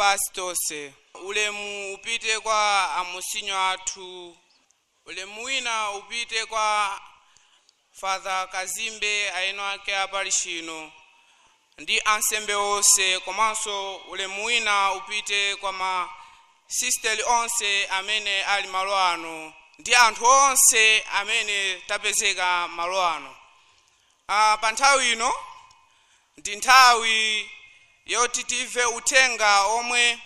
Pansi tonse. Ulemu upite kwa amusinyo athu, ulemu wina upite kwa Father Kazimbe aeno ake apalishino ndi ansembe onse, komanso ulemu wina upite kwa ma sisteri onse amene ali malo ano ndi anthu onse amene tapezeka malo ano. Pa nthawi ino ndi nthawi yoti timve uthenga omwe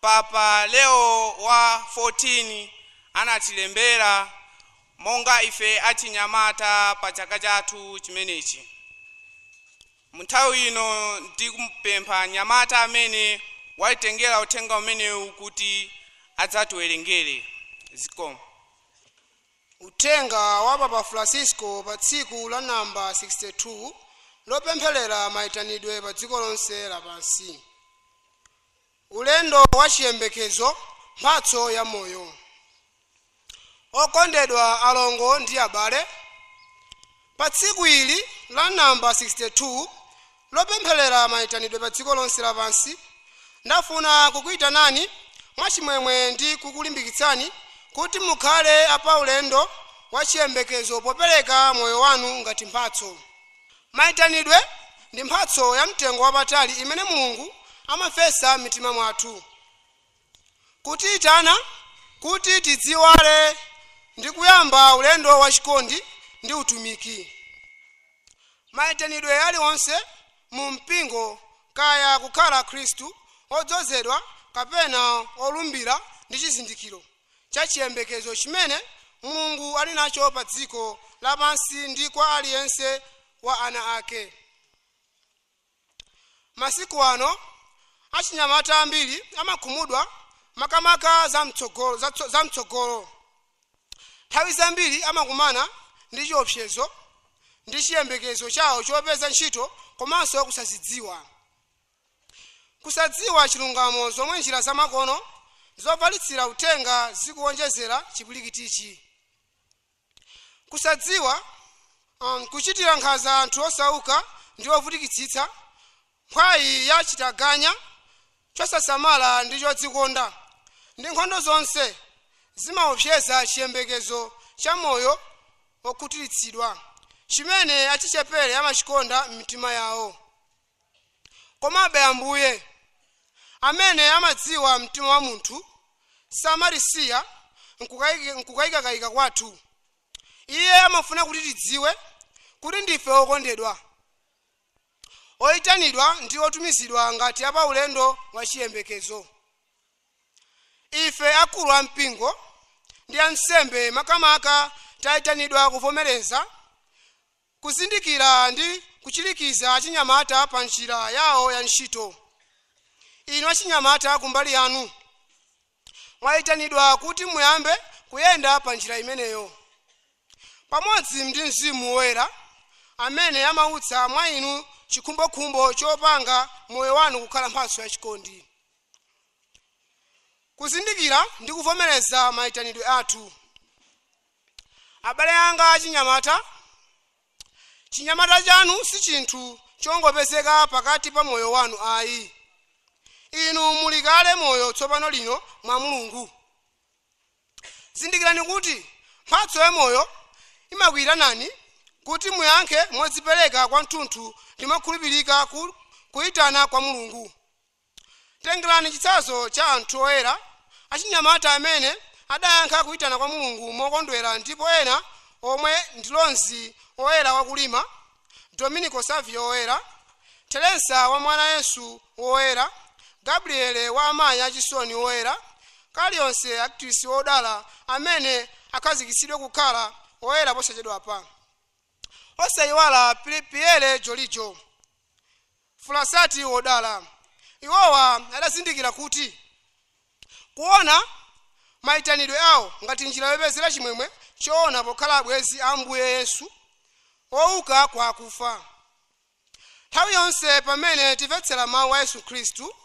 Papa Leo wa 14 anatilembera monga ife achinyamata pa chaka chathu chimenechi. Munthawi ino ndikumpempha nyamata amene walitengera uthenga umenewu kuti adzatiwerengere. Zikomo. Uthenga wa Papa Francisco pa tsiku la namba 62 lopempherera mayitanidwe pa dziko lonse lapansi. Ulendo wa chiyembekezo, mphatso ya moyo. Okondedwa alongo ndi abale, pa tsiku ili la namba 62 lopempherera mayitanidwe pa dziko lonse lapansi, ndafuna kukuyitanani mwachimwemwe ndi kukulimbikitsani kuti mukhale apaulendo wa chiyembekezo popereka moyo wanu ngati mphatso. Mayitanidwe ndi mphatso ya mtengo wapatali imene Mulungu amafesa m'mitima mwathu, kutiyitana kuti tidziwale ndi kuyamba ulendo wachikondi ndi utumiki. Mayitanidwe aliwonse mu mpingo, kaya kukhala Khristu odzozedwa kapena olumbira, ndi chizindikiro cha chiyembekezo chimene Mulungu ali nacho pa dziko lapansi ndi kwa aliyense wa ana ake. Masiku ano achinyamata ambiri amakhumudwa makamaka za mtsogolo. Nthawi zambiri amakumana ndi chiopsezo ndi chiyembekezo chawo chopeza ntchito komanso kusazidziwa. Kusadziwa chilungamo zomwe njira zamakono zofalitsira uthenga zikuwonjezera chipulikitichi. Kusadziwa kuchitira nkhanza anthu osauka ndi ovutikitsitsa, mphwayi ya chitaganya chosasamala ndi chodzikonda, ndi nkhondo zonse zimaopseza chiyembekezo cha moyo wokhutiritsidwa chimene achichepere amachikonda m'mitima yawo. Komabe Ambuye amene amadziwa mtima wa munthu samarisiya nkukayikakayika kwathu. Iye amafuna kuti tidziwe kuti ndife okondedwa, oyitanidwa ndi otumizidwa ngati apaulendo wa chiyembekezo. Ife akulu ampingo ndi ansembe makamaka tayitanidwa kuvomereza, kuzindikira ndi kuchirikiza achinyamata pa njira yawo ya ntchito. Inu achinyamata kumbali yanu mwayitanidwa kuti muyambe kuyenda pa njira imeneyo pamodzi ndi Mzimu Woyera amene amautsa mwa inu chikhumbokhumbo chopanga moyo wanu kukhala mphatso yachikondi. Kuzindikira ndi kuvomereza mayitanidwe athu. Abale anga achinyamata, chinyamata chanu si chinthu chongopezeka pakati pa moyo wanu ayi. Inu muli kale moyo tsopano lino mwa Mulungu. Zindikirani kuti mphatso ya moyo imakuyitanani kuti muyankhe modzipereka kwathunthu ndi mokhulupirika kuyitana kwa Mulungu. Tengerani chitsanzo cha anthu oyera achinyamata amene adayankha kuyitana kwa Mulungu mokondwera, ndipo ena omwe ndi Lonzi oyera wakulima, Dominico Savio oyera, Teresa wa mwana Yesu woyera, Gabriele wa amayi achisoni woyera, Kaliyonse Acutis wodala amene akhazikitsidwe kukhala woyera posachedwapa, osayiwala Piere Giorgio Frassati wodala. Iwowa adazindikira kuti kuona mayitanidwe awo ngati njira yopezera chimwemwe choona pokhala abwenzi a Ambuye Yesu owuka kwa akufa. Nthawi yonse pamene timvetsera mawu a Yesu Khristu,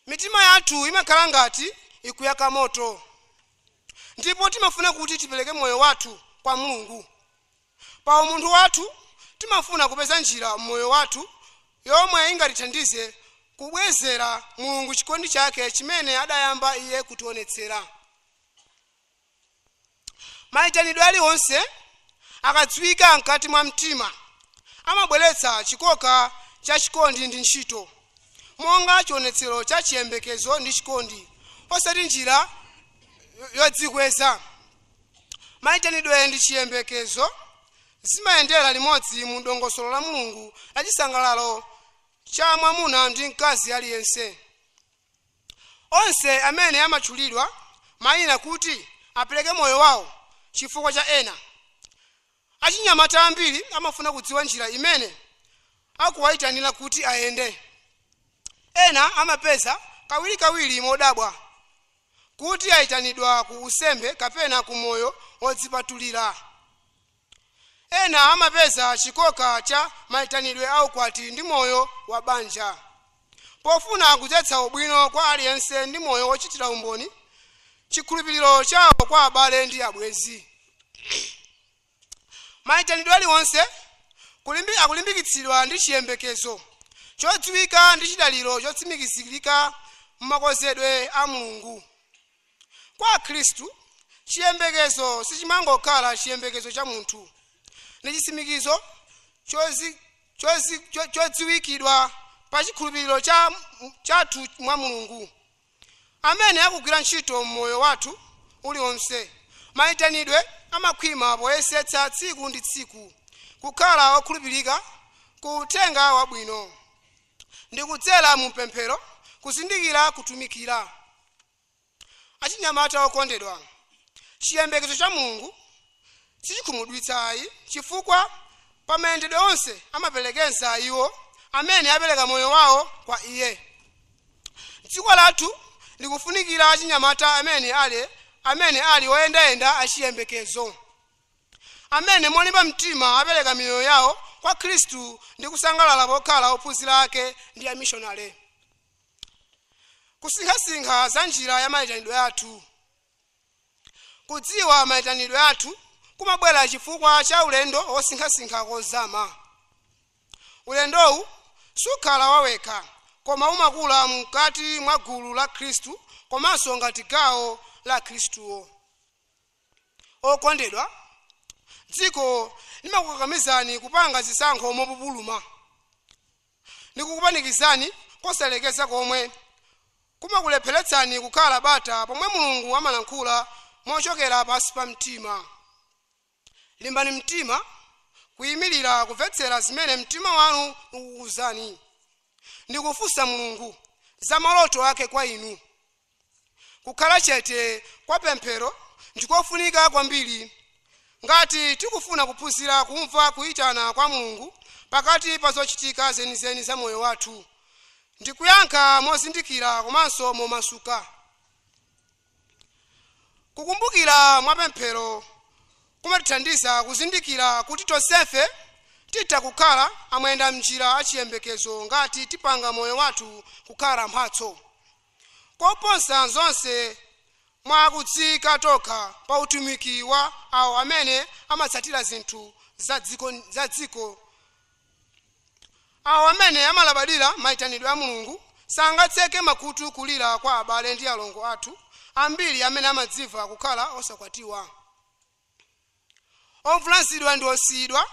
mitima yathu imakhala ngati ikuyaka moto, ndipo timafuna kuti tipereke moyo wathu kwa Mulungu. Pa umunthu wathu timafuna kupeza njira m'moyo wathu yomwe ingatithandize Kubwezera Mulungu chikondi chake chimene adayamba iye kutionetsera. Mayitanidwe aliwonse akadziwika mkati mwa mtima amabweretsa chikoka cha chikondi ndi ntchito, monga chionetsero cha chiyembekezo ndi chikondi, osati njira yodzikweza. Mayitanidwe ndi chiyembekezo zimayendera limodzi mu dongosolo la Mulungu la chisangalalo cha mwamuna ndi mkazi aliyense. Onse amene amatchulidwa mayina kuti apereke moyo wawo chifukwa cha ena. Achinyamata ambiri amafuna kudziwa njira imene akuwayitanira kuti ayende. Ena amapeza kawirikawiri modabwa kuti ayitanidwa ku usembe kapena ku moyo wodzipatulira. Ena amapeza chikoka cha mayitanidwe aukwati ndi moyo wa banja. Pofuna kudzetsa ubwino kwa aliyense ndi moyo wochitira umboni chikhulupiriro chawo kwa abale ndi abwenzi. Mayitanidwe aliwonse akulimbikitsidwa ndi chiyembekezo chodziwika ndi chidaliro chotsimikizirika m'makonzedwe a Mulungu. Kwa Khristu, chiyembekezo sichimangokhala chiyembekezo cha munthu, ndi chitsimikizo chodziwikidwa pa chikhulupiriro chathu mwa Mulungu amene akugwira ntchito m'moyo wathu uliwonse. Mayitanidwe amakhwima poyesetsa tsiku ndi tsiku kukhala okhulupirika ku uthenga wabwino ndi kudzera mu pemphero kuzindikira kutumikira. Achinyamata okondedwa, chiyembekezo cha Mulungu sichikhumudwitsa ayi, chifukwa pamayendedwe onse amaperekeza iwo amene apereka moyo wawo kwa iye. Dziko lathu likufunikira achinyamata amene ali oyendayenda achiyembekezo, amene molimba mtima apereka miyoyo yawo kwa Khristu ndi kusangalala pokhala ophunzira ake ndi amishonale. Kusinkhasinkha za njira ya mayitanidwe athu. Kudziwa mayitanidwe athu kumabwera chifukwa cha ulendo wosinkhasinkha kozama. Ulendowu sukhala wawekha, koma umakula mkati mwa gulu la Khristu komanso ngati gawo la Khristuwo. Okondedwa, dziko limakukakamizani kupanga zisankho mopupuluma ndikukupanikizani kosalekeza komwe kumakulepheretsani kukhala bata pomwe Mulungu amalankhula mochokera pansi pa mtima. Limbani mtima kuyimirira kumvetsera zimene mtima wanu ukukuwuzani ndikufunsa Mulungu za maloto ake kwa inu. Kukhala chete kwa pemphero ndikofunika kwambiri ngati tikufuna kuphunzira kumva kuyitana kwa Mulungu pakati pa zochitika zenizeni za moyo wathu ndikuyankha mozindikira komanso momasuka. Kukumbukira mwapemphero kumatithandiza kuzindikira kuti tonsefe titha kukhala amuyenda mnjira achiyembekezo ngati tipanga moyo wathu kukhala mphatso koposa zonse mwakudzika tokha pa utumiki wa awo amene amatsatira zinthu za dziko. Awo amene amalabadira mayitanidwe a Mulungu sangatseke makutu kulira kwa abale ndi alongo athu ambiri amene amadziva kukhala osakwatiwa, ovulazidwa ndi osiyidwa.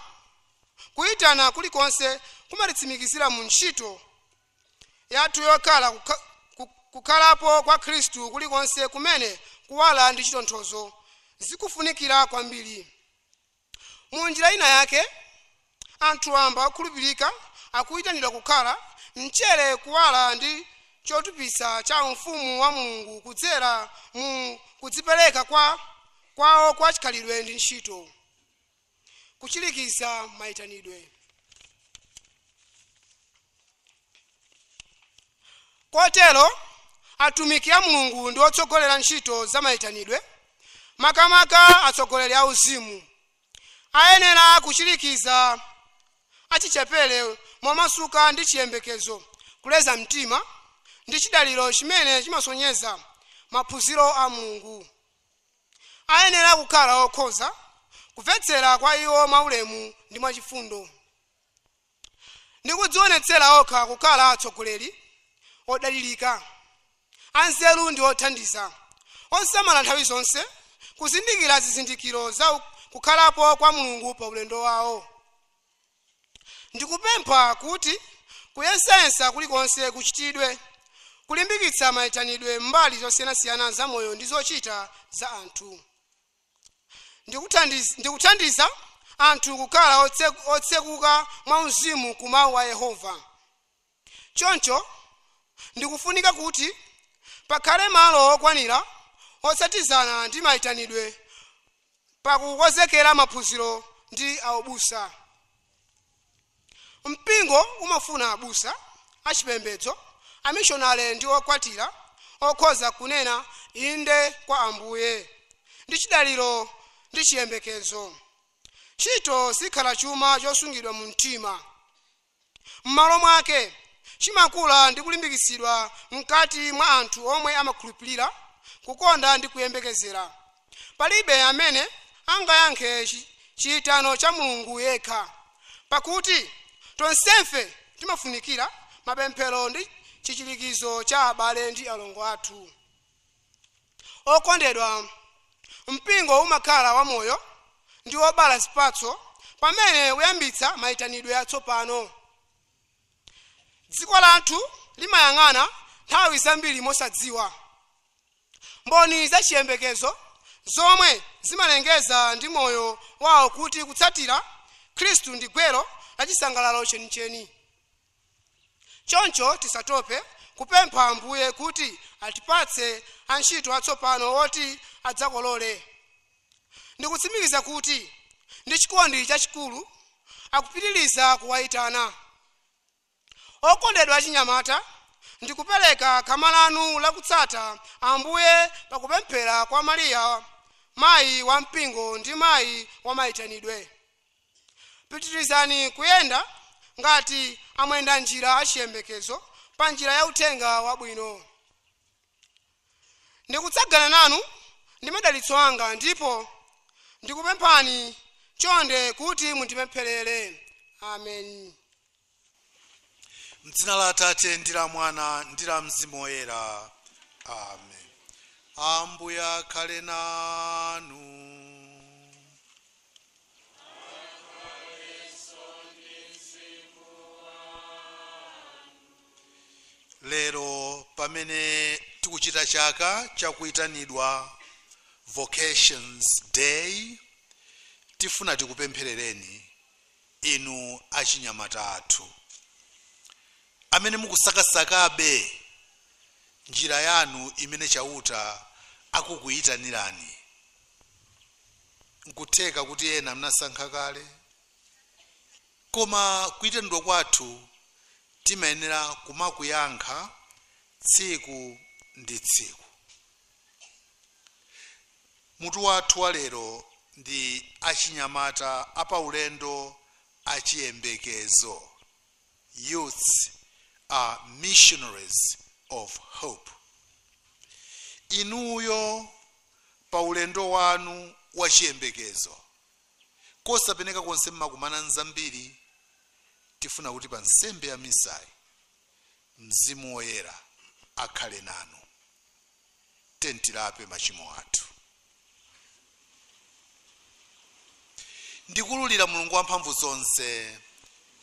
Kuyitana kulikonse kumatitsimikizira mu ntchito yathu yokhala kukhalapo kwa Khristu kulikonse kumene kuwala ndi chitonthozo zikufunikira kwambiri. Mu njira ina yake, anthu amba okhulupirika akuyitanidwa kukhala mchere, kuwala ndi chotupitsa cha ufumu wa Mulungu kudzera mu kudzipereka kwawo kwa chikhalidwe ndi ntchito. Kuchirikiza mayitanidwe. Kotero atumiki a Mulungu ndi otsogolera ntchito za mayitanidwe, makamaka atsogoleri a uzimu, ayenera kuchirikiza achichepere momasuka ndi chiyembekezo, kuleza mtima ndi chidaliro chimene chimasonyeza maphunziro a Mulungu. Ayenera kukhala okhoza kumvetsera kwa iwo mwaulemu ndi mwachifundo, ndi kudzionetsera okha kukhala atsogoleri Odalirika, anzeru ndi othandiza, osamala nthawi zonse kuzindikira zizindikiro za kukhalapo kwa Mulungu pa ulendo wawo. Ndikupempha kuti kuyesetsa kulikonse kuchitidwe kulimbikitsa mayitanidwe mbali zosiyanasiyana za moyo ndi zochita za anthu. Ndikuthandiza anthu kukhala otsekuka mwauzimu ku mawu a Yehova. Choncho ndikufunika kuti pakhale malo okwanira otsatizana ndi mayitanidwe pakukonzekera maphunziro ndi aubusa. Mpingo umafuna abusa achipembedzo, amishonale ndi okwatira okhoza kunena inde kwa Ambuye ndi chidaliro ndi chiyembekezo. Ntchito sikhala chuma chosungidwa mu mtima, m'malo mwake chimakula ndi kulimbikitsidwa mkati mwa anthu omwe amakhulupirira, kukonda ndi kuyembekezera. Palibe amene angayankhe chiyitano cha Mulungu yekha, pakuti tonsefe timafunikira mapemphero ndi chichirikizo cha abale ndi alongo athu. Okondedwa, mpingo umakhala wamoyo ndi wobala zipatso pamene uyambitsa mayitanidwe atsopano. Dziko lathu limayang'ana nthawi zambiri mosadziwa. Mboni za chiyembekezo zomwe zimalengeza ndi moyo wawo kuti kutsatira Khristu ndi gwero la chisangalalo chenicheni. Choncho tisatope kupempha Ambuye kuti atipatse antchito atsopano oti adzakolole. Ndikutsimikiza kuti ndi chikondi chachikulu akupitiriza kuwayitana. Okondedwa achinyamata, ndikupereka khama lanu lakutsata Ambuye pakupemphera kwa Mariya, mayi wa mpingo ndi mayi wa mayitanidwe. Pitirizani kuyenda ngati amwenda njira achiyembekezo pa njira ya uthenga wabwino. Ndikutsagana nanu ndi madalitso anga, ndipo ndikupemphani chonde kuti mundipempherere. Amen. Mdzina la Atate ndi la Mwana ndi la Mzimu Woyera. Amen. Ambuye akhale nanu. Lero pamene tikuchita chaka chakuyitanidwa Vocations Day, tifuna tikupempherereni inu achinyamata athu amene mukusakasakabe njira yanu imene Chauta akukuyitanirani. Nkutheka kuti ena mnasankha kale, koma kuyitanidwa kwathu timayenera kumakuyankha tsiku ndi tsiku. Mutu wathu wa lero ndi achinyamata apaulendo achiyembekezo. Youths are missionaries of hope. Inuyo paulendo wanu wa chiyembekezo kosapeneka konse mmakumana nzambiri, tifuna kuti pa nsembe ya misayi Mzimu Woyera akhale nanu. Tentilape machimo athu. Ndikululira Mulungu wamphamvu zonse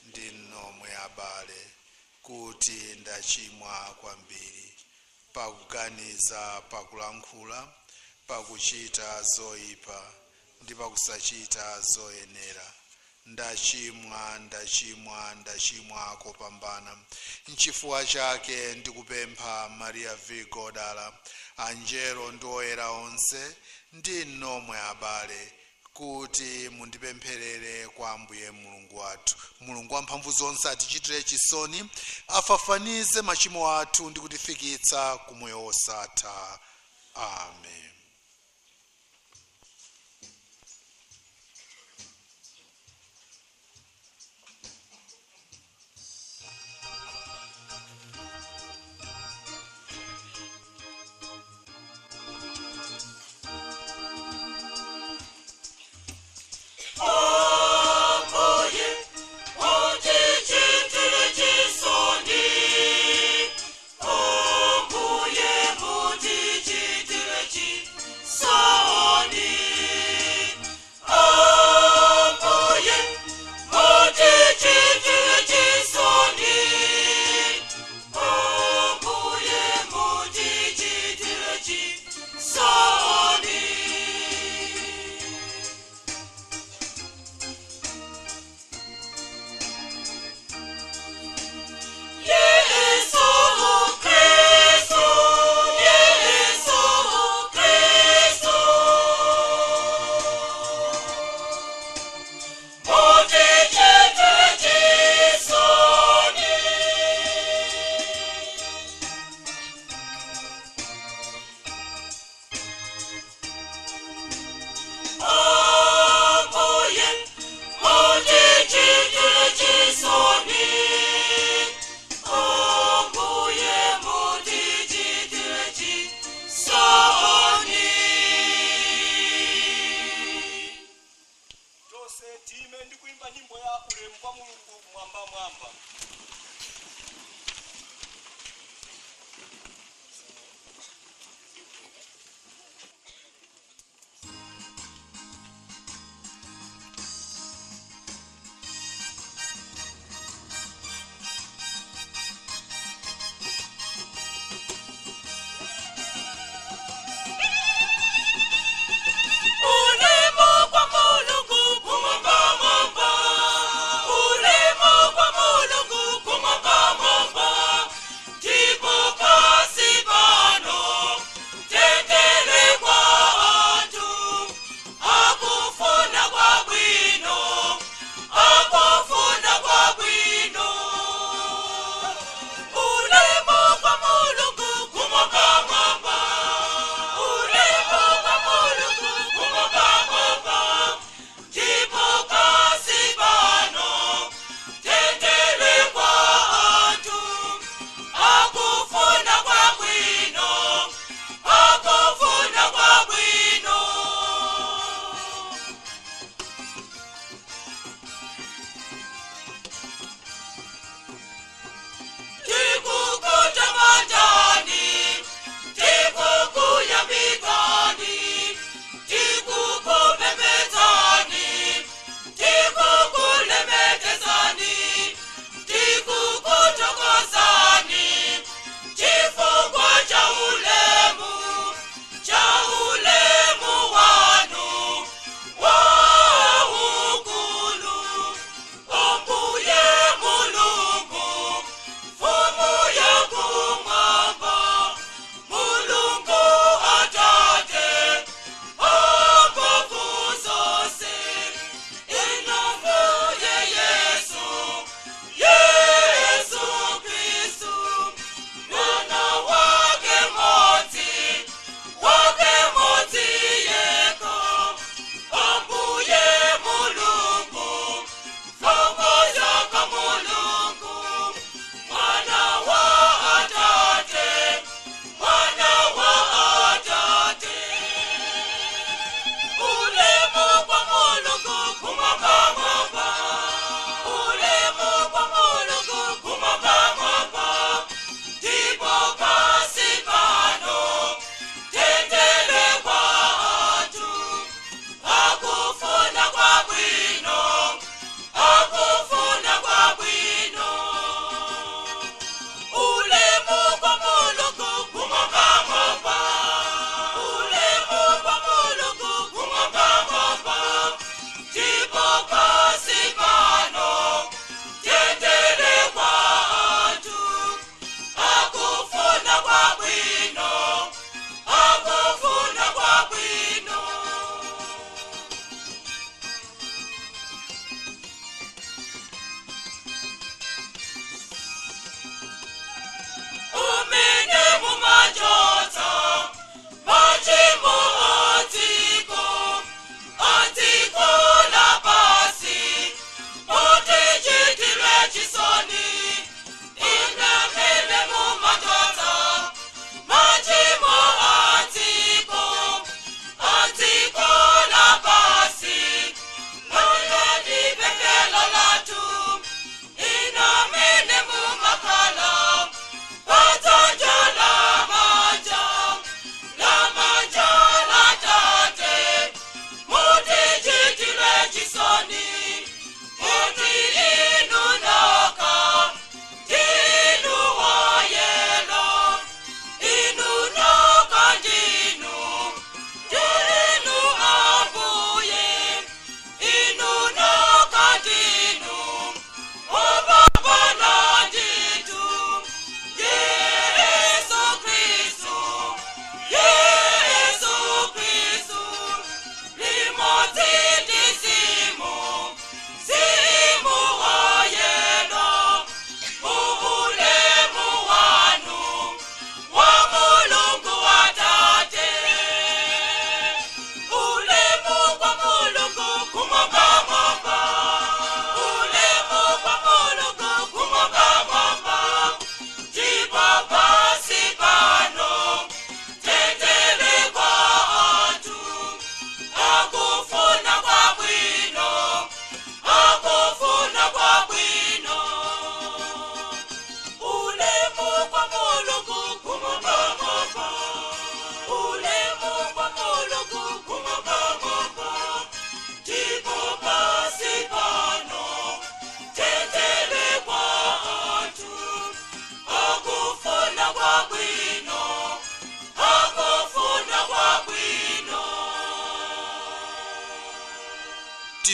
ndi nomwe abale kuti ndachimwa kwambiri pakuganiza, pakulankhula, pakuchita zoyipa ndi pakusachita zoyenera. Ndachimwa, ndachimwa, ndachimwa kopambana. Nchifukwa chake ndikupempha Maria Virgo odala, anjelo ndi oyera onse ndi nomwe abale kuti mundipempherere kwa Ambuye Mulungu wathu. Mulungu wamphamvu zonse atichitire chisoni, afafanize machimo athu ndi kutifikitsa ku moyo wosatha. Amen. Ambuye, utichitire chisoni. Kuimba nyimbo ya ulemu kwa Mulungu mwamba mwamba. Ulemu kwa Mulungu kumwamba mwamba. Ulemu kwa Mulungu.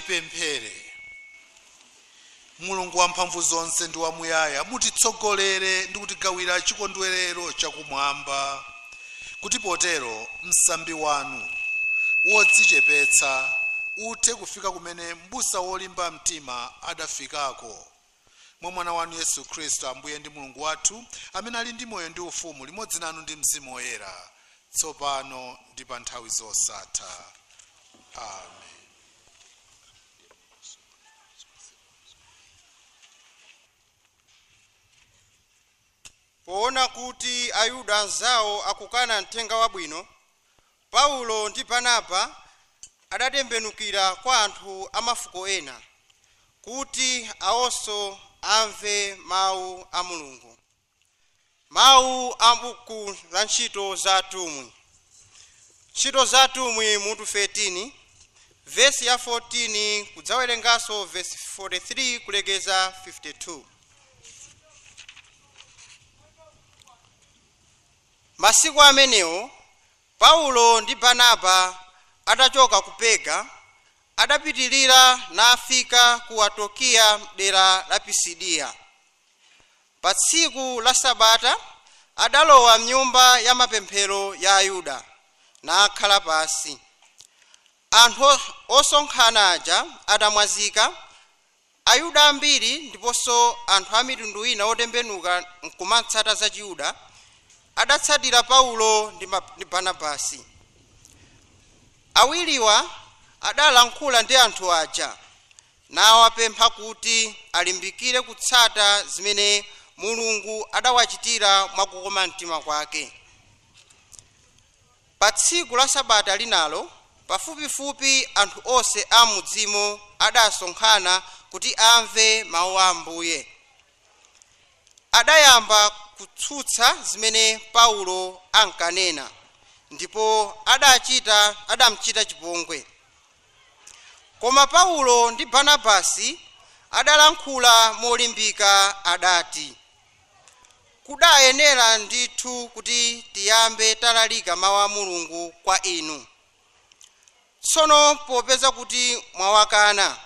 Tipemphere. Mulungu wamphamvu zonse ndi wamuyaya, mutitsogolere ndi kutigawira chikondwerero chakumwamba, kuti potero msambi wanu wodzichepetsa uthe kufika kumene m'busa wolimba mtima adafikako, mwa mwana wanu Yesu Khristu Ambuye ndi Mulungu wathu, amene ali ndi moyo ndi ufumu limodzi nanu ndi Mzimu Woyera, tsopano ndi pa nthawi zosatha. Amen. Poona kuti Ayuda anzawo akukana mthenga wabwino, Paulo ndi Barnaba adatembenukira kwa anthu amafuko ena kuti awonso amve mawu a Mulungu. Mawu a buku la Ntchito za Atumwi. Ntchito za Atumwi mutu 13 vesi ya 14 kudzawerenganso vesi 43 kulekeza 52. Masiku amenewo Paulo ndi Barnaba atachoka ku Perga adapitilira nafika ku Antiokiya dera la Pisidiya. Pa tsiku la Sabata adalowa mnyumba ya mapemphero ya Ayuda nakhala pasi. Anthu osonkhana aja atamwazika, Ayuda ambiri ndiponso anthu a mitundu ina otembenuka nkumatsata za Chiyuda adatsatira Paulo ndi Barnabasi. Awiriwa adalankhula ndi anthu aja nawapempha kuti alimbikire kutsata zimene Mulungu adawachitira mwakukoma mtima kwake. Pa tsiku la Sabata linalo pafupifupi anthu onse a mudzimo adasonkhana kuti amve mawu a Ambuye. Adayamba kutsutsa zimene Paulo ankanena ndipo adamchita chipongwe. Koma Paulo ndi Barnabasi adalankhula molimbika adati, kudayenera ndithu kuti tiyambe talalika mawu a Mulungu kwa inu. Tsono popeza kuti mwawakana,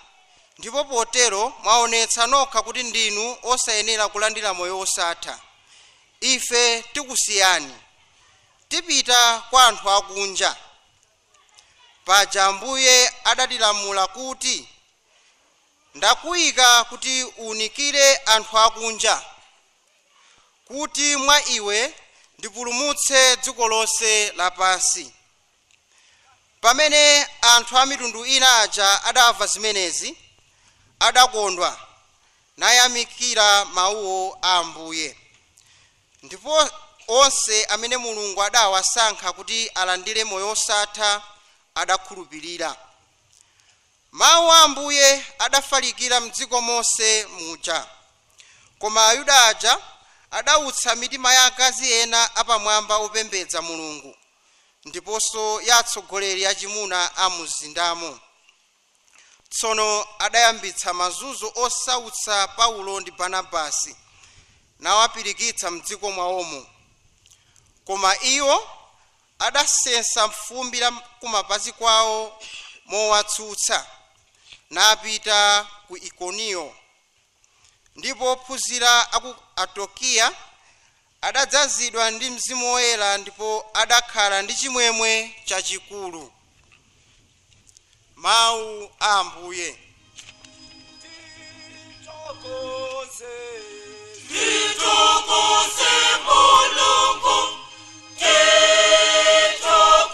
ndipo potero mwaonetsa nokha kuti ndinu osayenera kulandira moyo wosatha, ife tikusiyani, tipita kwa anthu akunja. Paja Ambuye adatilamula kuti, ndakuyika kuti uwunikire anthu akunja, kuti mwa iwe ndipulumutse dziko lonse lapansi. Pamene anthu a mitundu ina aja adamva zimenezi, adakondwa nayamikira mawuwo a Ambuye. Ndipo onse amene Mulungu adawasankha kuti alandire moyo wosatha adakhulupirira. Mawu a Ambuye adafalikira mdziko monse muja. Koma Ayuda aja adawutsa mitima ya akazi ena apamwamba opembedza Mulungu, ndiponso ya atsogoleri achimuna a muzindamo. Tsono adayambitsa mazunzo osautsa Paulo ndi Barnabasi nawapirikitsa mdziko mwawomo. Koma iwo adasesa fumbi la kumapazi kwawo mowatsutsa, napita ku Ikoniyo. Ndipo ophunzira aku Antiokiya adadzazidwa ndi Mzimu Woyera ndipo adakhala ndi chimwemwe chachikulu. Mawu a Ambuye. Titokoze Mulungu, titokoze.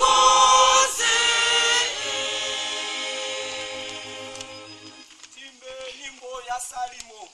Timbe nyimbo ya Salimo.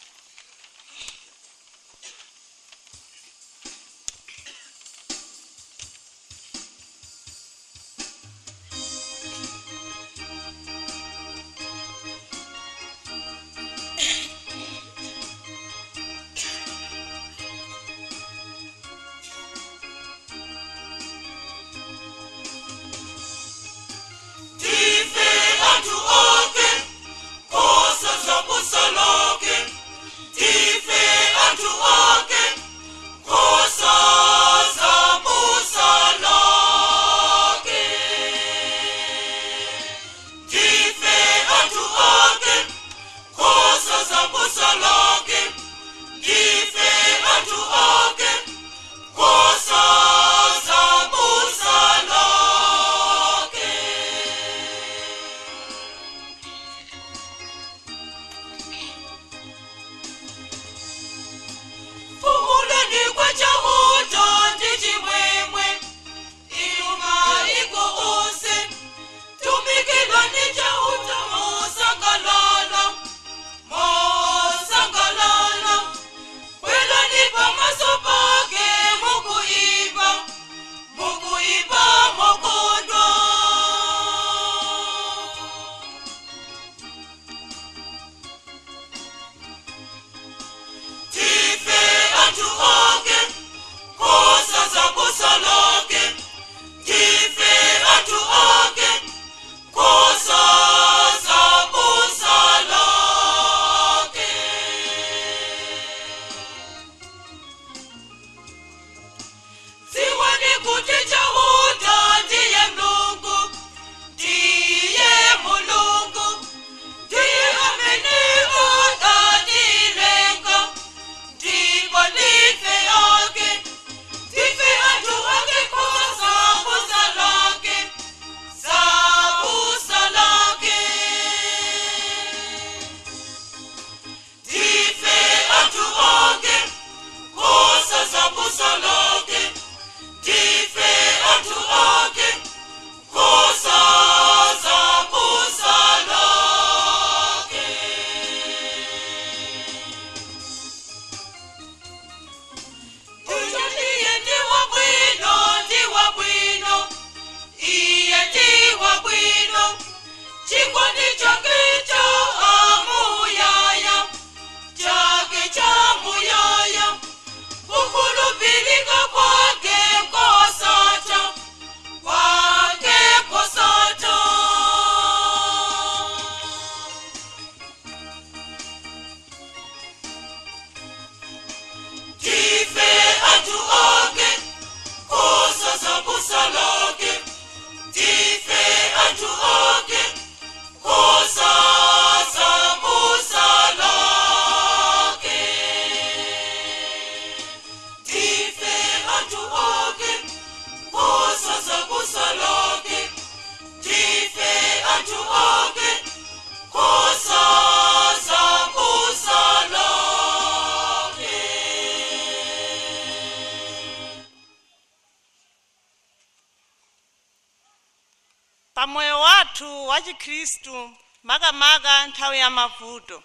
wa Chikhristu, makamaka nthawi ya mavuto,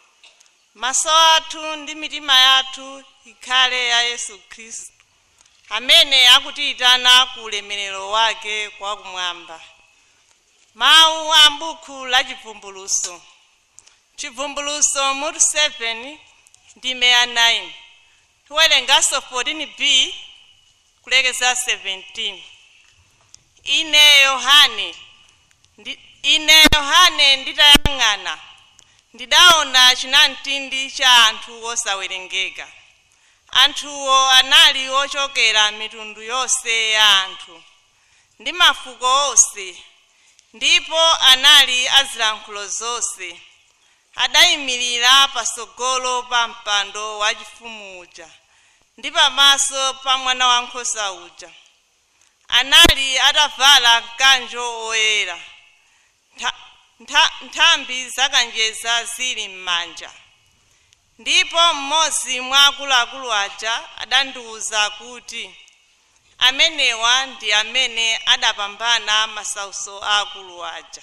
maso athu ndi mitima yathu ikhale ya Yesu Khristu, amene akutiyitana ku ulemerero wake kwa kumwamba. Mawu a m'buku la Chivumbulutso, Chivumbulutso mutu 7 ndime ya 9, tiwerenganso 14b kulekeza 17. Ine Yohane nditayang'ana, ndidaona chinamtindi cha anthu osawerengeka. Anthuwo anali ochokera mitundu yonse ya anthu ndi mafuko onse, ndipo anali azilankhulo zonse. Adayimirira patsogolo pa mpando wachifumu uja ndi pamaso pa Mwana Wankhosa uja. Anali atavala mkanjo oyera, nthambi zakanjeza zili m'manja. Ndipo mmodzi mwa akuluakulu aja adandiwuza kuti, "Amenewa ndi amene adapambana masautso aakulu aja.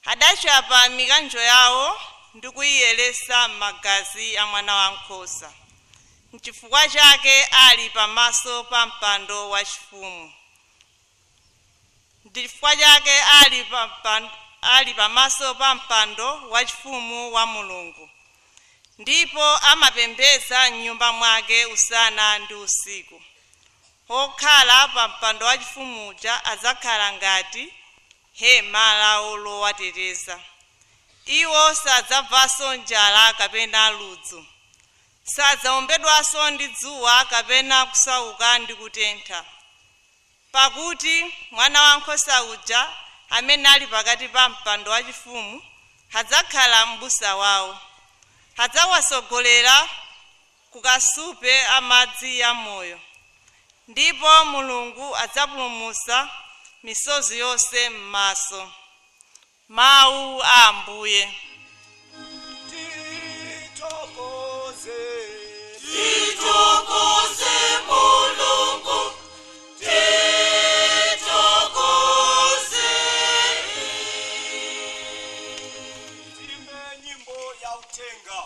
Adachapa mikanjo yawo ndi kuyiyeretsa m'magazi a Mwana Wankhosa. Nchifukwa chake ali pamaso pa mpando wachifumu, ndi chifukwa chake ali pamaso pa mpando wachifumu wa Mulungu, ndipo amapembedza m'nyumba mwake usana ndi usiku. Okhala pa mpando wachifumu uja adzakhala ngati hema lawo lowateteza. Iwo sadzamvanso njala kapena ludzu, sadzawombedwanso ndi dzuwa kapena kusauka ndi kutentha, pakuti Mwana Wankhosa uja amene ali pakati pa mpando wachifumu adzakhala m'busa wawo. Adzawasogolera ku kasupe amadzi amoyo, ndipo Mulungu adzapulumutsa misozi yonse m'maso." Mawu a Ambuye. Tithokoze. Tithokoze Mulungu, tithokoze. Timbe nyimbo ya utenga.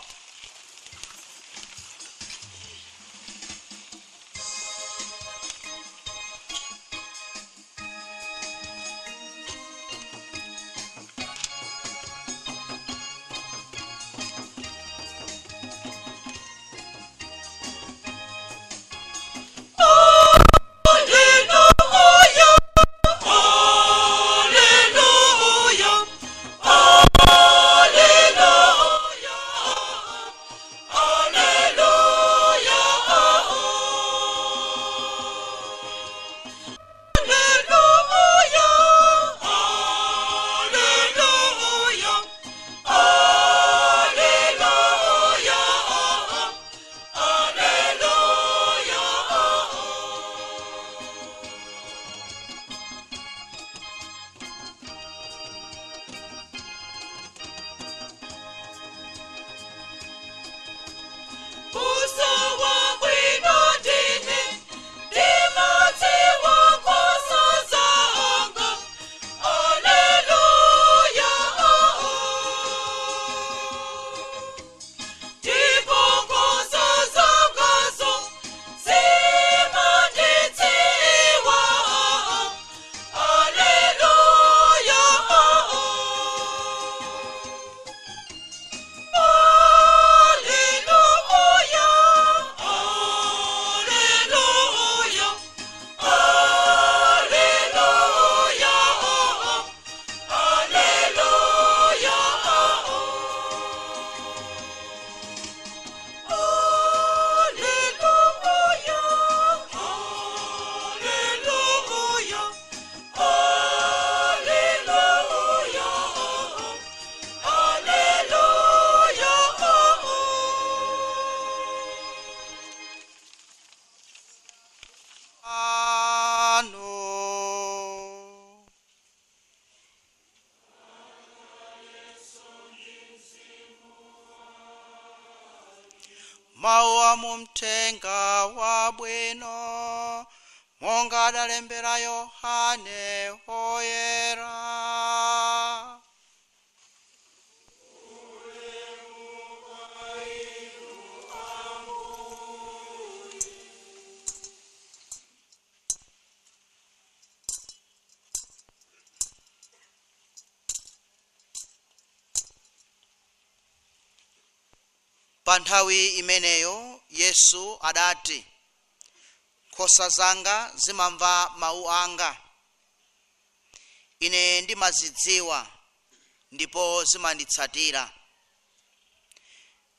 Hallelujah, hallelujah, hallelujah, hallelujah, hallelujah, hallelujah, hallelujah, hallelujah. Buso wabwino ndine, ndimadzi wankhosa zanga. Haleluya. Ndipo nkhosa zangazo zimandidziwa. Haleluya. Hallelujah, hallelujah, hallelujah, hallelujah, hallelujah, hallelujah, hallelujah. Ano. Mawu a mumthenga wabwino monga adalembera Yohane Oyera. Pa nthawi imeneyo Yesu adati, nkhosa zanga zimamva mawu anga, ine ndimazidziwa ndipo zimanditsatira.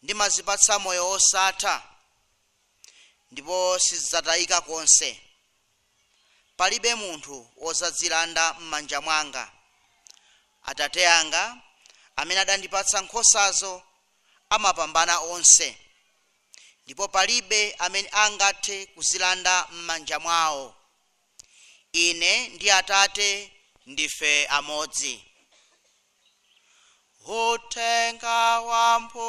Ndimazipatsa moyo wosatha ndipo sizidzatayika konse. Palibe munthu wodzazilanda m'manja mwanga. Atate anga amene adandipatsa nkhosazo amapambana onse, ndipo palibe amene angathe kuzilanda m'manja mwawo. Ine ndi Atate ndife amodzi. Uthenga wa Ambuye.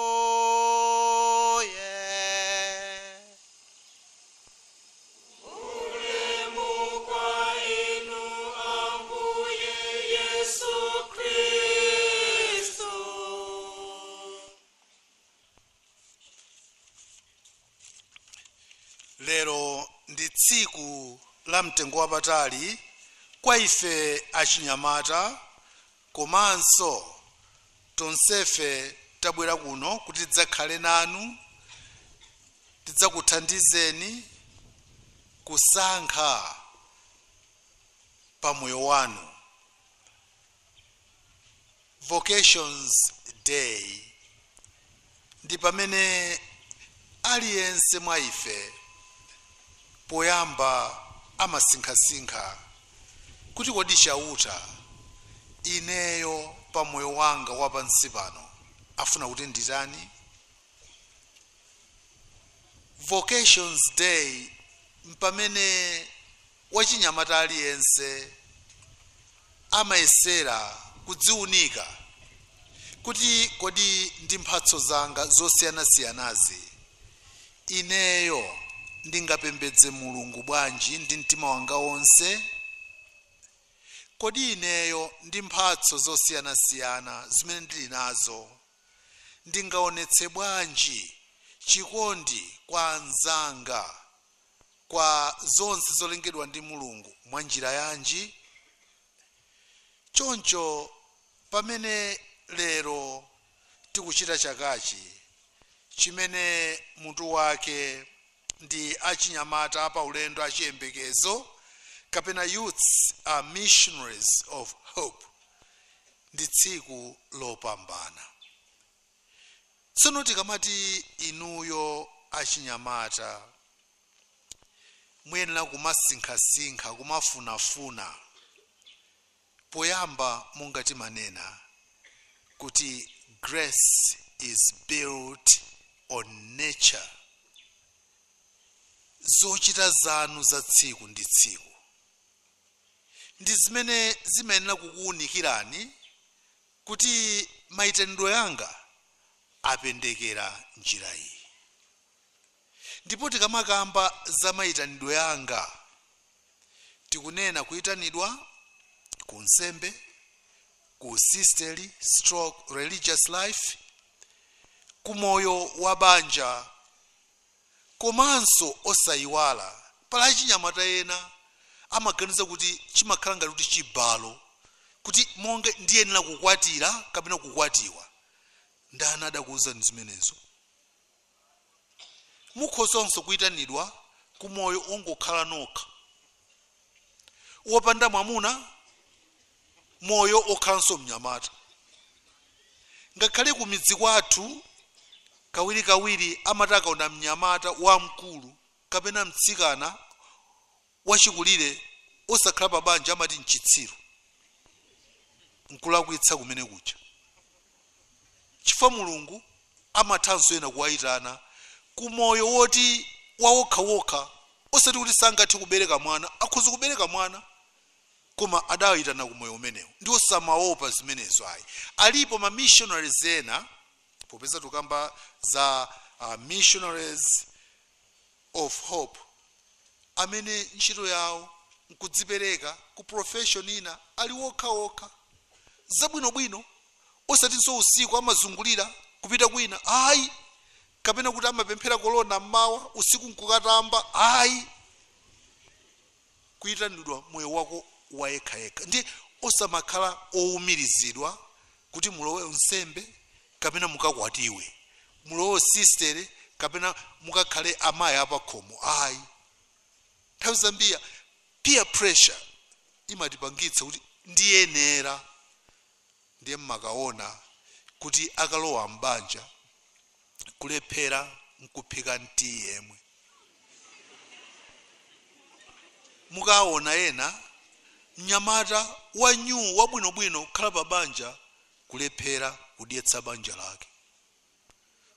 Ulemu kwa inu Ambuye Yesu Kristu. Lero ndi tsiku la mtengo wapatali kwa ife achinyamata, komanso tonsefe tabwera kuno kuti tidzakhale nanu, tidzakuthandizeni kusankha pamoyo wanu. Vocations Day ndi pamene aliyense mwa ife poyamba amasinkhasinkha kuti kodi Chauta ineyo pamoyo wanga wapansi pano afuna kuti nditani. Vocations Day mpamene wachinyamata aliyense amayesera kudziunika kuti kodi ndi mphatso zanga zosiyanasiyanazi ineyo ndingapembedze Mulungu bwanji ndi mtima wanga wonse? Kodi ineyo ndi mphatso zosiyanasiyana zimene ndili nazo ndingaonetse bwanji chikondi kwa anzanga, kwa zonse zolengedwa ndi Mulungu mwa njira yanji? Choncho pamene lero tikuchita chakachi chimene mutu wake ndi achinyamata apaulendo achiyembekezo, kapena Youths Are Missionaries of Hope, ndi tsiku lopambana. Tsono tikamati inuyo achinyamata muyenera kumasinkhasinkha, kumafunafuna, poyamba monga timanena kuti grace is built on nature, zochita zanu za tsiku ndi tsiku ndi zimene zimayenera kukuwunikirani kuti mayitanidwe yanga apendekera njira iyi. Ndipo tikamakamba za mayitanidwe yanga tikunena kuyitanidwa ku nsembe, ku sisterly stroke religious life, ku moyo wa banja, komanso osayiwala pala achinyamata ena amaganiza kuti chimakhala ngati kuti chibalo, kuti monga ndiyenera kukwatira kapena kukwatiwa. Ndani adakuwuzani zimenezo? Mukhozanso kuyitanidwa ku moyo ongokhala nokha, wopanda mwamuna, moyo okhalanso mnyamata. Ngakhale ku midzi kwathu kawirikawiri amati akaona mnyamata wamkulu kapena mtsikana wachikulire osakhala pa banja amati mchitsiru. Nkulakwitsa kumene kuja, chifukwa Mulungu amathanso ena kuwayitana ku moyo woti wawokhawokha, osati kuti sangathe kubereka mwana, akhoza kubereka mwana, koma adawayitana ku moyo umenewo. Ndi osamaopa zimenezo ayi. Alipo ma missionaries ena, popeza tukamba za missionaries of hope, amene ntchito yawo nkudzipereka ku profession ina, ali wokhawokha zabwinobwino, osatinso usiku amazungulira kupita kwina ayi, kapena kuti amapemphera kolona mmawa usiku nkukatamba ayi. Kuyitanidwa moyo wako wayekhayekha, ndi osamakhala owumirizidwa kuti mulowe nsembe kapena mukakwatiwe. Mulowe sistere kapena mukakhale amayi apakhomo. Ayi, nthawi zambiri peer pressure imatipangitsa kuti ndiyenera. Ndiye mmakaona kuti akalowa mbanja kulephera nkuphika mtiyi yemwe. Mukaona ena mnyamata wa nyuu wabwinobwino kukhala pa banja kulephera kudyetsa banja lake,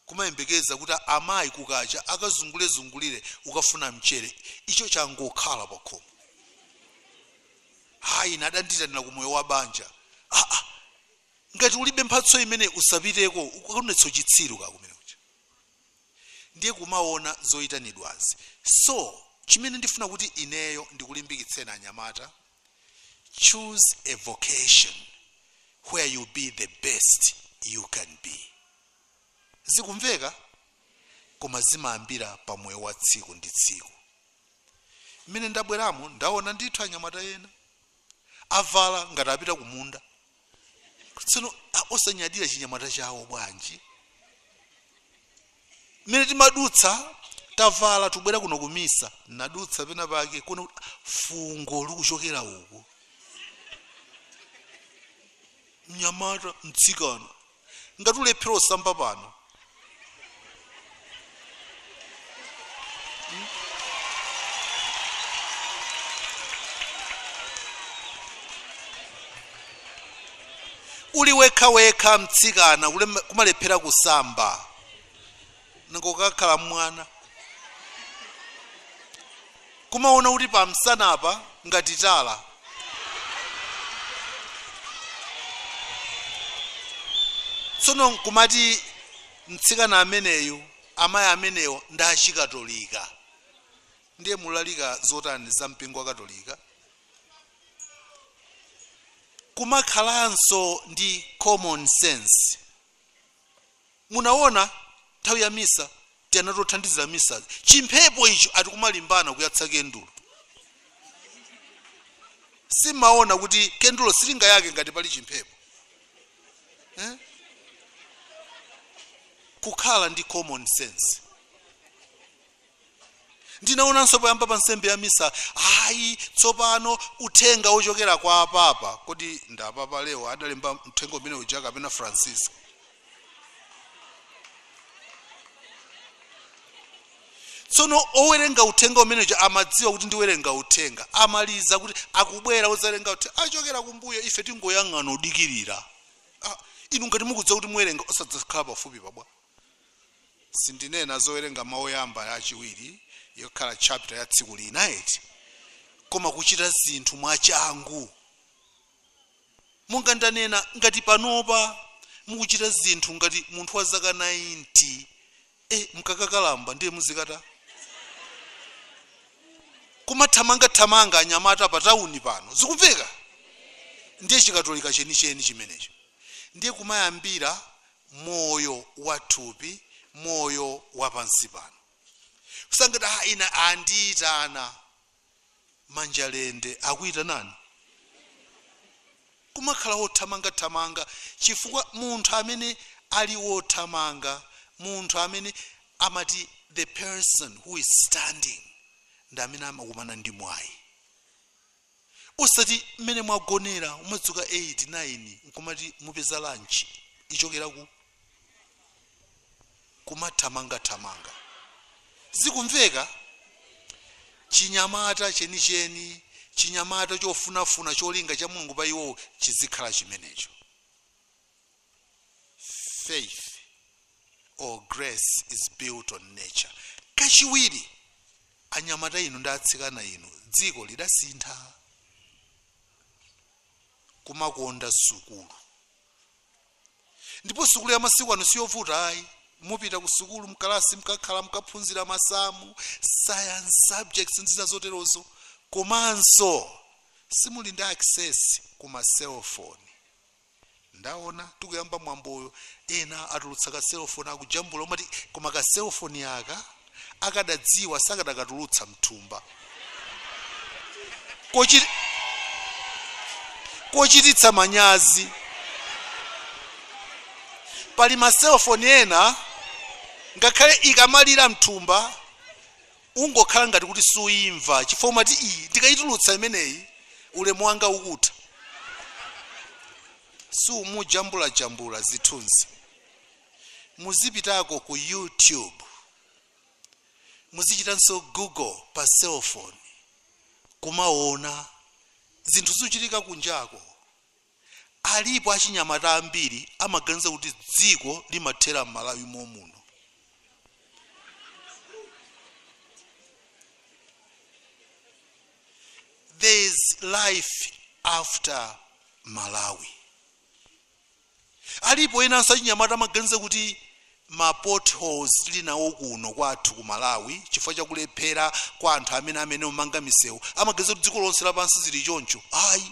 kumayembekeza kuti amayi kukacha akazungulezungulire ukafuna mchere, icho changokhala pakhomo. Hayi, nadanditanira ku moyo wa banja. Aa, ngati ulibe mphatso imene usapiteko, ukaonetsa chitsiru kakumene kucha. Ndiye kumaona zoyitanidwazi. So chimene ndifuna kuti ineyo ndikulimbikitseni anyamata, choose a vocation where you be the best you can be. Zikumveka, koma zimayambira pa moyo wa tsiku ndi tsiku. Mmene ndabweramo ndaona ndithu anyamata ena avala ngati apita kumunda. Tsono osanyadira chinyamata chawo bwanji? Mmene timadutsa tavala tubwera kuno kumisa, nadutsa pena pake kuno fungo likuchokera uku. Mnyamata mtsikana ngati ulephera osamba pano. Uli wekhawekha mtsikana kumalephera kusamba, nangokakhala mwana kumaona kuti pamsanapa ngati tala. Tsono nkumati mtsikana ameneyu, amayi amenewo ndi achikatolika. Ndiye mulalika zotani za mpingo wa Katolika? Kumakhalanso ndi common sense. Munaona nthawi ya misa tianatothandizira misa, chimphepo icho atikumalimbana kuyatsa kendulo. Simaona kuti kendulo silinga yake ngati pali chimphepo. Kukhala ndi common sense. Ndinaonanso poyamba pa nsembe ya misa, ayi tsopano uthenga wochokera kwa apapa. Kodi ndapapa leo adalemba mthenga umene uja kapena Francisco? Tsono owerenga uthenga umene uja amadziwa kuti ndiwerenga uthenga, amaliza kuti akubwera ozawerenga uthenga achokera kumbuyo, ife tingoyang'ana odikirira. Inu ngati mukudziwa kuti muwerenga osadzakhala pafupi pabwa. Sindinena zowerenga mawu oyamba achiwiri yokhala chapter ya tsiku lina eti, koma kuchita zinthu mwachangu. Monga ndanena, ngati panopa mukuchita zinthu ngati munthu wa zaka 90, mkakakalamba ndiye muzikata kumathamangathamanga anyamata pa tawuni pano. Zikumveka? Ndiye chikatolika chenicheni chimenecho. Ndiye kumayambira moyo wa thupi, moyo wa pansi pano. Kusangati ina andiyitana manjalende akuyita nani? Kumakhala wothamangathamanga, chifukwa munthu amene ali wothamanga, munthu amene amati the person who is standing ndi amene amakumana ndi mwayi. Usati mmene mwagonera umadzuka 8 9 nkumati mupeza lunch ichokera ku kumathamangathamanga. Zikumveka? Chinyamata chenicheni, chinyamata chofunafuna cholinga cha Mulungu pa iwo chizikhala chimenecho. Faith or grace is built on nature. Kachiwiri, anyamata inu ndi atsikana inu, dziko lidasintha. Kumakonda sukulu. Ndipo sukulu ya masiku ano siyovuta ayi. Mupita ku sukulu mkalasi mkakhala mkaphunzira masamu, science subjects ndi zoterozo. Komanso simuli ndi access kuma cellphone. Ndaona tikuyamba mwamboyo ena atulutsa ka cellphone akujambula, umati koma ka cellphone aka akadadziwa sakadakatulutsa mthumba. Kochititsa manyazi. Pali ma cellphone ena Ngakhale ikamalira mthumba ungokhala ngati kuti suyimva, chifukwa umati iyi ndikayitulutsa imeneyi ulemu wanga ukutha. Sumujambulajambula zithunzi. Muzipitako ku YouTube, muzichitanso Google pa cellphone, kumaona zinthu zikuchitika kunjako. Alipo achinyamata ambiri amaganiza kuti dziko limathera m'Malawi momuno. There is life after Malawi. Alipo enanso achinyamata amaganiza kuti ma potholes tili nawo kuno kwathu ku Malawi chifukwa chakulephera kwa anthu amene omanga misewu, amaganiza kuti dziko lonse lapansi zili choncho. Ayi,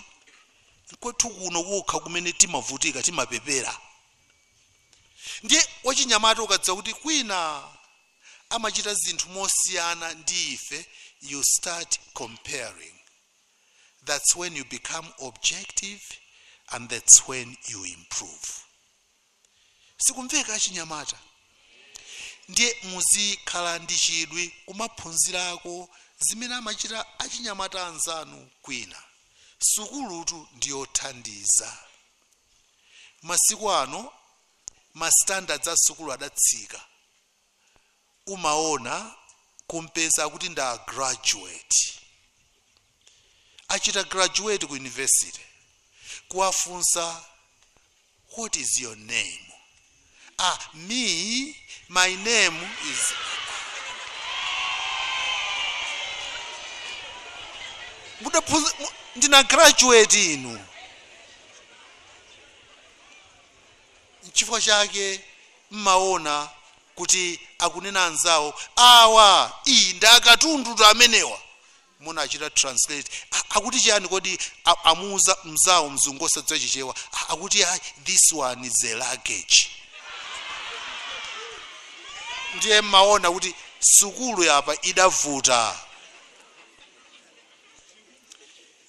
kwathu kuno kokha kumene timavutika, timapepera. Ndiye wachinyamata ukadziwa kuti kwina amachita zinthu mosiyana ndi ife, you start comparing. That's when you become objective and that's when you improve. Sikumveka achinyamata? Ndiye muzikhala ndi chidwi kumaphunzirako zimene amachita achinyamata anzanu kwina. Sukulutu ndiyothandiza. Masiku ano ma standards a sukulu adatsika. Umaona kumpeza kuti nda graduate, achita graduate ku university, kuwafunsa what is your name? Me, my name is. Ndina graduate inu. Chifukwa chake mmaona kuti akunena anzawo awa iyi ndi akatundu amenewa, munachita translate akuti chiyani kodi? Amuuza mzawo mzungu osadziwa Chichewa, akuti this one is a luggage. Ndiye mmaona kuti sukulu yapa idavuta.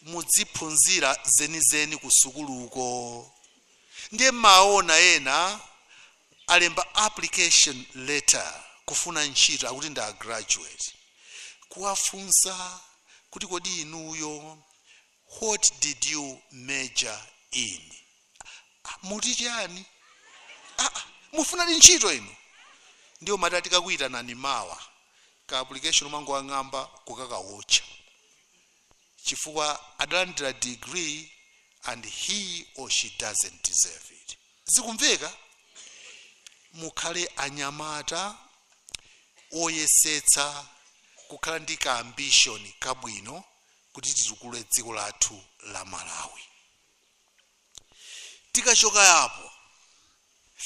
Mudziphunzira zenizeni ku sukuluko. Ndiye mmaona ena alemba application letter kufuna ntchito, akuti nda graduate, kuwafunsa kuti kodi inuyo what did you major in? Muti chiyani? Mufuna ndi ntchito inu? Ndiyo mati tikakuyitanani mawa ka application umangowang'amba kukakawotcha, chifukwa adalandira degree and he or she doesn't deserve it. Zikumveka? Mukhale anyamata oyesetsa kukhala ndi ka ambition kabwino kuti titukule dziko lathu la Malawi. Tikachoka yapo,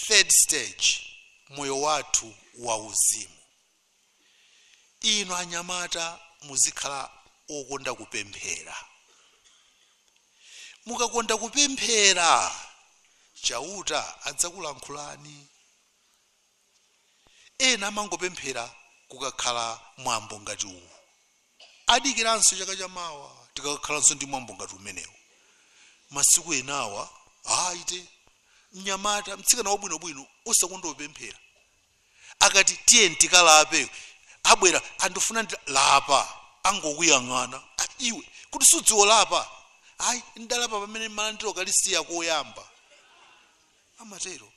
third stage, moyo wathu wauzimu. Inu anyamata muzikhala okonda kupemphera. Mukakonda kupemphera, Chauta adzakulankhulani. Ena amangopemphera kukakhala mwambo ngati uwu, adikiranso chaka chamawa tikakhalanso ndi mwambo ngati umenewu. Masiku enawa aite mnyamata mtsikana wabwinobwino osakonda kupemphera, akati tiye tikalape, abwera andifuna lapa, angokuyang'ana iwe kuti sudziwa lapa. Ayi, ndalapa pamene malandiro kalisiya koyamba. Amatero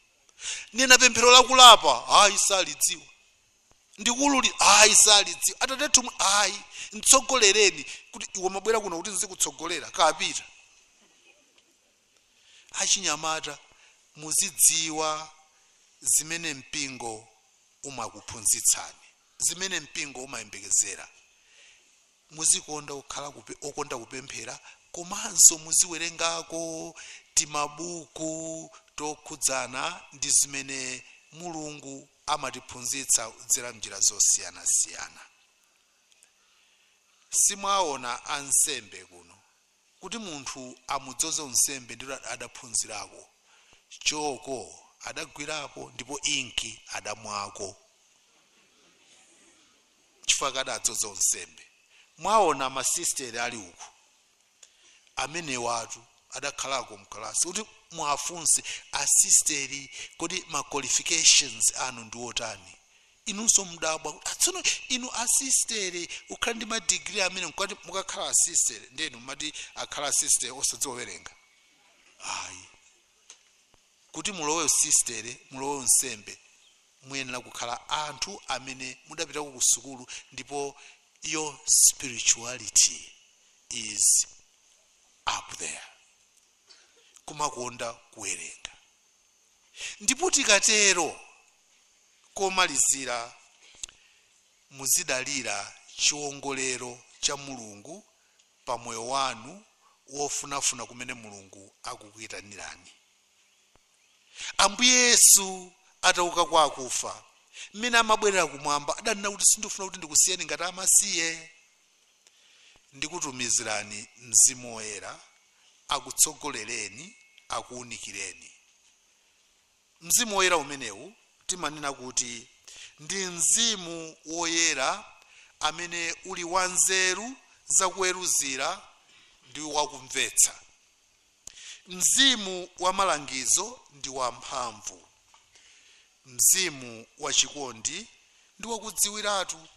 nena pemphero lakulapa, ayi salidziwa. Ndikululi, ayi salidziwa. Atate tumwe, ayi mtsogolereni kuti iwe mabwera kuno kuti nzikutsogolera kapita. Achinyamata muzidziwa zimene mpingo umakuphunzitsani, zimene mpingo umayembekezera. Muzikonda kukhala okonda kupemphera, komanso muziwerengako timabuku tokhudzana ndi zimene Mulungu amatiphunzitsa kudzera njira zosiyanasiyana. Simwaona ansembe kuno kuti munthu amudzoze unsembe ndilo adaphunzirako, choko adagwirapo ndipo inki adamwako, chifukwa adadzoza unsembe. Mwaona masisteri ali uku amene watu adakhalako mkalasi kuti mwafunse asisteri kodi ma qualifications anu ndi otani, Inunso mudabwa, tsono inu asistere ukhala ndi madigiri amene mukati mukakhala asistere, ndenu mumati akhala asistere osadziwa kuwerenga. Ayi, kuti mulowe usistere, mulowe unsembe, muyenera kukhala anthu amene mudapitako ku sukulu ndipo your spirituality is up there, kumakonda kuwerenga. Ndipo tikatero, komalizira, muzidalira chiwongolero cha Mulungu pa moyo wanu wofunafuna kumene Mulungu akukuyitanirani. Ambuye Yesu atauka kwa akufa, mmene amabwerera kumwamba adanena kuti sindifuna kuti ndikusiyeni ngati amasiye, ndikutumizirani Mzimu Woyera akutsogolereni, akuwunikireni. Mzimu Woyera umenewu timanena kuti ndi Mzimu Woyera amene uli wanzeru zakuweruzira ndi wakumvetsa, mzimu wa malangizo ndi wamphamvu, mzimu wachikondi ndi wakudziwiratu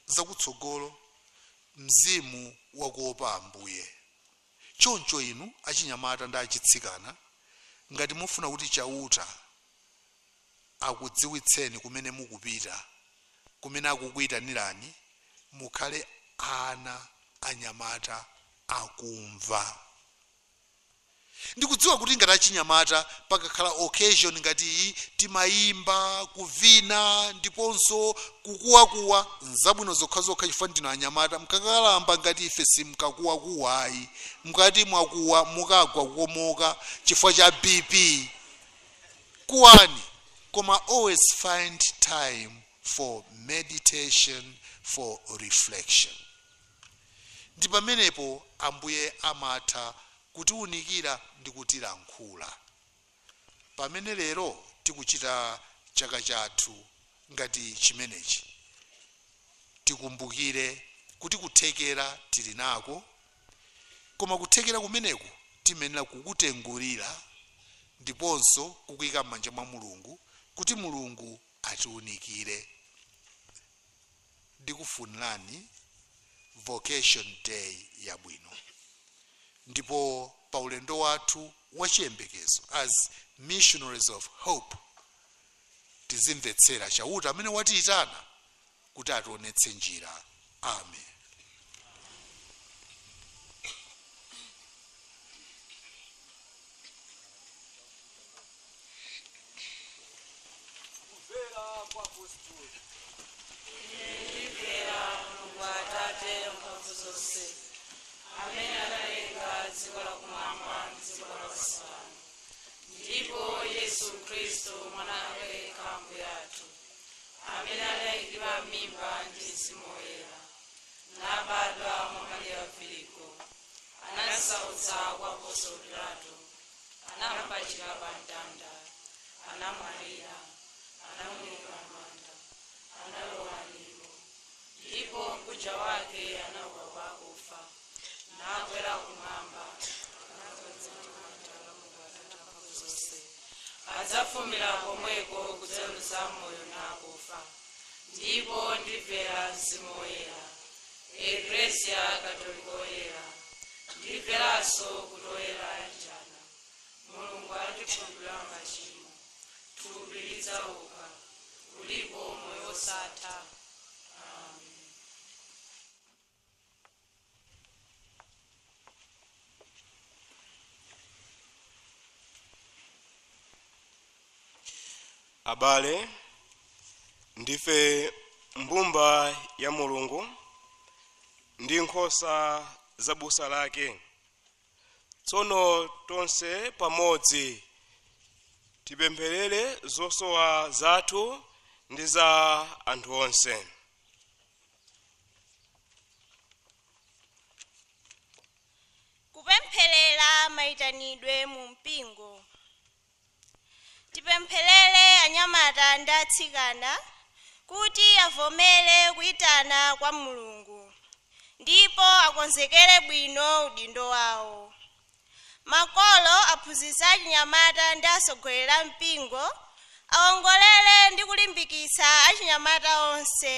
zakutsogolo, mzimu wakuopa Ambuye. Choncho inu achinyamata ndi achitsikana, ngati mufuna kuti Chauta akudziwitseni kumene mukupita, kumene akukuyitanirani, mukhale ana anyamata akumva. Ndikudziwa kuti ngati achinyamata pakakhala occasion ngati iyi timayimba, kuvina ndiponso kukuwakuwa, nzabwino zokhazokha chifukwa ndinu anyamata. Mkakalamba ngati ife simkakuwakuwa ayi, mukati mwakuwa mukagwa kukomoka chifukwa cha BP. Kuwani, koma always find time for meditation, for reflection. Ndi pamenepo Ambuye amatha kutiwunikira ndi kutilankhula. Pamene lero tikuchita chaka chathu ngati chimenechi, tikumbukire kuti kuthekera tili nako, koma kuthekera kumeneku timenera kukutengulira ndiponso kukuyika m'manja mwa Mulungu kuti Mulungu atiwunikire. Ndikufunirani Vocation Day yabwino, ndipo pa ulendo wathu wachiyembekezo as missionaries of hope tizimvetsera Chauta amene watiyitana kuti ationetse njira. Amen. Kumvera kwa apostoli. Ndimvera Mulungu Atate mphamvu zonse, amene analenga dziko lakumwamba ndi dziko lapansi pano, ndipo Yesu Khristu mwana wake yekha Ambuye athu, amene anayikidwa m'mimba ndi Mzimu Woyera, nabadwa mwa Mariya Filipo, anasautsa kwa Ponso Pilato, anamupachika pa mtanda, anamwalira, anamuyika m'manda, analowa limbo, ndipo mkuja wake anauka kwa akufa, nakwera kumwamba, zonse adzafumira komweko kudzaweruza moyo nakufa. Ndipo ndimvera Mzimu Woyera, Eklesia Katolika Woyera, ndimveranso kuti oyera ayanjana, Mulungu atikhululukira machimo, thupi lidzauka, ulipo moyo wosatha. Amen. Abale, ndife mbumba ya Mulungu ndi nkhosa za busa lake. Tsono tonse pamodzi tipempherere zosowa zathu ndi za anthu onse. Kupempherera mayitanidwe mu mpingo. Tipempherere anyamata ndi atsikana kuti avomere kuyitana kwa Mulungu ndipo akonzekere bwino udindo wawo. Makolo, aphunzitsi achinyamata ndi atsogoleri a mpingo Awongolere ndi kulimbikitsa achinyamata onse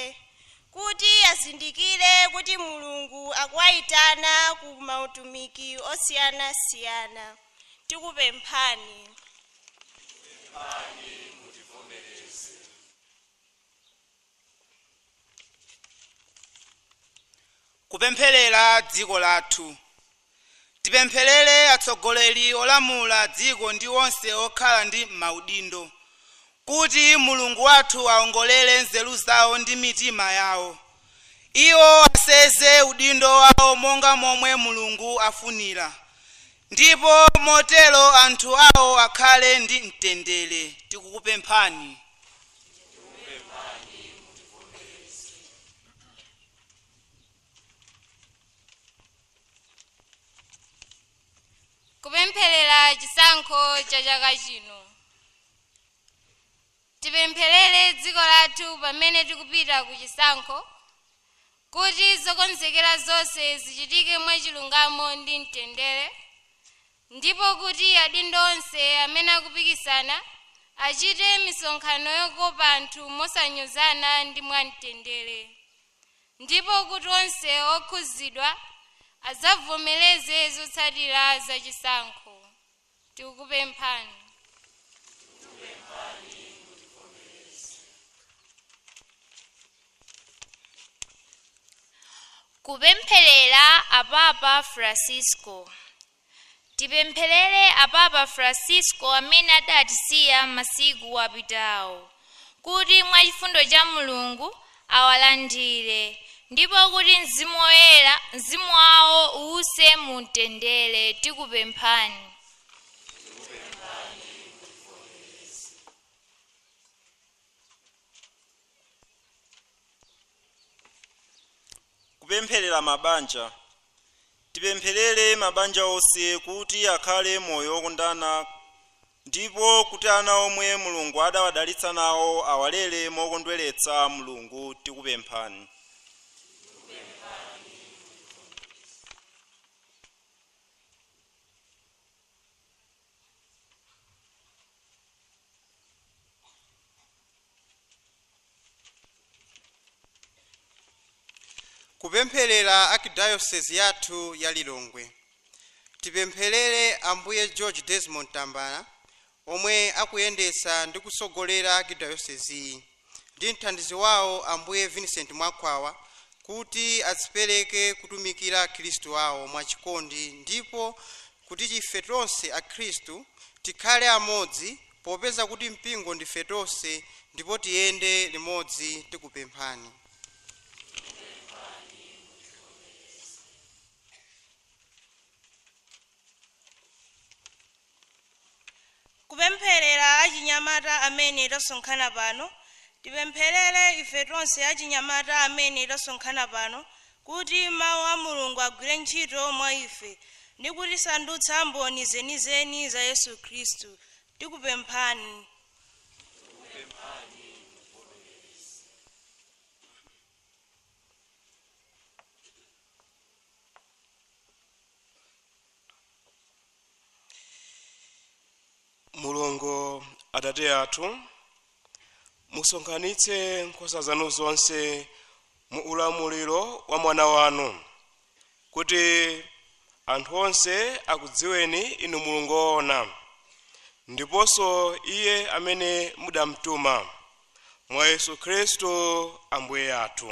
kuti azindikire kuti Mulungu akuwayitana ku mautumiki osiyanasiyana. Tikupemphani. Kupempherera dziko lathu. Tipempherere atsogoleri olamula dziko ndi onse okhala ndi maudindo, kuti Mulungu wathu aongolere nzeru zawo ndi mitima yawo. Iwo aseze udindo wawo monga momwe Mulungu afunira, ndipo motero anthu awo akhale ndi mtendere. Tikukupemphani. Kupempherera chisankho cha chaka chino. Tipempherere dziko lathu pamene tikupita ku chisankho, kuti zokonzekera zonse zichitike mwachilungamo ndi mtendere, ndipo kuti adindo onse amene akupikisana achite misonkhano yokopa anthu mosanyozana ndi mwamtendere, ndipo kuti onse okhuzidwa adzavomereze zotsatira za chisankho. Tikukupemphani. Kupempherera Apapa Francisco. Tipempherere Apapa Francisco amene adatisiya masiku apitawo, kuti mwachifundo cha Mulungu awalandire, ndipo kuti mzimu woyera mzimu wawo uwuse mu mtendere. Tikupemphani. Kupempherera mabanja. Tipempherere mabanja onse kuti akhale moyo wokondana, ndipo kuti ana omwe Mulungu adawadalitsa nawo awalere mokondweretsa Mulungu. Tikupemphani. Kupempherera Archdiocese yathu ya Lilongwe. Tipempherere Ambuye George Desmond Tambala omwe akuyendetsa ndi kutsogolera Archdiocese iyi, ndi mthandizi wawo Ambuye Vincent Mwakhwawa, kuti adzipereke kutumikira akhristu awo mwachikondi, ndipo kuti ife tonse akhristu tikhale amodzi, popeza kuti mpingo ndife tonse, ndipo tiyende limodzi. Tikupemphani. Kupempherera achinyamata amene tasonkhana pano. Tipempherere ife tonse achinyamata amene tasonkhana pano, kuti mawu a Mulungu agwire ntchito mwa ife ndi kutisandutsa mboni zenizeni za Yesu Khristu. Tikupemphani. Mulungu Atate athu, musonkhanitse nkhosa zanu zonse mu ulamuliro wa mwana wanu, kuti anthu onse akudziweni inu Mulungu woona, ndiponso iye amene mudamtuma, mwa Yesu Khristu Ambuye athu.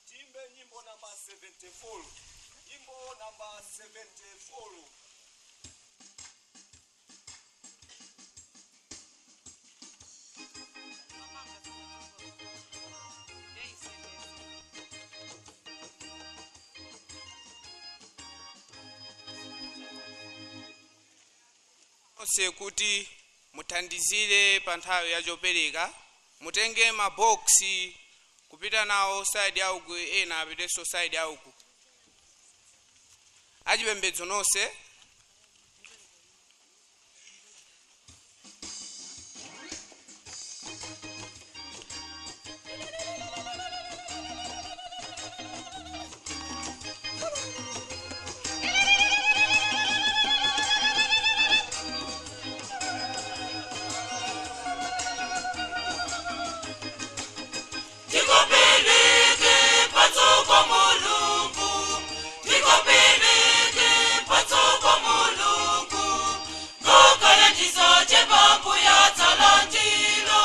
Timbe nyimbo namba 74. Nyimbo namba 74. Onse kuti muthandizire pa nthawi ya chopereka, mutenge maboksi. Kupita nawo side yauku, ena apitenso side yauku. Achipembedzo nonse. Tikopeleke mphatso kwa Mulungu, tikopeleke mphatso kwa Mulungu. Ngokale ndizochepa mbuya talantilo,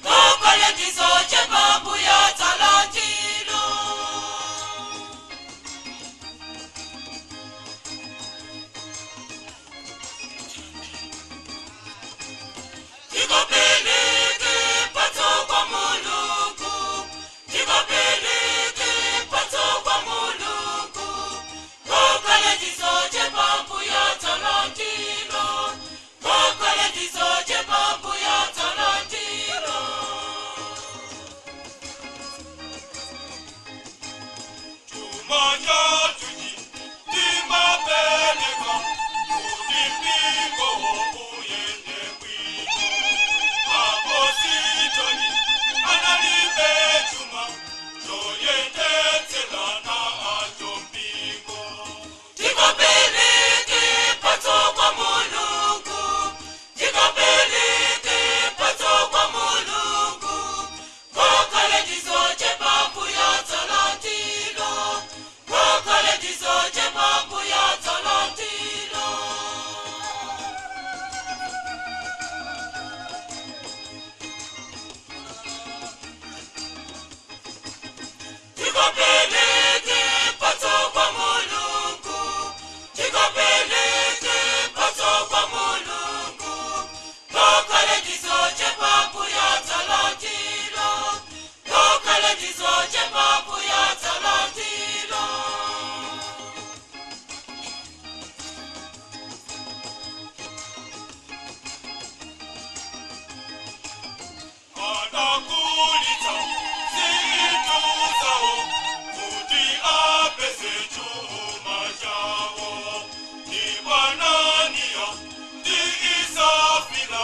ngokale ndizochepa mbuya talantilo. Tikopeleke mphatso kwa Mulungu, tikopeleke mphatso kwa Mulungu. Ngokale ndizochepa mbuya talantilo, ngokale ndizochepa mbuya talantilo. Chuma tuji timapeleka kuti mpingo uyende bwino. Apositoli analibe chuma choyendetselana acho mpingo. Tikopeleke mphatso kwa Mulungu, tikopeleke mphatso kwa Mulungu. Ngokale ndizochepa mbuya talantilo, ngokale ndizochepa mbuya talantilo. Tikopeleke mphatso kwa Mulungu, tikopeleke mphatso kwa Mulungu. Ngokale ndizochepa mbuya talantilo, ngokale ndizochepa mbuya talantilo. Anakulitsa zinthu zawo kuti apeze chuma chawo. Ndi Ananiya ndi Safira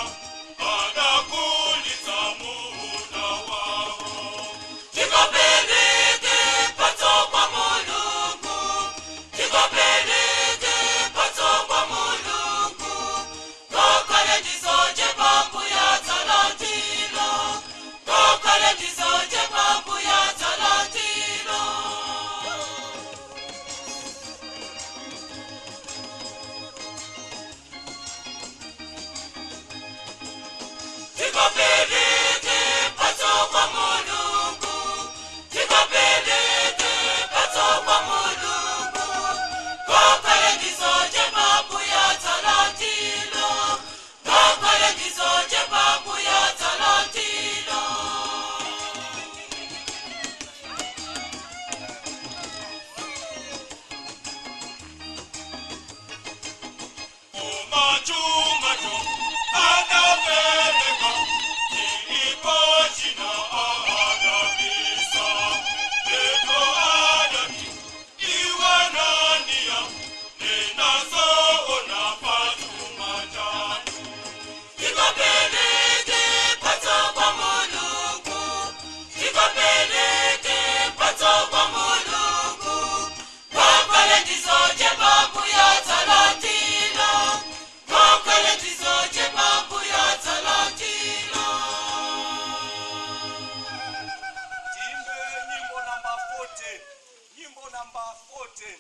anakulitsa munda wawo. Tikopeleke mphatso kwa Mulungu, tikopeleke mphatso kwa Mulungu. Ngokale ndizochepa mbuya talantilo, ngokale ndizochepa mbuya talantilo. Tikopeleke mphatso kwa Mulungu, tikopeleke mphatso kwa Mulungu. Ngokale ndizochepa mbuya talantilo, ngokale ndizochepa mbuya talantilo. Umachumacho anapeleka ilipo china adabisa. Petro adati iwanania nenazoona pachuma chanu. Tikopeleke mphatso kwa Mulungu, tikopeleke mphatso kwa Mulungu. Ngokale ndizochepa mbuya talantilo, ngokale ndizochepa mbuya talantilo. Timbe nyimbo namba 40, nyimbo namba 40.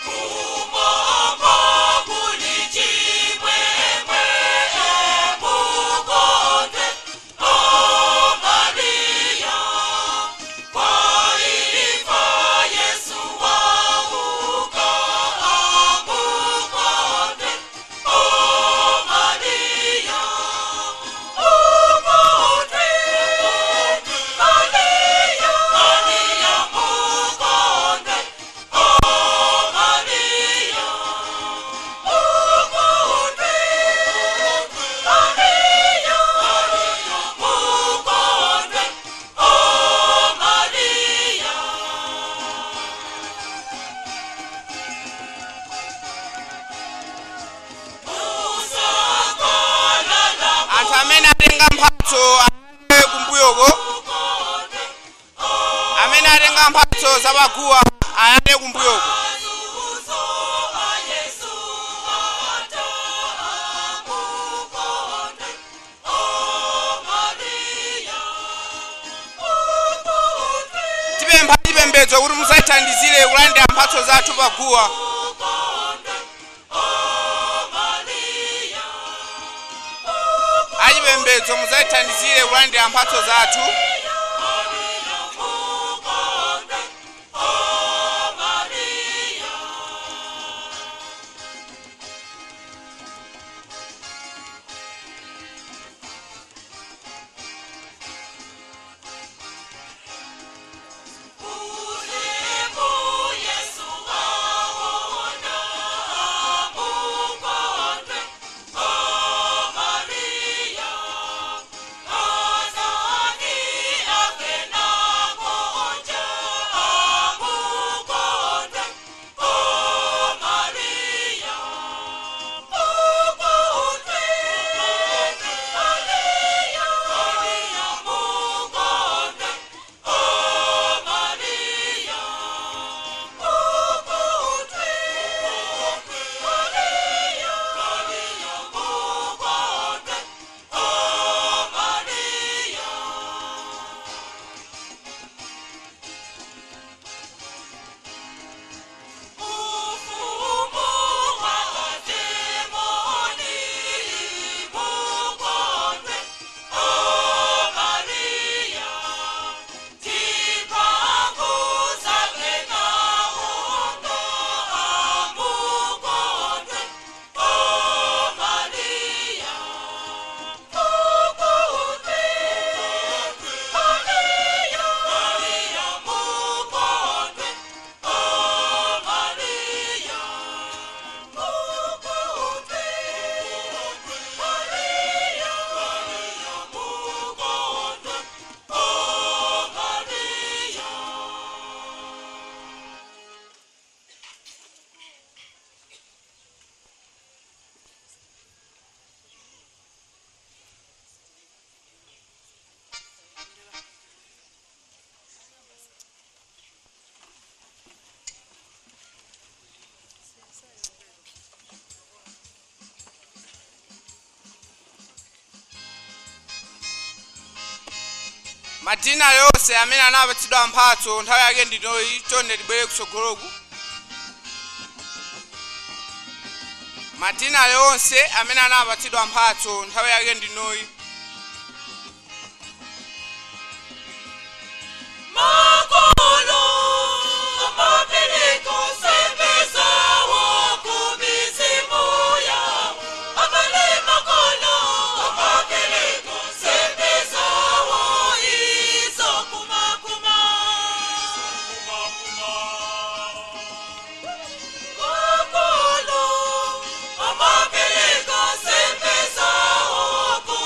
Oh. Atenga mphatso ayale kumbuyoko. Amene atenga mphatso zapaguwa ayale kumbuyoko. Tipempha chipembedzo kuti musatithandizire kulandira mphatso zathu paguwa. Achipembedzo musatithandizire kulandira mphatso zathu. Madina yonse amene anapatsidwa mphatso nthawi yake ndinoyi, chonde tibwere kutsogoloku. Madina yonse amene anapatsidwa mphatso nthawi yake ndinoyi. Makolo amapereka nsembe zawo ku mizimu yawo. Abale makolo amapereka nsembe zawo izo kumakuma. Makolo amapereka nsembe zawo ku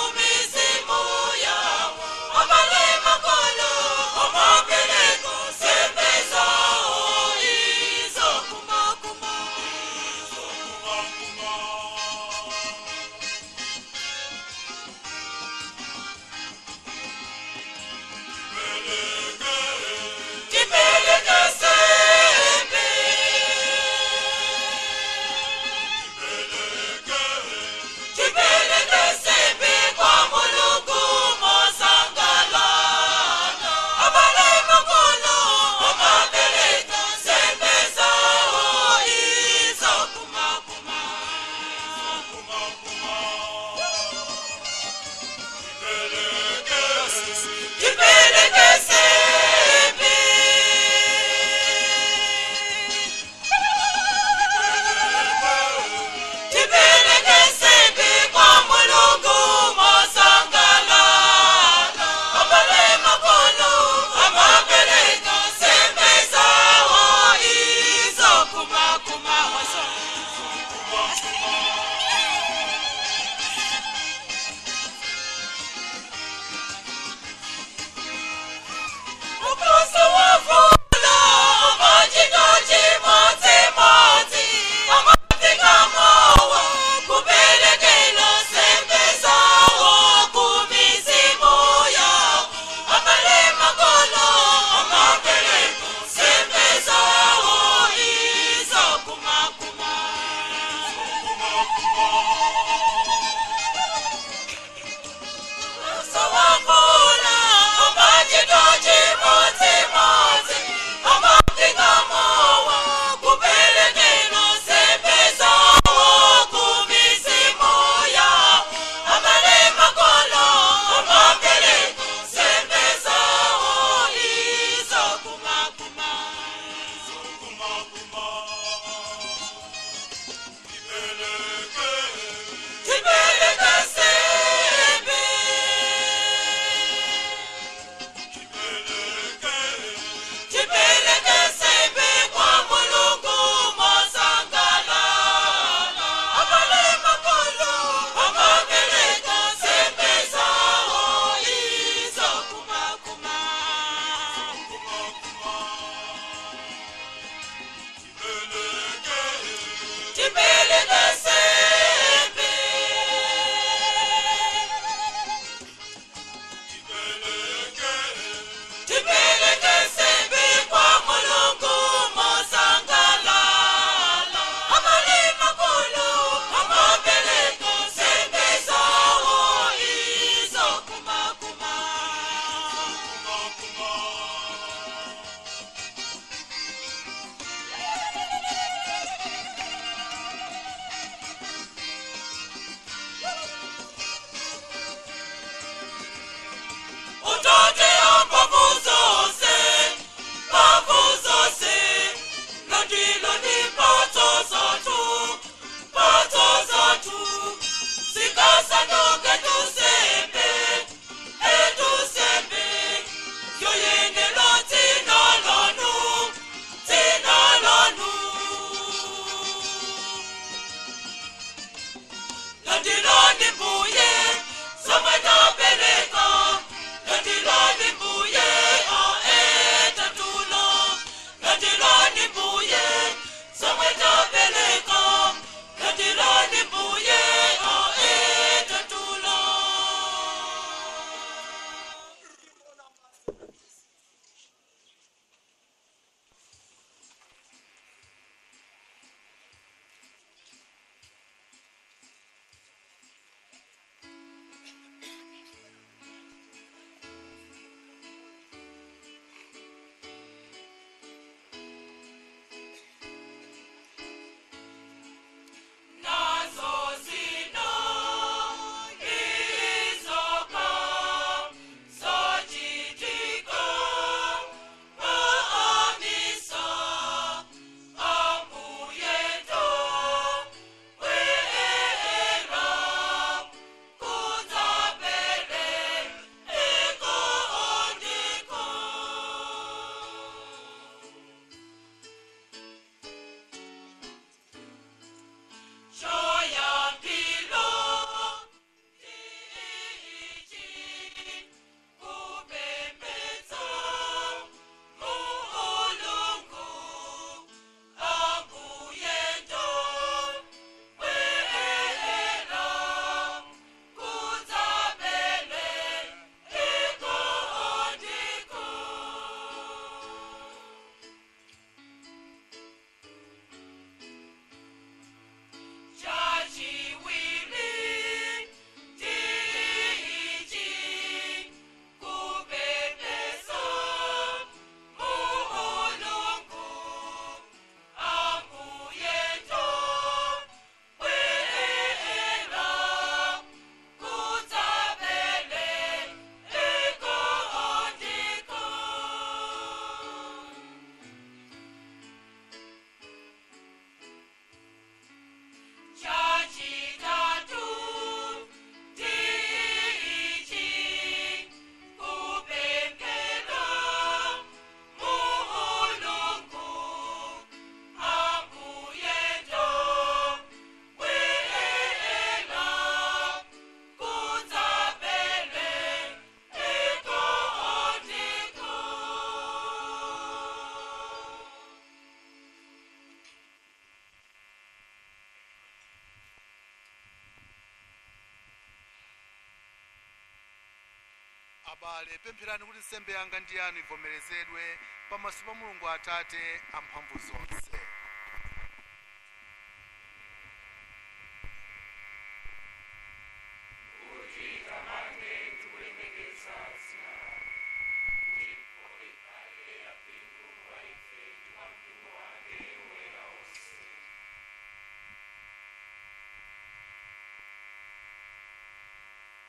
Abale, pempherani kuti nsembe yanga ndi yanu ivomerezedwe pamaso pa Mulungu Atate amphamvu zonse.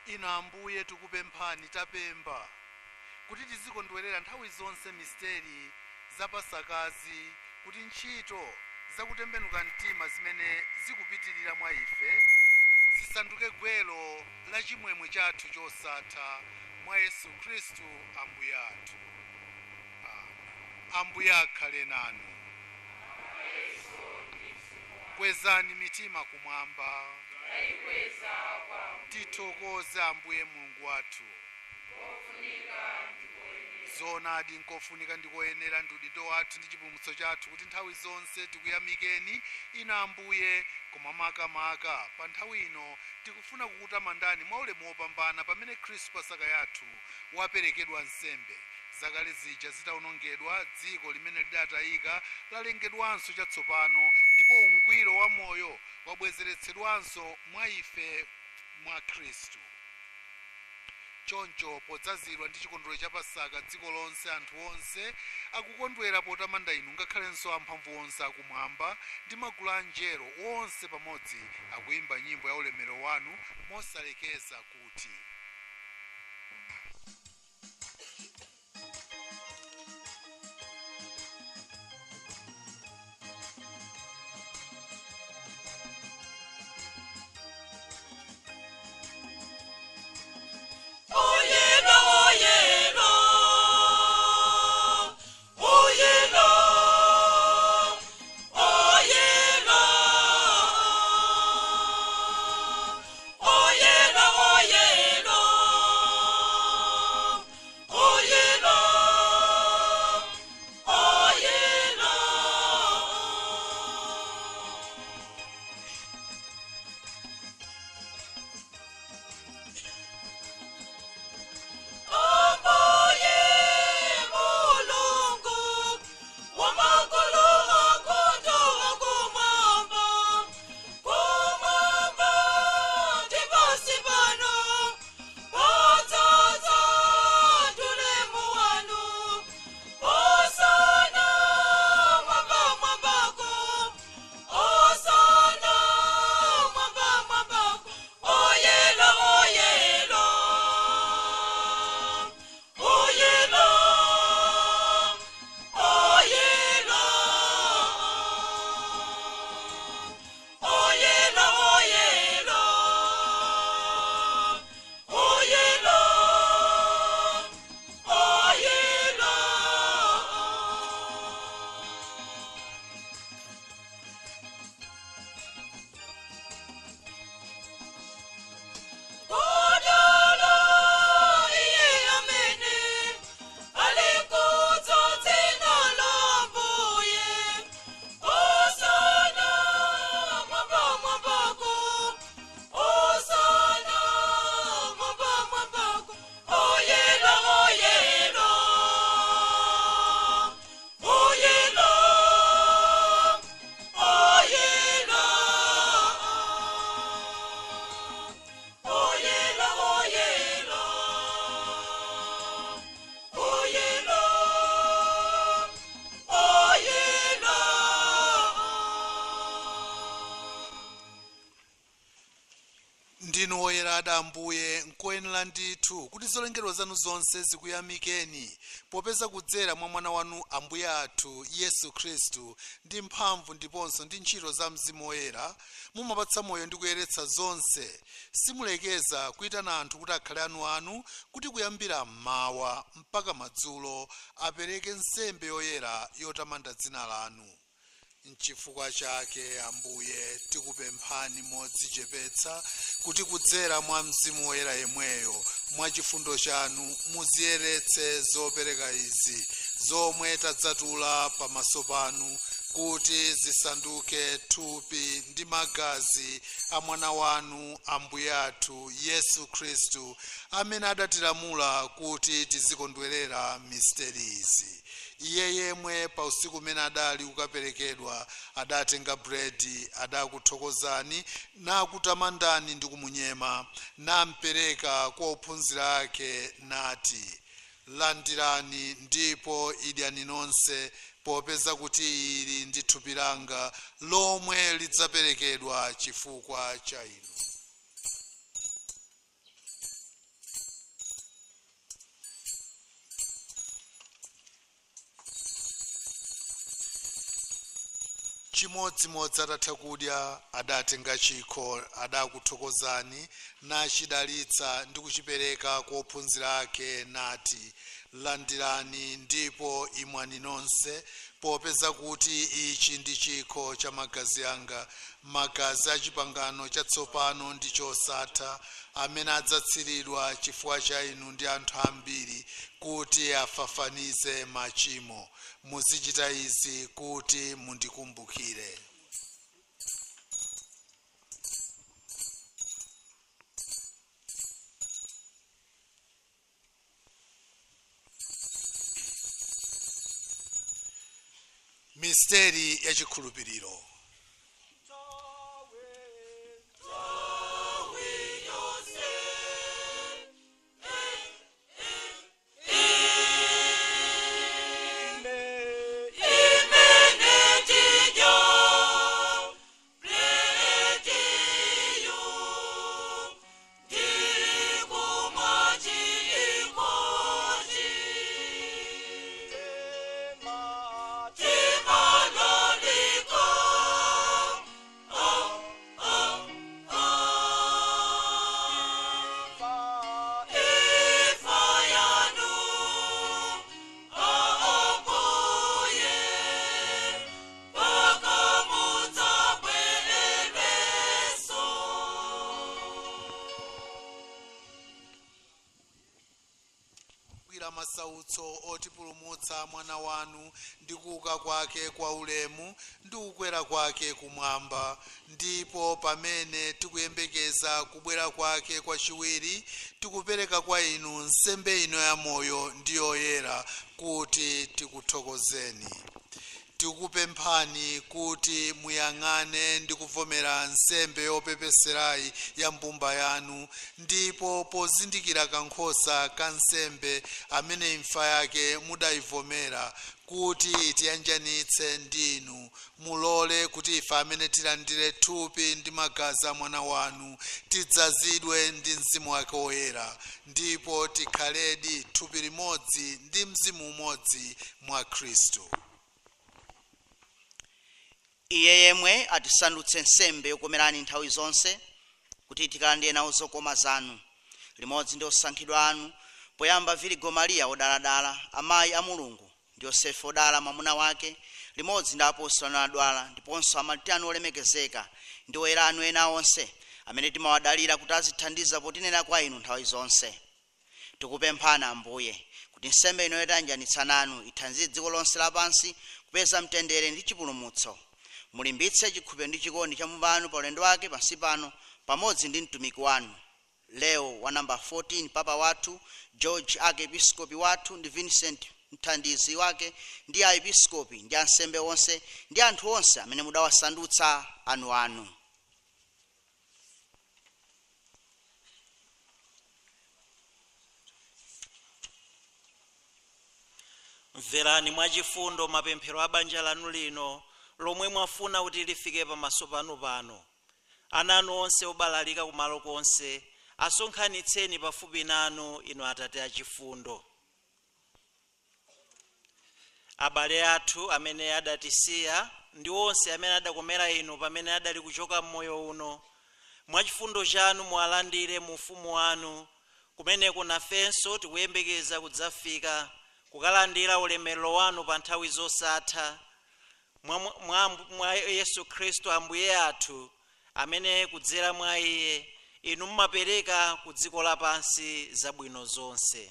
Inu Ambuye, tikupemphani, tapemba kuti tizikondwerera nthawi zonse misteri za Pasakazi, kuti ntchito zakutembenuka mtima zimene zikupitirira mwa ife zisanduke gwero la chimwemwe chathu chosatha mwa Yesu Khristu Ambuye athu. Amen. Ambuye akhale nanu. Kwezani mitima kumwamba. Tithokoze Ambuye Mulungu wathu. Zoonadi, nkofunika ndikoyenera, ndi udindo wathu ndi chipulumutso chathu kuti nthawi zonse tikuyamikeni inu Ambuye, koma makamaka pa nthawi ino tikufuna kukutamandani mwa ulemu wopambana, pamene Khristu Pasaka yathu waperekedwa nsembe. Zakale zija zitawonongedwa, dziko limene lidatayika lalengedwanso chatsopano, ndipo ungwiro wa moyo wabwezeretsedwanso mwa ife mwa Khristu. Choncho, podzazidwa ndi chikondwerero cha Pasaka, dziko lonse, anthu onse akukondwera potamanda inu, ngakhalenso amphamvu onse akumwamba ndi magulu a angelo onse pamodzi akuyimba nyimbo ya ulemerero wanu mosalekeza kuti: Oyera, oyera, oyera, oyera, oyera, oyera, oyera, oyera. Ambuye Mulungu wamakulu ankhondo akumwamba, kumwamba ndi pansi pano podzaza ndi ulemu wanu. Hosana mwamba mwambako, Hosana mwamba mwambako. Oyera, oyera, oyera, oyera, oyera, oyera, oyera, oyera. Godala iye amene alikudza dzina la Ambuye. Hosana mwamba mwambako, Hosana mwamba mwambako. Oyera, oyera, oyera, oyera. Oyera, oyera, oyera, oyera. Ndinu woyera ada Ambuye, nkoyenera ndithu kuti zolengedwa zanu zonse zikuyamikeni, popeza kudzera mwa Mwana wanu Ambuye athu Yesu Khristu, ndi mphamvu ndiponso ndi ntchito za Mzimu Woyera, mumapatsa moyo ndi kuyeretsa zonse. Simulekeza kuyitana anthu kuti akhale anuanu, kuti kuyambira mmawa mpaka madzulo apereke nsembe yoyera yotamanda dzina lanu. Nchifukwa chake, Ambuye, tikupemphani modzichepetsa kuti kudzera mwa Mzimu Woyera yemweyo, mwa chifundo chanu, muziyeretse zopereka izi zomwe tadzatula pamaso panu. kuti zisanduke thupi ndi magazi a mwana wanu Ambuye athu Yesu Khristu, amene adatilamula kuti tizikondwerera misterizi. Iye yemwe pa usiku umene adali kukaperekedwa adatenga bredi, adakuthokozani nakutamandani ndi kumunyema, nampereka kwa ophunzira ake nati: Landirani ndipo idyani nonse, popeza kuti ili ndi thupi langa lomwe lidzaperekedwa chifukwa cha inu. Chimodzimodzi atatha kudya adatenga chikho, adakuthokozani nachidalitsa ndi kuchipereka kwa ophunzira ake nati: Landirani ndipo imwani nonse, popeza kuti ichi ndi chikho cha magazi anga, magazi a chipangano chatsopano ndi chosatha, amene adzatsiridwa chifukwa cha inu ndi anthu ambiri kuti afafanize machimo. Muzichita izi kuti mundikumbukire. Misteri ya chikhulupiriro. Masautso otipulumutsa mwana wanu ndi kuuka kwake kwa ulemu ndi kukwera kwake kumwamba, ndipo pamene tikuyembekeza kubwera kwake kwachiwiri, tikupereka kwa inu nsembe ino ya moyo ndi yoyera kuti tikuthokozeni. Tikupemphani kuti muyang'ane ndi kuvomera nsembe yopepeserayi ya mbumba yanu, ndipo pozindikira kankhosa ka nsembe amene imfa yake mudayivomera kuti tiyanjanitse ndinu, mulole kuti ife amene tilandire thupi ndi magazi a mwana wanu tidzazidwe ndi mzimu wake woyera, ndipo tikhaledi thupi limodzi ndi mzimu umodzi mwa Khristu. Iye yemwe atisandutse nsembe yokomerani nthawi zonse, kuti tikalandire nawo zokoma zanu limodzi ndi osankhidwa anu, poyamba Virigo Mariya odaladala, amayi a Mulungu, ndi Yosefe odala mwamuna wake, limodzi ndi apostolo anu adwala, ndiponso amartiri anu olemekezeka ndi oyera anu ena onse amene timawadalira kuti azithandiza potinena kwa inu nthawi zonse. Tikupemphana Ambuye kuti nsembe ino yotiyanjanitsa nanu ithandize dziko lonse lapansi kupeza mtendere ndi chipulumutso. Mulimbitse chikhulupiriro ndi chikondi cha mbumba yanu pa ulendo wake pansi pano, pamodzi ndi mtumiki wanu Leo wa namba 14 papa wathu, George archiepiscopi wathu, ndi Vincent mthandizi wake, ndi aepiskopi ndi ansembe onse ndi anthu onse amene mudawasandutsa anu anu. Mverani mwachifundo mapemphero a banja lanu lino lomwe mwafuna kuti lifike pamaso panu pano. Ana anu onse obalalika kumalo konse asonkhanitseni pafupi nanu, inu Atate achifundo. Abale athu amene adatisiya ndi onse amene adakomera inu pamene adali kuchoka mmoyo uno, mwachifundo chanu muwalandire mu ufumu wanu, kumeneko nafenso tikuyembekeza kudzafika kukalandira ulemerero wanu pa nthawi zosatha, mwa Yesu Khristu Ambuye athu, amene kudzera mwa iye inu mumapereka ku dziko lapansi zabwino zonse.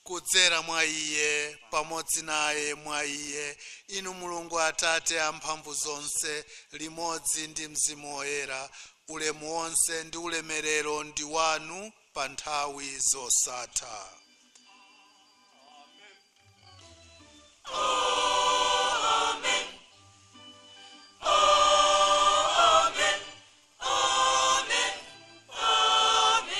Kudzera mwa iye, pamodzi naye, mwa iye, inu Mulungu Atate amphamvu zonse, limodzi ndi Mzimu Woyera, ulemu wonse ndi ulemerero ndi wanu pa nthawi zosatha. Amen. Amen. Amen. Amen.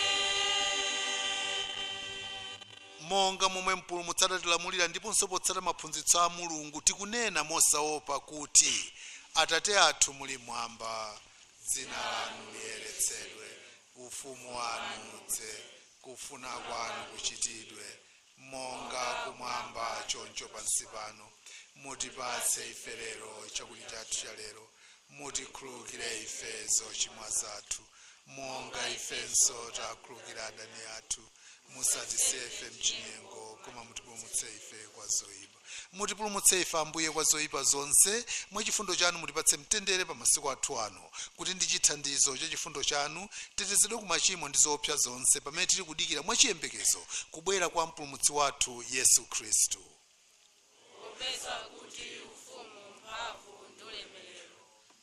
Monga momwe Mpulumutsi adatilamulira ndiponso potsata maphunzitso a Mulungu, tikunena mosaopa kuti: Atate athu muli mwamba, dzina lanu liyeretsedwe, ufumu wanu udze, kufuna kwanu kuchitidwe monga kumwamba choncho pansi pano. Mutipatse ife lero chakudya chathu cha lero. Mutikhululukire ife zochimwa zathu, monga ifenso takhululukira adani athu. Musatisiye ife mchinyengo, koma mutipulumutse ife kwa zoyipa. Mutipulumutse ife, Ambuye, kwa zoyipa zonse. Mwa chifundo chanu mutipatse mtendere pa masiku athu ano, kuti ndi chithandizo cha chifundo chanu tetezedwe ku machimo ndi zoopsa zonse, pamene tili kudikira mwachiyembekezo kubwera kwa Mpulumutsi wathu Yesu Khristu. Popeza kuti ufumu, mphamvu ndi ulemerero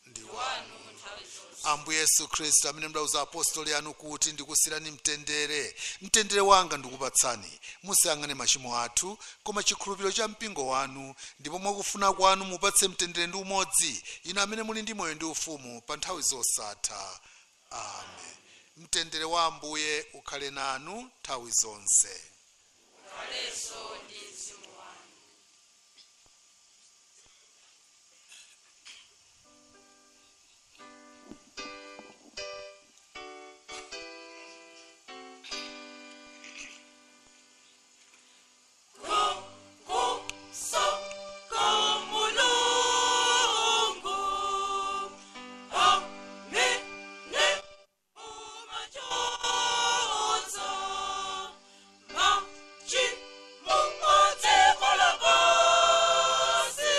ndi wanu nthawi zonse. Ambuye Yesu Khristu, amene mudauza apostoli anu kuti: "Ndikusiyirani mtendere, mtendere wanga ndikupatsani," musayang'ane machimo athu, koma chikhulupiriro cha mpingo wanu, ndipo mwakufuna kwanu mupatse mtendere ndi umodzi, inu amene muli ndi moyo ndi ufumu pa nthawi zosatha. Amen. Mtendere wa Ambuye ukhale nanu nthawi zonse. Ukhalenso ndi mzimu wanu. Kuso komulungu amene umachoza machimo otekolabasi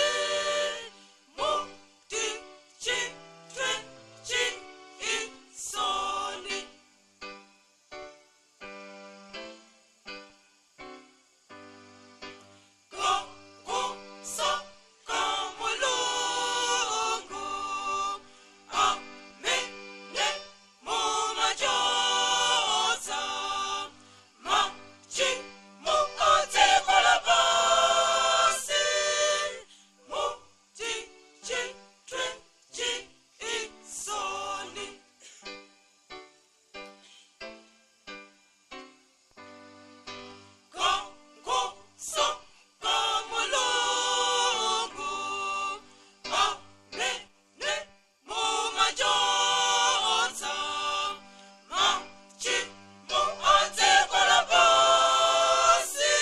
mutichitwe chiisoni. Kuso komulungu amene mumachoza machimo otekolabasi mutichitwe chiisoni. Kuso komulungu amene mumachoza machimo otekolabasi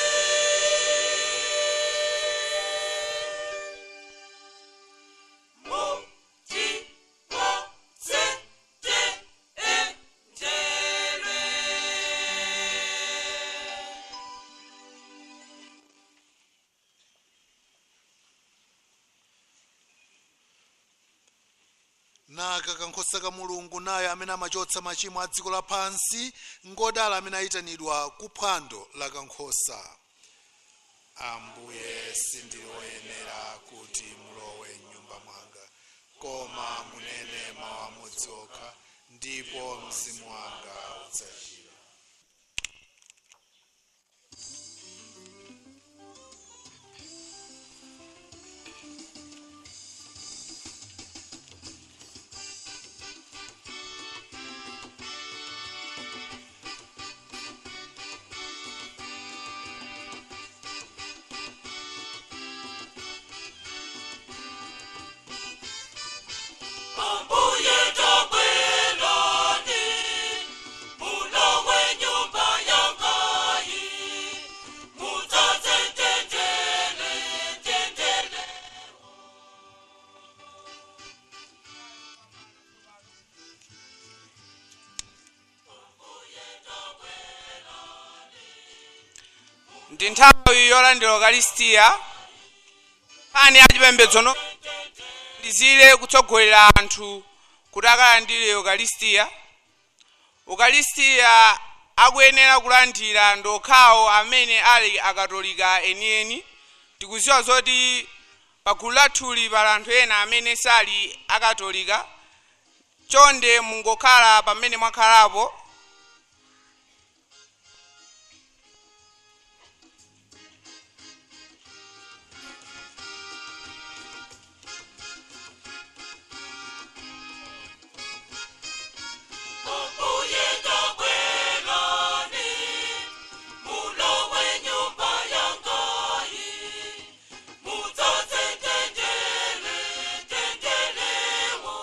mutipatse mtendere. Naka kankhosa ka Mulungu, naye amene amachotsa machimo a dziko lapansi. Ngodala amene ayitanidwa ku phwando la kankhosa. Ambuye, sindili woyenera kuti mulowe m'nyumba mwanga, koma munene mawu amodzi okha, ndipo mzimu wanga udzachira. Ambuye tabwerani, mulowe nyumba yangayi, mudzadze mtendere, mtendere. Ndi nthawi yolandira Ukalistiya. Nkhani ya chipembedzo no ndizile kutsogolera anthu kuti akalandire Ukalistiya. Ukalistiya Akuyenera kulandira ndokhawo amene ali akatolika enieni. Tikuziwa zoti pagulu lathuli pali anthu ena amene sali akatolika. Chonde mungokhala pamene mwakhalapo. Ambuye tabwerani, mulowe nyumba yangayi, mudzaze tendele, tendelewo.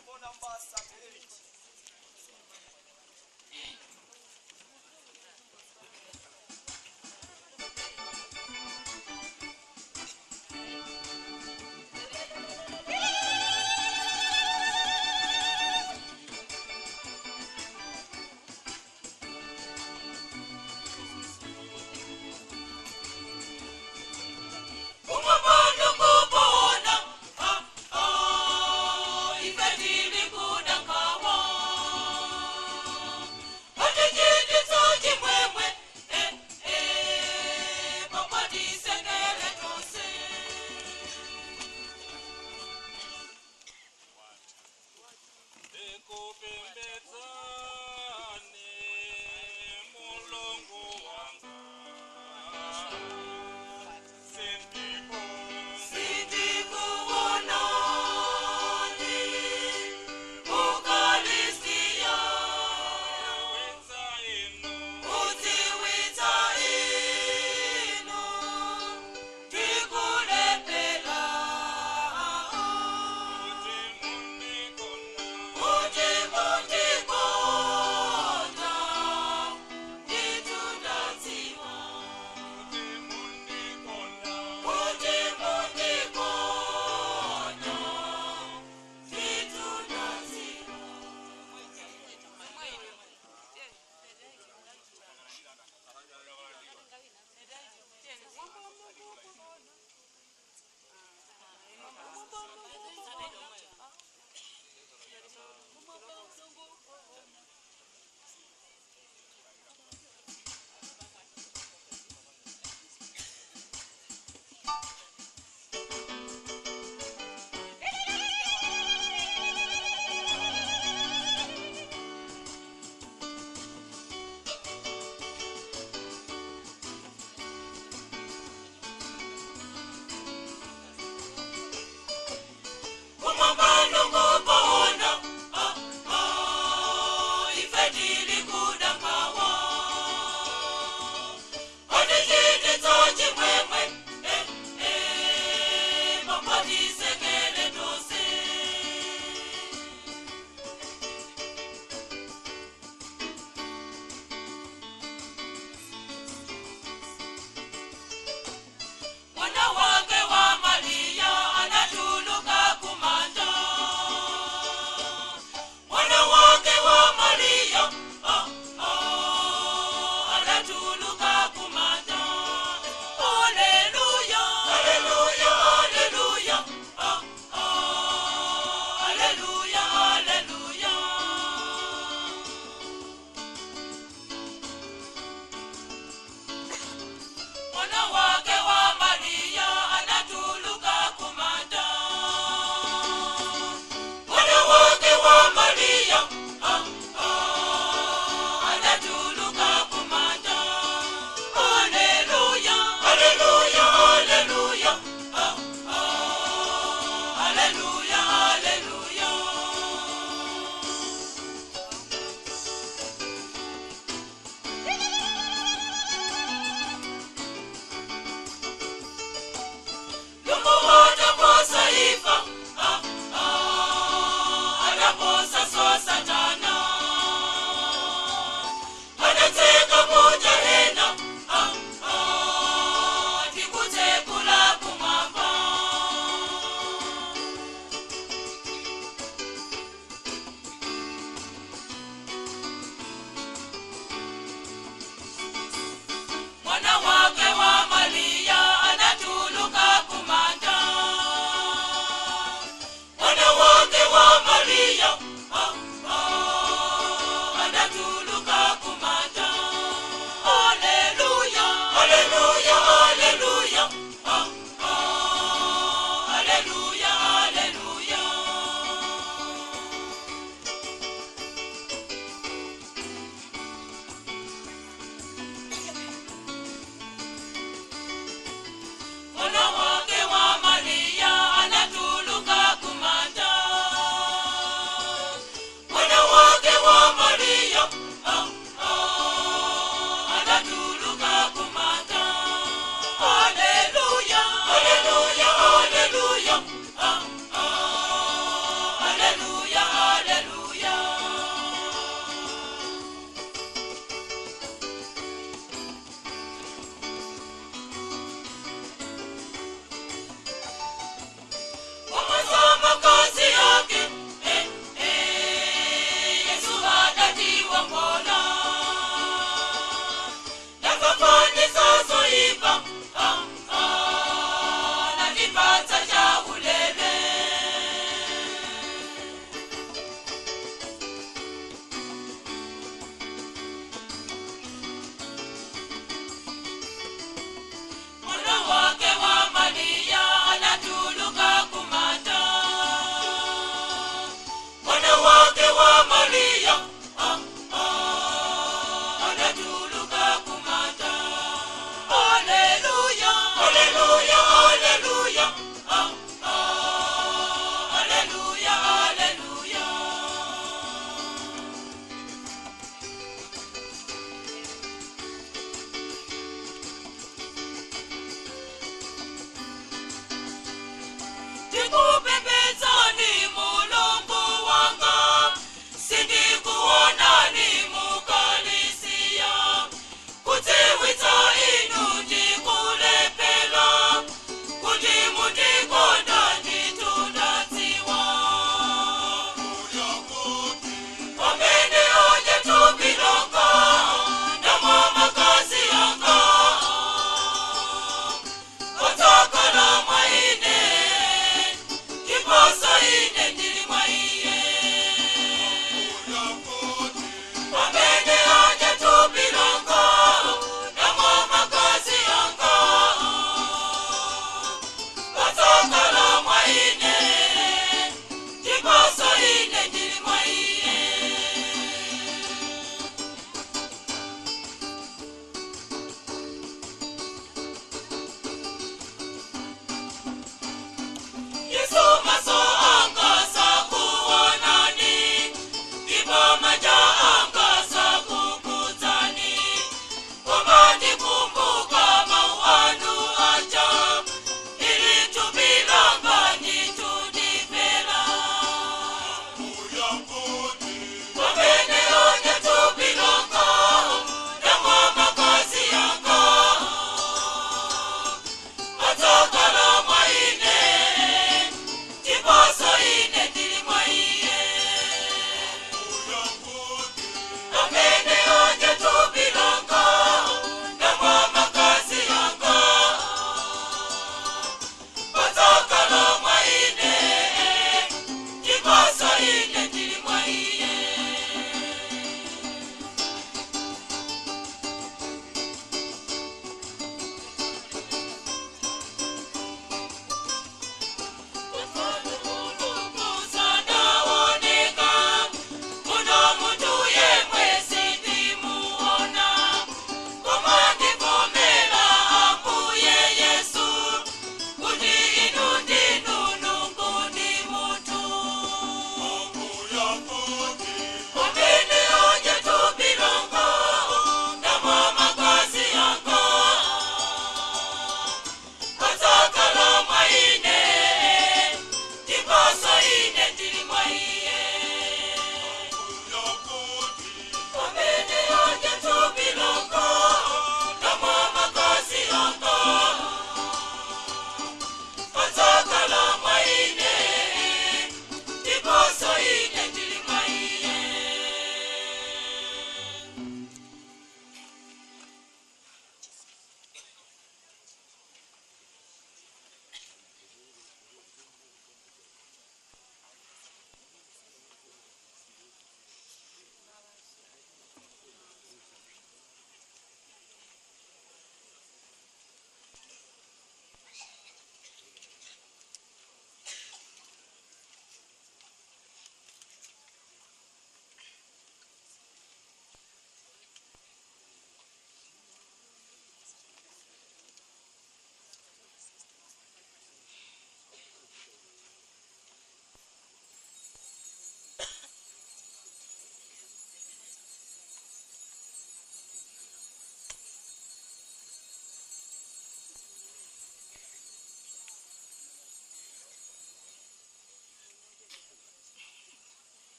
Nyimbo namba 38. Umabona kubona, ah, ah, ife tili kudankawa.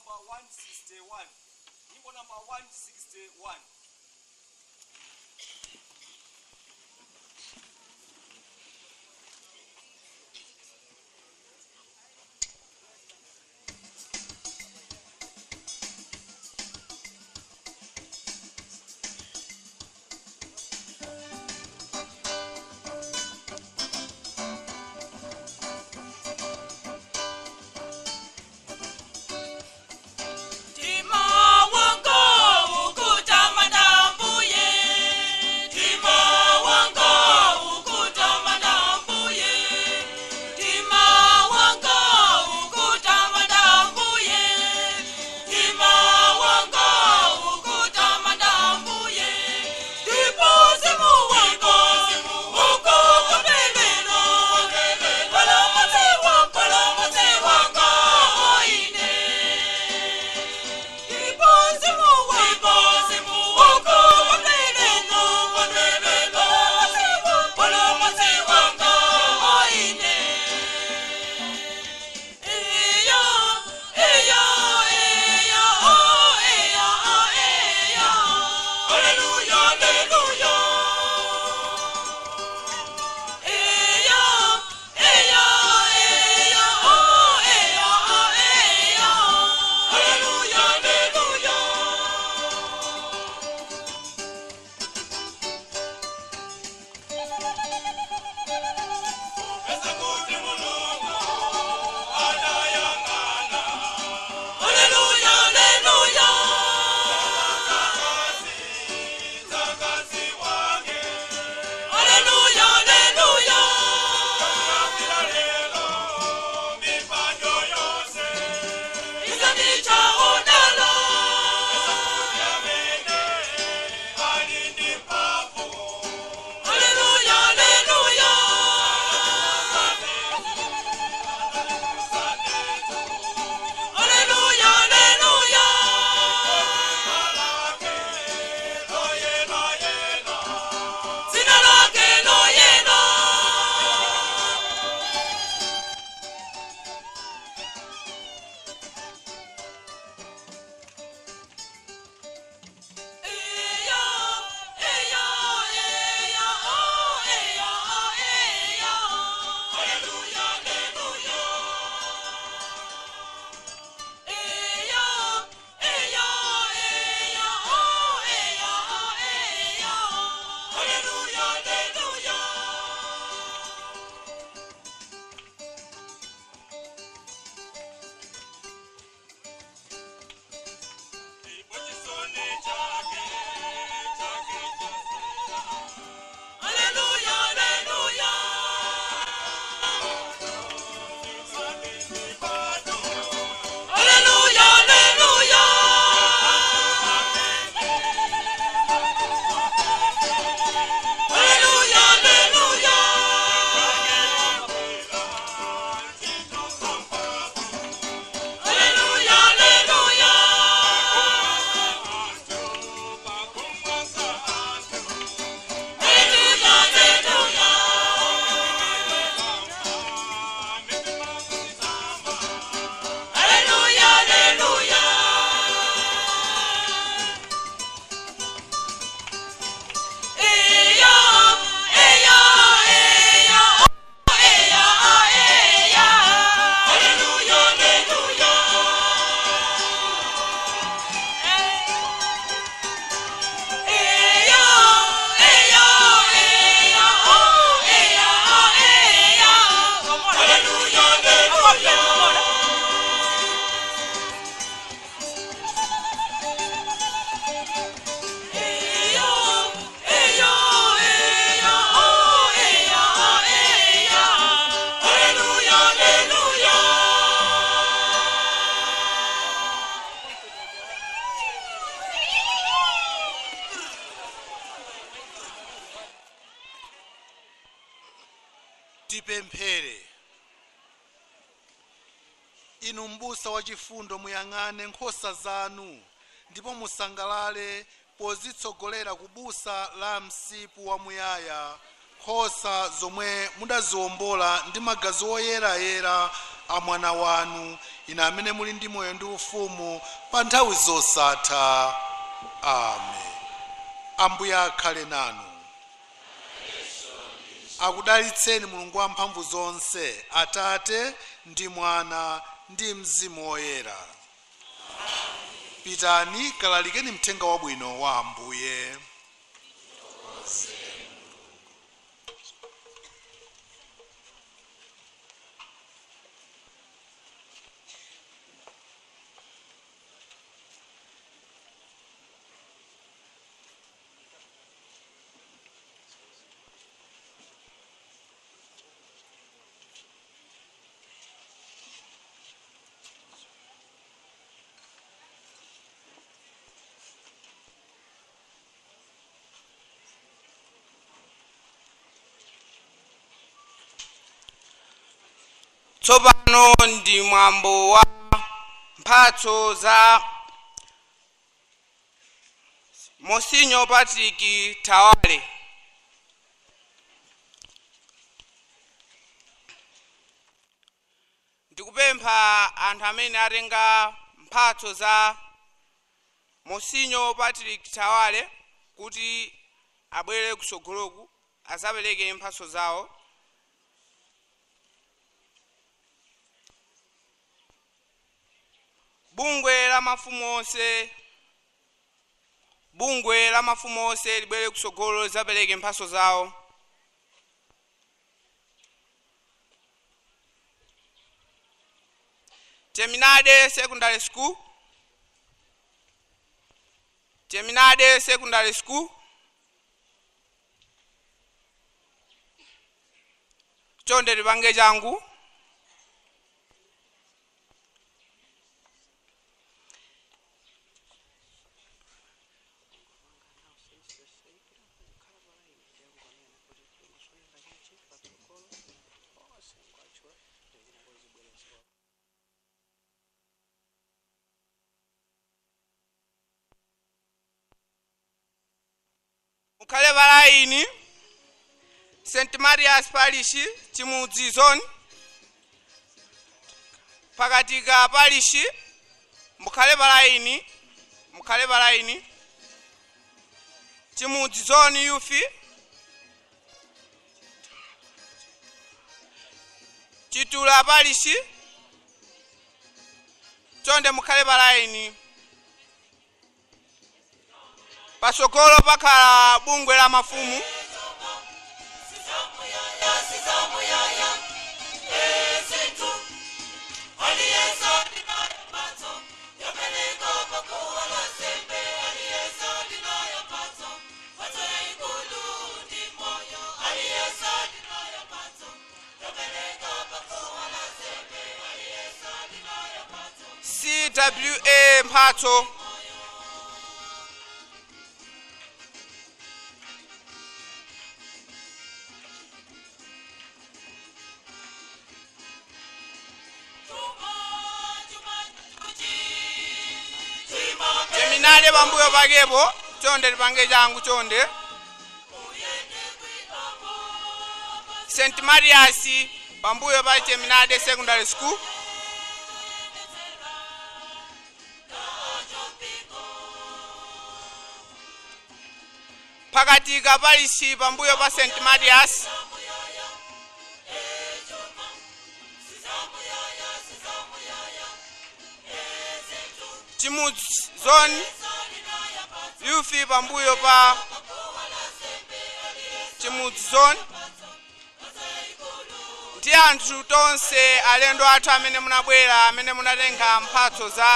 Number 161. Nyimbo number 161. Tima wango ukutamanda. Tipemphere. Inu m'busa wachifundo, muyang'ane nkhosa zanu ndipo musangalale pozitsogolera ku busa la msipu wamuyaya, nkhosa zomwe mudaziwombola ndi magazi woyerayera a mwana wanu, ina amene muli ndi moyo ndi ufumu pa nthawi zosatha. Amen. Ambuye akhale nanu. Akudalitseni Mulungu wamphamvu zonse, Atate ndi Mwana ndi Mzimu Woyera. Pitani kalalikeni mthenga wabwino wa Ambuye. Tsopano ndi mwambo wa mphatso za Monsinyo Patrick Thawale. Ndikupempha anthu amene atenga mphatso za Monsinyo Patrick Thawale kuti abwere kusogoloku azapereke mphatso zawo. Bungwe la mafumu onse, bungwe la mafumu onse libwere kusogolo lizapereke mphatso zawo. Terminade Secondary School, Terminade Secondary School, chonde lipange changu. Mukhale palaini. St. Marias Parish, Chimudzi Zone, pakati ka parish, mukhale palaini, mukhale palaini. Chimudzi Zone Youth, Chitula Parish, chonde mukhale palaini. Pasokolo pakhala bungwe la mafumu. CWA mphatso. Terminale pambuyo pakepo, chonde lipange changu chonde. St. Marias pambuyo pa Terminale Secondary School. Pakati ka parish pambuyo pa St. Marias. Chimudzi Zone Youth pambuyo pa Chimudzi Zone. Ndi anthu tonse alendo athu amene munabwera, amene munatenga mphatso za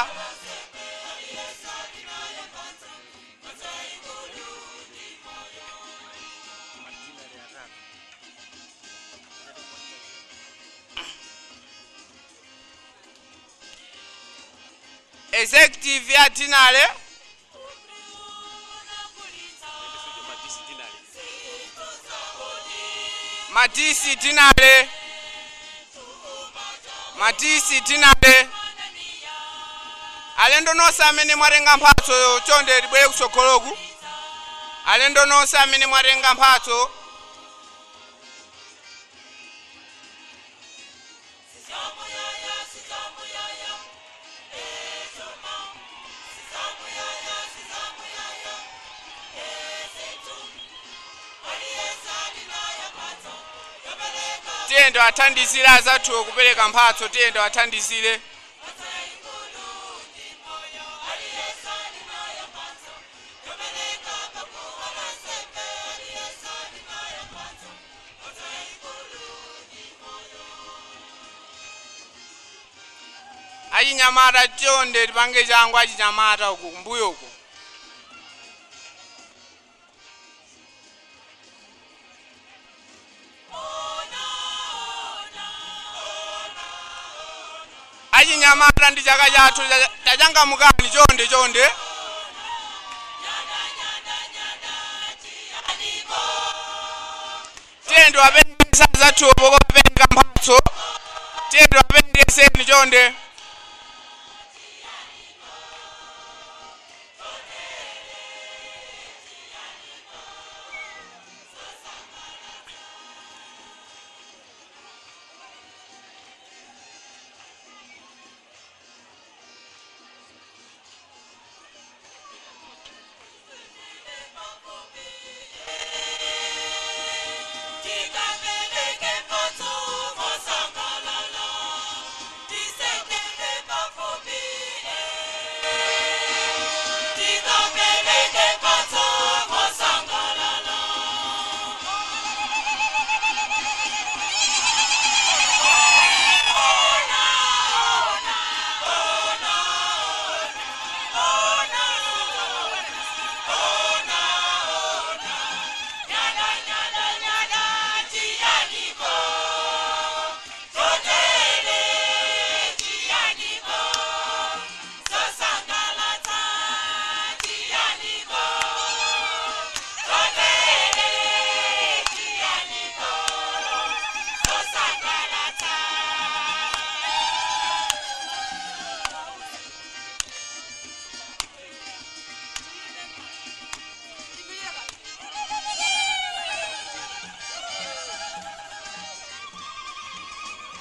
executive ya dinale, Madisi dinale, Madisi dinale. Alendo nonse amene mwatenga mphatso chonde libwere kutsogoloku. Alendo nonse amene mwatenga mphatso. Tiyende wathandizire azathuwo kupereka mphatso, tiyende wathandizire. Achinyamata chonde tipange changu achinyamata uku kumbuyo uku. Achinyamata ndi chaka chathu tachangamukani chonde chonde. Tiyende waperekesa zathuwo pokopereka mphatso, tiyende waperekeseni chonde.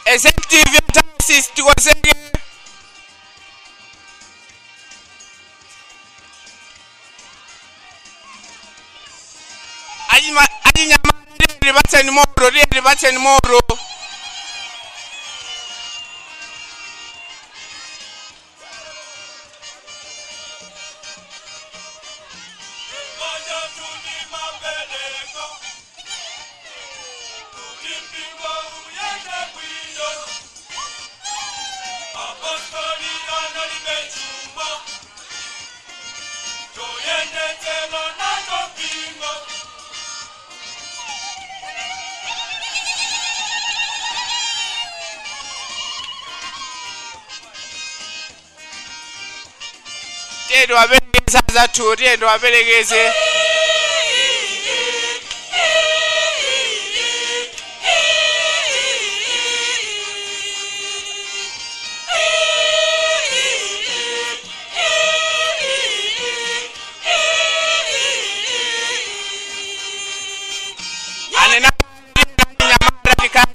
Executive taxis tikonzeke. Achinyamata tipatseni moto, tiye tipatseni moto. Tiyende waperekeze azathuwo, tiyende waperekeze. Anena achinyamata tikhale.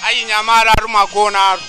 Achinyamata atumagona atu.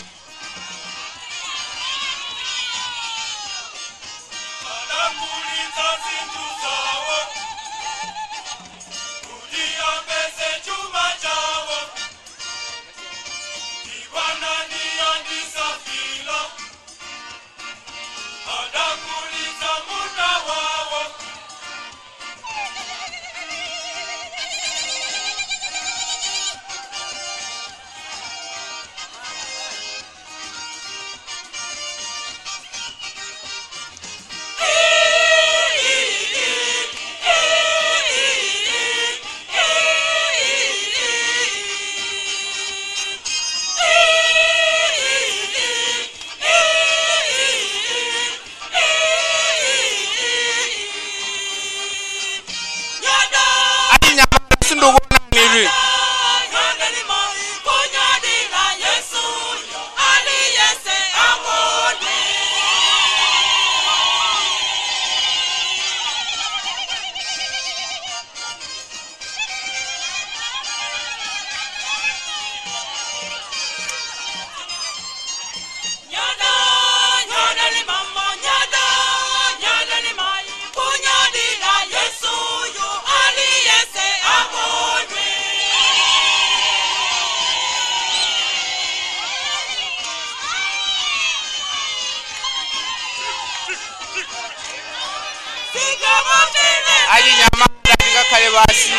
Achinyamata tikakhale pasi.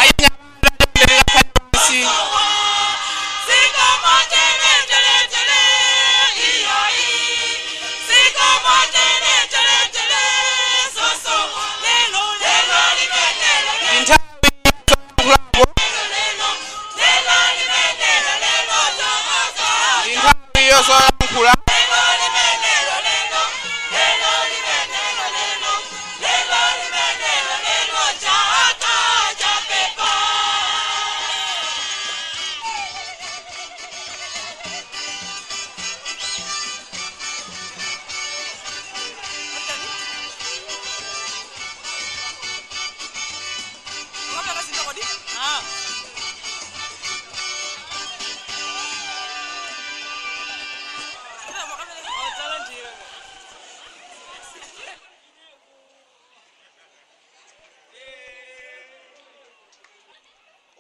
Achinyamata tikakhale pasi. Ndi nthawi yolankhulapo. Ndi nthawi yosolankhula.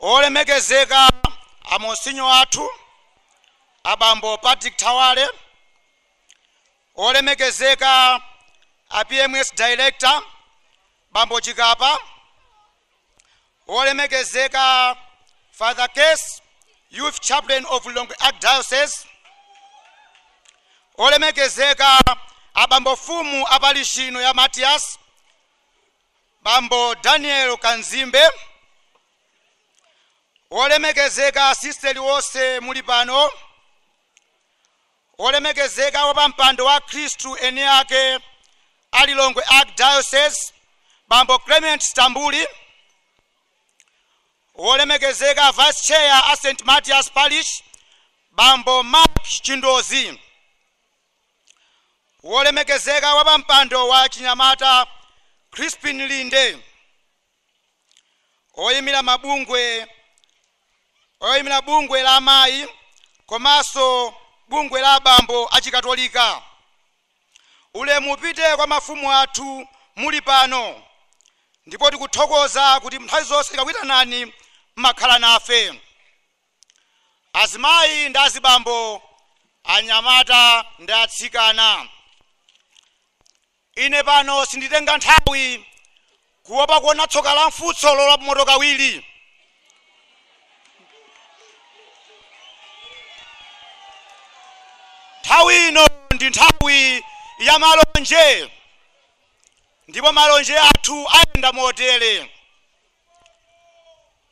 Olemekezeka amonsinyo athu abambo Patrick Thawale, olemekezeka a PMS director bambo Chikapa, olemekezeka Father Case, youth chaplain of Lilongwe Archdiocese, olemekezeka abambo fumu apalishino ya Matias bambo Daniel Kanzimbe, olemekezeka asisteri wonse muli pano, olemekezeka wapampando wa Khristu eni ake a Lilongwe Archdiocese bambo Clement Stambuli, olemekezeka vice chair a St Matthias Parish bambo Mark Chindozi, wolemekezeka wapampando wa chinyamata Crispin Linde, oyimira mabungwe, oyimira bungwe la amayi komanso bungwe la abambo achikatolika, ulemu upite kwa mafumu athu muli pano, ndipo tikuthokoza kuti nthawi zonse tikakuyitanani mmakhala nafe. Azimayi ndi azibambo, anyamata ndi atsikana, ine pano sinditenga nthawi kuopa kuona tsoka la mfutso lola moto kawiri. Nthawi ino ndi nthawi ya malonje, ndipo malonje athu ayenda motere.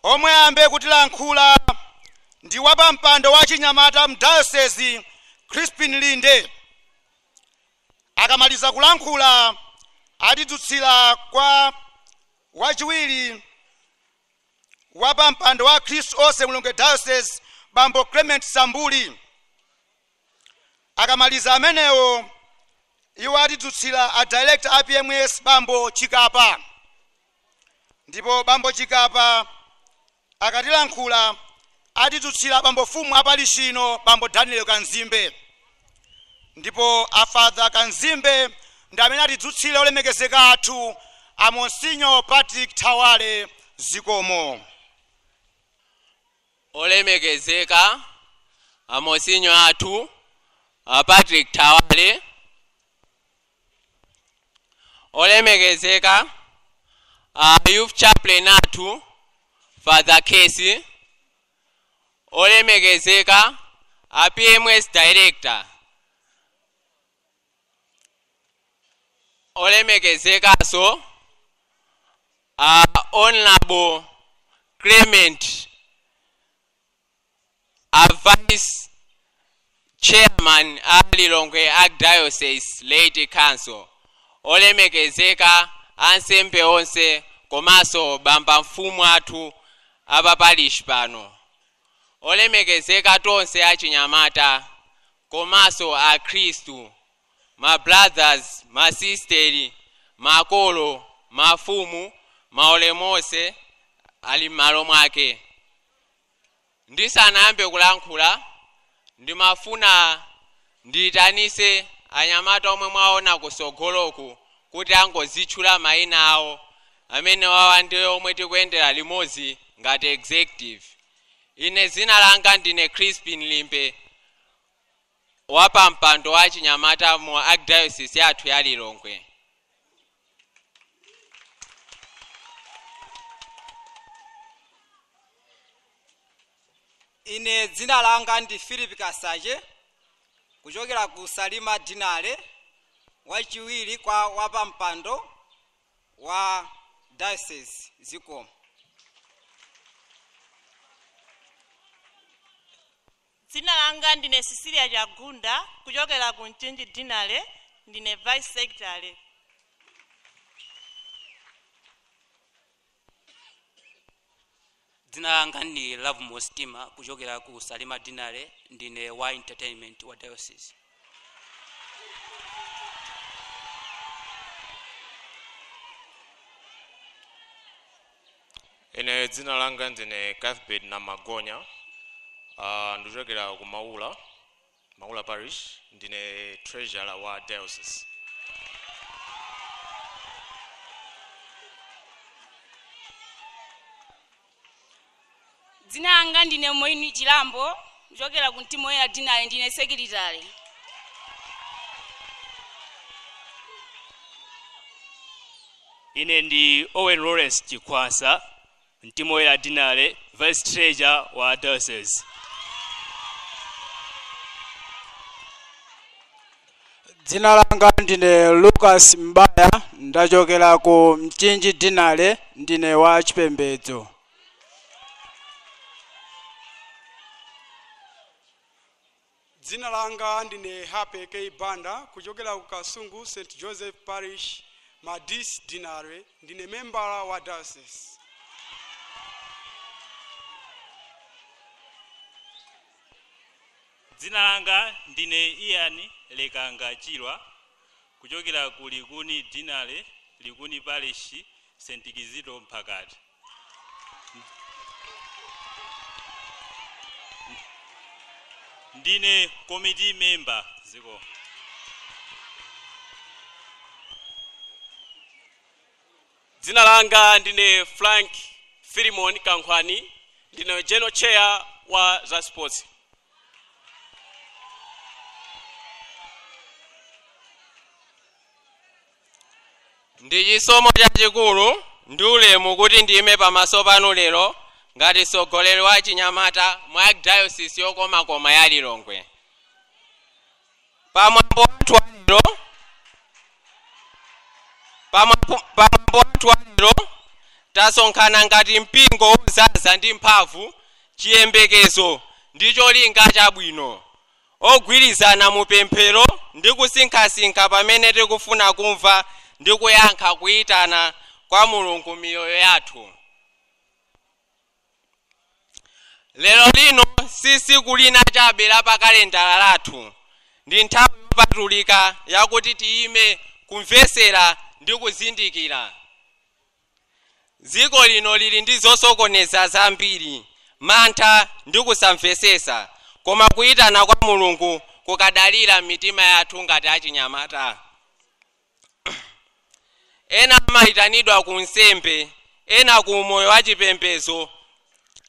Omwe ayambe kutilankhula ndi wapampando wa chinyamata mdiocese Crispin Linde. Akamaliza kulankhula atidzutsira kwa wachiwiri wapampando wa Khristu onse Lilongwe Diocese bambo Clement Sambuli. Akamaliza amenewo iwo atidzutsira a director a PMS bambo Chikapa, ndipo bambo Chikapa akatilankhula atidzutsira bambo fumu apalishino bambo Daniel Kanzimbe, ndipo a Father Kanzimbe ndi amene atidzutsire olemekezeka athu a Monsinyo Patrick Thawale. Zikomo. Olemekezeka amonsinyo athu a Patrick Thawale, olemekezeka a youth chaplain athu Father Casey, olemekezeka a PMS director, olemekezekaso a Honorable Clement, a vice chairman a Lilongwe Archdiocese Laity Council, olemekezeka ansembe onse komanso bamba mfumu athu apapalishi pano, olemekezeka tonse achinyamata komanso akhristu, ma brothers, ma sisters, makolo, mafumu, maulemu onse ali m'malo mwake. Ndisanayambe kulankhula ndimafuna ndiyitanise anyamata omwe mwaona kusogoloku kuti angozitchula mayina awo amene wawa ndi omwe tikuyendera limodzi ngati executive. Ine zina langa ndine Crispin Limbe, wapampando wa chinyamata mu Archdiocese yathu ya Lilongwe. Ine dzina langa ndi Philip Kasache, kuchokera ku Salima Dinale, wachiwiri kwa wapampando wa diocese. Zikomo. Dzina langa ndine Cecilia Chagunda, kuchokera ku Mchinji Dinale, ndine vice secretary. Dzina langa ndi Lovemore Stima, kuchokera ku Salima Dinale, ndine wa entertainment wa diocese. Ine dzina langa ndine Cuthbert Namagonya, ndikuchokera ku Maula, Maula Parish, ndine treasurer wa diocese. Dzina langa ndine Moini Chilambo, kuchokera ku Mtima Woyera Dinale, ndine secretary. Ine ndi Owen Lawrence Chikwasa, Mtima Woyera Dinale, vice treasurer wa diocese. Dzina langa ndine Lucas Mbaya, ndachokera ku Mchinji Dinale, ndine wa chipembedzo. Dzina langa ndine Happy K Banda, kuchokera ku Kasungu St Joseph Parish, Madisi Dinare, ndine membala wa diocese. Dzina langa ndine Ian Lekanga Chilwa, kuchokera ku Likuni Dinale, Likuni Parish, St Kizito Mphakati. Ndine committee member. Ziko. Dzina langa ndine Frank Filimon Kankhwani, ndine general chair wa za sports. Ndi chisomo chachikulu ndi ulemu kuti ndime pamaso panu lero ngati mtsogoleri wa chinyamata mwa diocese yokomakoma ya Lilongwe. Pamwambo wathu walero pamwambo wathu walero tasonkhana ngati mpingo wozaza ndi mphamvu, chiyembekezo ndi cholinga chabwino, ogwirizana mu pemphero ndi kusinkhasinkha pamene tikufuna kumva ndi kuyankha kuyitana kwa Mulungu miyoyo yathu. Lero lino si tsiku lina chabe la pa kalendala lathu, ndi nthawi yopatulika yakuti tiyime kumvesera ndi kuzindikira. Dziko lino lili ndi zosokoneza zambiri, mantha ndi kusamvesesa, koma kuyitana kwa Mulungu kukadalira mitima yathu ngati achinyamata. Ena amayitanidwa ku nsembe, ena ku moyo wa chipembedzo,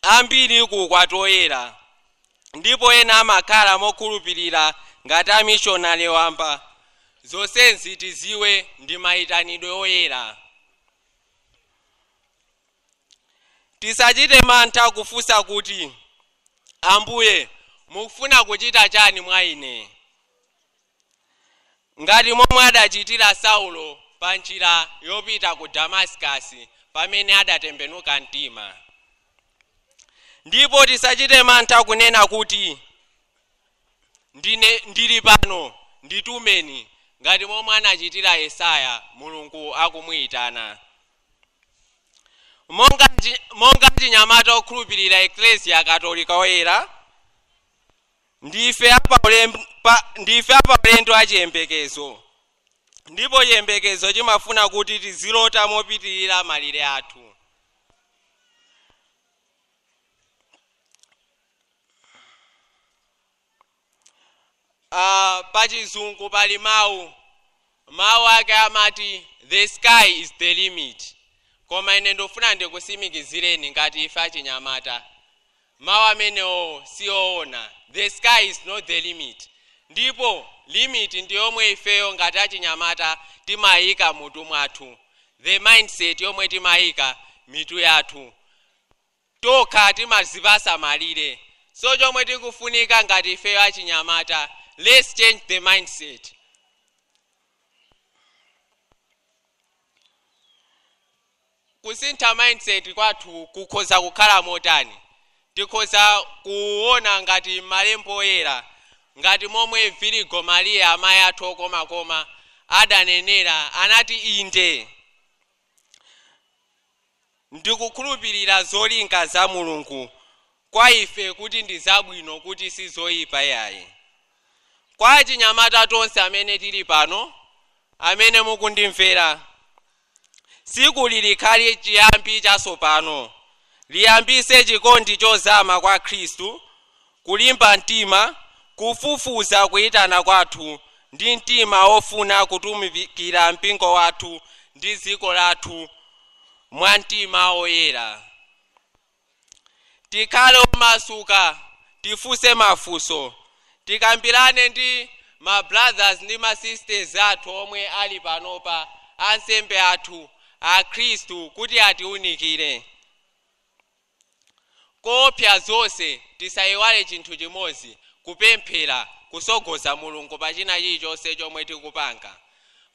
ambiri ku ukwati oyera, ndipo ena amakhala mokhulupirira ngati amishonale wamba. Zonsezi tiziwe ndi mayitanidwe oyera. Tisachite mantha kufunsa kuti, Ambuye, mukufuna kuchita chani mwa ine? Ngati momwe adachitira Saulo pa njira yopita ku Damascus pamene adatembenuka mtima. Ndipo tisachite mantha kunena kuti, ndine ndili pano, nditumeni, ngati momwe anachitira Yesaya Mulungu akumuyitana. Monga chinyamata okhulupirira Eklesia Katolika oyera, ndife apaulendo achiyembekezo, ndipo chiyembekezo chimafuna kuti tizilota mopitirira malire athu. Pachizungu pali mawu ake amati the sky is the limit, koma ine ndofuna ndikusimikizireni ngati ife achinyamata, mawu amenewo si oona. The sky is not the limit, ndipo limit ndi yomwe ifeyo ngati achinyamata timayika mutu mwathu, the mindset yomwe timayika mitu yathu tokha, timazipasa malire. So chomwe tikufunika ngati ifeyo achinyamata, let's change the mindset. Kusintha mindset kwathu kukhoza kukhala motani? Tikhoza kuona ngati malembo oyera, ngati momwe Virigo Maria amayi athu okomakoma adanenera, anati inde ndikukhulupirira zolinga za Mulungu kwa ife kuti ndi zabwino, kuti si zoyipa yayi. Kwa achinyamata tonse amene tili pano, amene mukundimvera, tsiku lilikhale chiyambi chatsopano, liyambise chikondi chozama kwa Khristu, kulimba mtima, kufufuza kuyitana kwathu ndi mtima ofuna kutumikira mpingo wathu ndi dziko lathu mwa mtima oyera. Tikhale omasuka, tifunse mafunso, tikambirane ndi ma brothers ndi ma sisters athu omwe ali panopa, ansembe athu akhristu, kuti atiunikire. Koopsa zonse, tisayiwale chinthu chimodzi: kupemphera, kusogoza Mulungu pa china chilichonse chomwe tikupanga,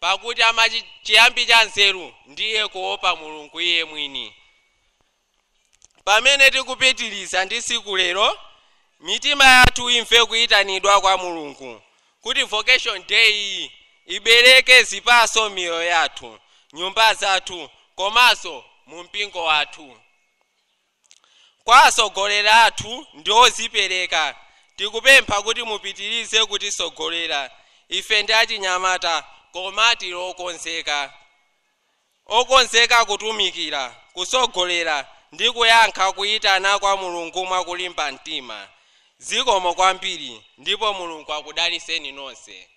pakuti amati chiyambi cha nzeru ndiye kuopa Mulungu iye mwini. Pamene tikupitiriza ndi tsiku lero, mitima yathu imve kuyitanidwa kwa Mulungu, kuti Vocation Day iyi ibereke zipatso miyoyo yathu, nyumba zathu, komanso mu mpingo wathu. Kwa atsogoleri athu ndi ozipereka, tikupempha kuti mupitirize kutisogolera. Ife ndi achinyamata, koma tili okonzeka, okonzeka kutumikira, kusogolera ndi kuyankha kuyitana kwa Mulungu mwakulimba mtima. Zikomo kwambiri, ndipo Mulungu akudaliseni nonse.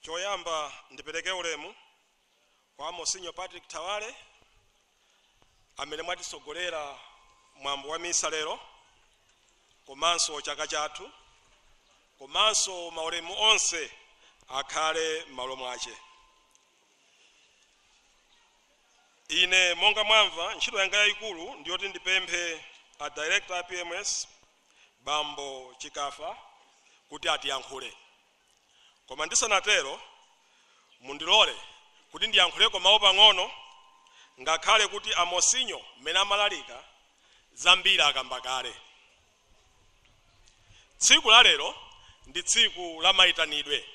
Choyamba ndipereke ulemu kwa Monsinyo Patrick Tawale amene mwatisogolera mwambo wa misa lero komanso chaka chathu, komanso maulemu onse akhale m'malo mwache. Ine monga mwamva, ntchito yanga yayikulu ndiyoti ndipemphe a director a PMS, Bambo Chikafa, kuti atiyankhule. Koma ndisanatero, mundilole kuti ndiyankhuleko mawu pang'ono, ngakhale kuti amosinyo mmene amalalika zambiri akamba kale. Tsiku la lero ndi tsiku la mayitanidwe,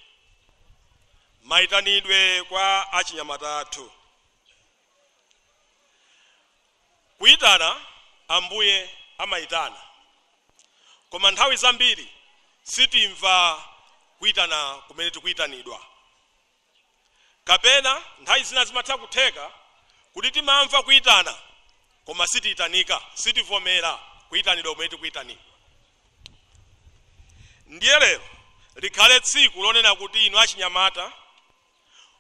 mayitanidwe kwa achinyamata athu. Kuyitana, Ambuye amayitana, koma nthawi zambiri sitimva kuyitana kumene tikuyitanidwa, kapena nthawi zina zimatha kutheka kuti timamva kuyitana koma sitiyitanika, sitivomera kuyitanidwa kumene tikuyitanidwa. Ndiye lero likhale tsiku lonena kuti inu achinyamata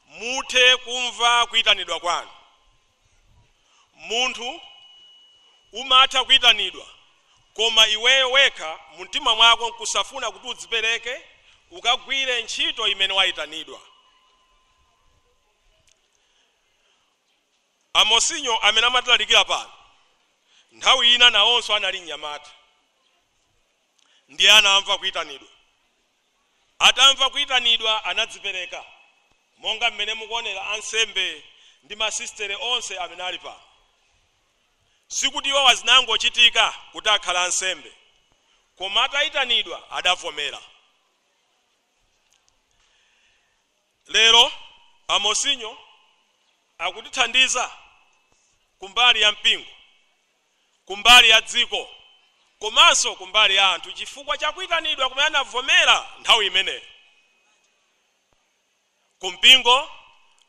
muthe kumva kuyitanidwa kwanu. Munthu umatha kuyitanidwa, koma iweyo wekha mumtima mwako nkusafuna kuti udzipereke ukagwire ntchito imene wayitanidwa. Amosinyo amene amatilalikira pano, nthawi ina nawonso anali mnyamata, ndiye anamva kuyitanidwa. Atamva kuyitanidwa anadzipereka, monga mmene mukuonera ansembe ndi masistere onse amene ali pano. Sikuti iwo zinangochitika kuti akhala ansembe, koma atayitanidwa adavomera. Lero amosinyo akutithandiza kumbali ya mpingo, kumbali ya dziko, komanso kumbali ya anthu, chifukwa chakuyitanidwa kumene anavomera nthawi imeneyo. Kumpingo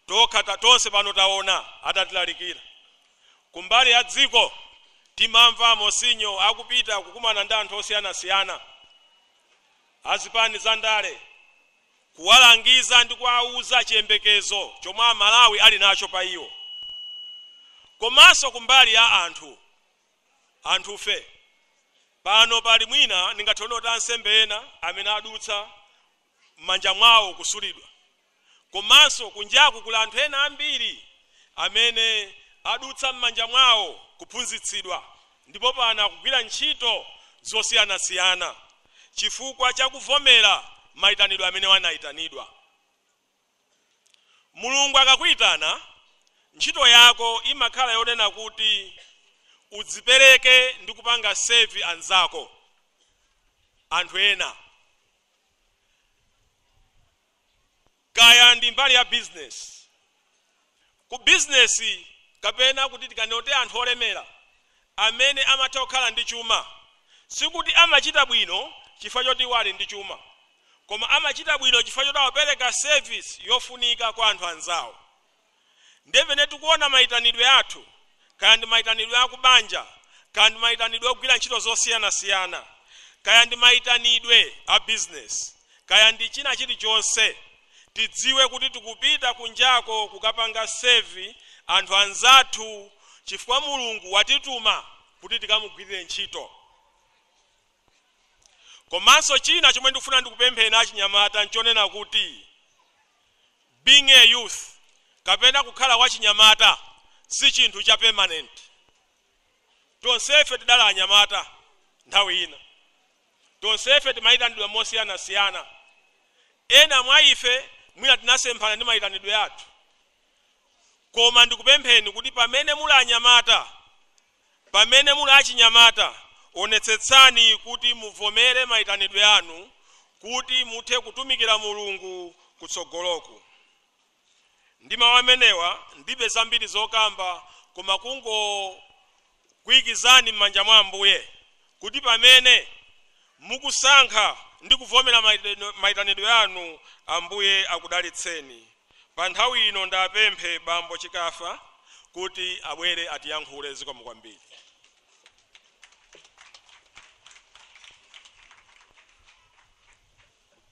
tokha tonse pano taona atatilalikira. Kumbali ya dziko timamva amosinyo akupita kukumana ndi anthu osiyanasiyana azipani za ndale, kuwalangiza ndi kuwauza chiyembekezo chomwe Amalawi ali nacho pa iwo. Komanso kumbali ya anthu, anthufe pano pali mwina ndingathe kuti ansembe ena amene adutsa m'manja mwawo kusulidwa, Komanso kunjaku kuli anthu ena ambiri amene adutsa m'manja mwawo kuphunzitsidwa, ndipo pano akugwira ntchito zosiyanasiyana chifukwa chakuvomera mayitanidwe amene wanayitanidwa. Mulungu akakuyitana, ntchito yako imakhala yonena kuti udzipereke ndi kupanga serve anzako, anthu ena, kaya ndi mbali ya business. Ku business kapena kuti tikanote anthu olemera amene amatha kukhala ndi chuma, sikuti amachita bwino chifukwa choti wali ndi chuma, koma amachita bwino chifukwa choti awapereka service yofunika kwa anthu anzawo. Ndevene tikuona mayitanidwe athu, kaya ndi mayitanidwe akubanja, kaya ndi mayitanidwe ogwira ntchito zosiyanasiyana, kaya ndi mayitanidwe a business, kaya ndi china chilichonse, tidziwe kuti tikupita kunjako kukapanga serve anthu anzathu chifukwa Mulungu watituma kuti tikamugwirire ntchito. Komanso china chomwe ndikufuna ndikupempheni achinyamata nchonena kuti being a youth kapena kukhala wachinyamata si chinthu cha permanent. Tonsefe tidali anyamata nthawi ina, tonsefe timayitanidwa mosiyanasiyana. Ena mwa ife mwina tinasemphana ndi mayitanidwe athu, koma ndikupempheni kuti pamene muli anyamata, pamene muli achinyamata, onetsetsani kuti muvomere mayitanidwe anu kuti muthe kutumikira Mulungu kutsogoloku. Ndi mawu amenewa ndibe zambiri zokamba, koma kungokuyikizani m'manja mwa Ambuye kuti pamene mukusankha ndi kuvomera mayitanidwe anu, Ambuye akudalitseni. Pa nthawi ino ndapemphe Bambo Chikafa kuti abwere atiyankhule. Zikomo kwambiri.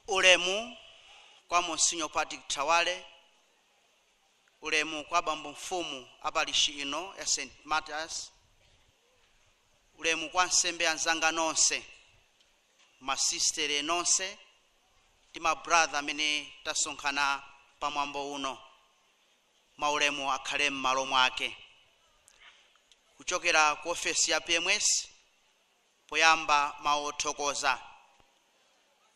Ulemu kwa Monsignor Patrick Thawale, ulemu kwa Bambo Mfumu apalishi ino ya St. Mathias, ulemu kwa nsembe anzanga nonse, masistere nonse ndi mabrother amene tasonkhana pamwambo uno, maulemu akhale m'malo mwake. Kuchokera ku ofesi ya PMS, poyamba mawu othokoza,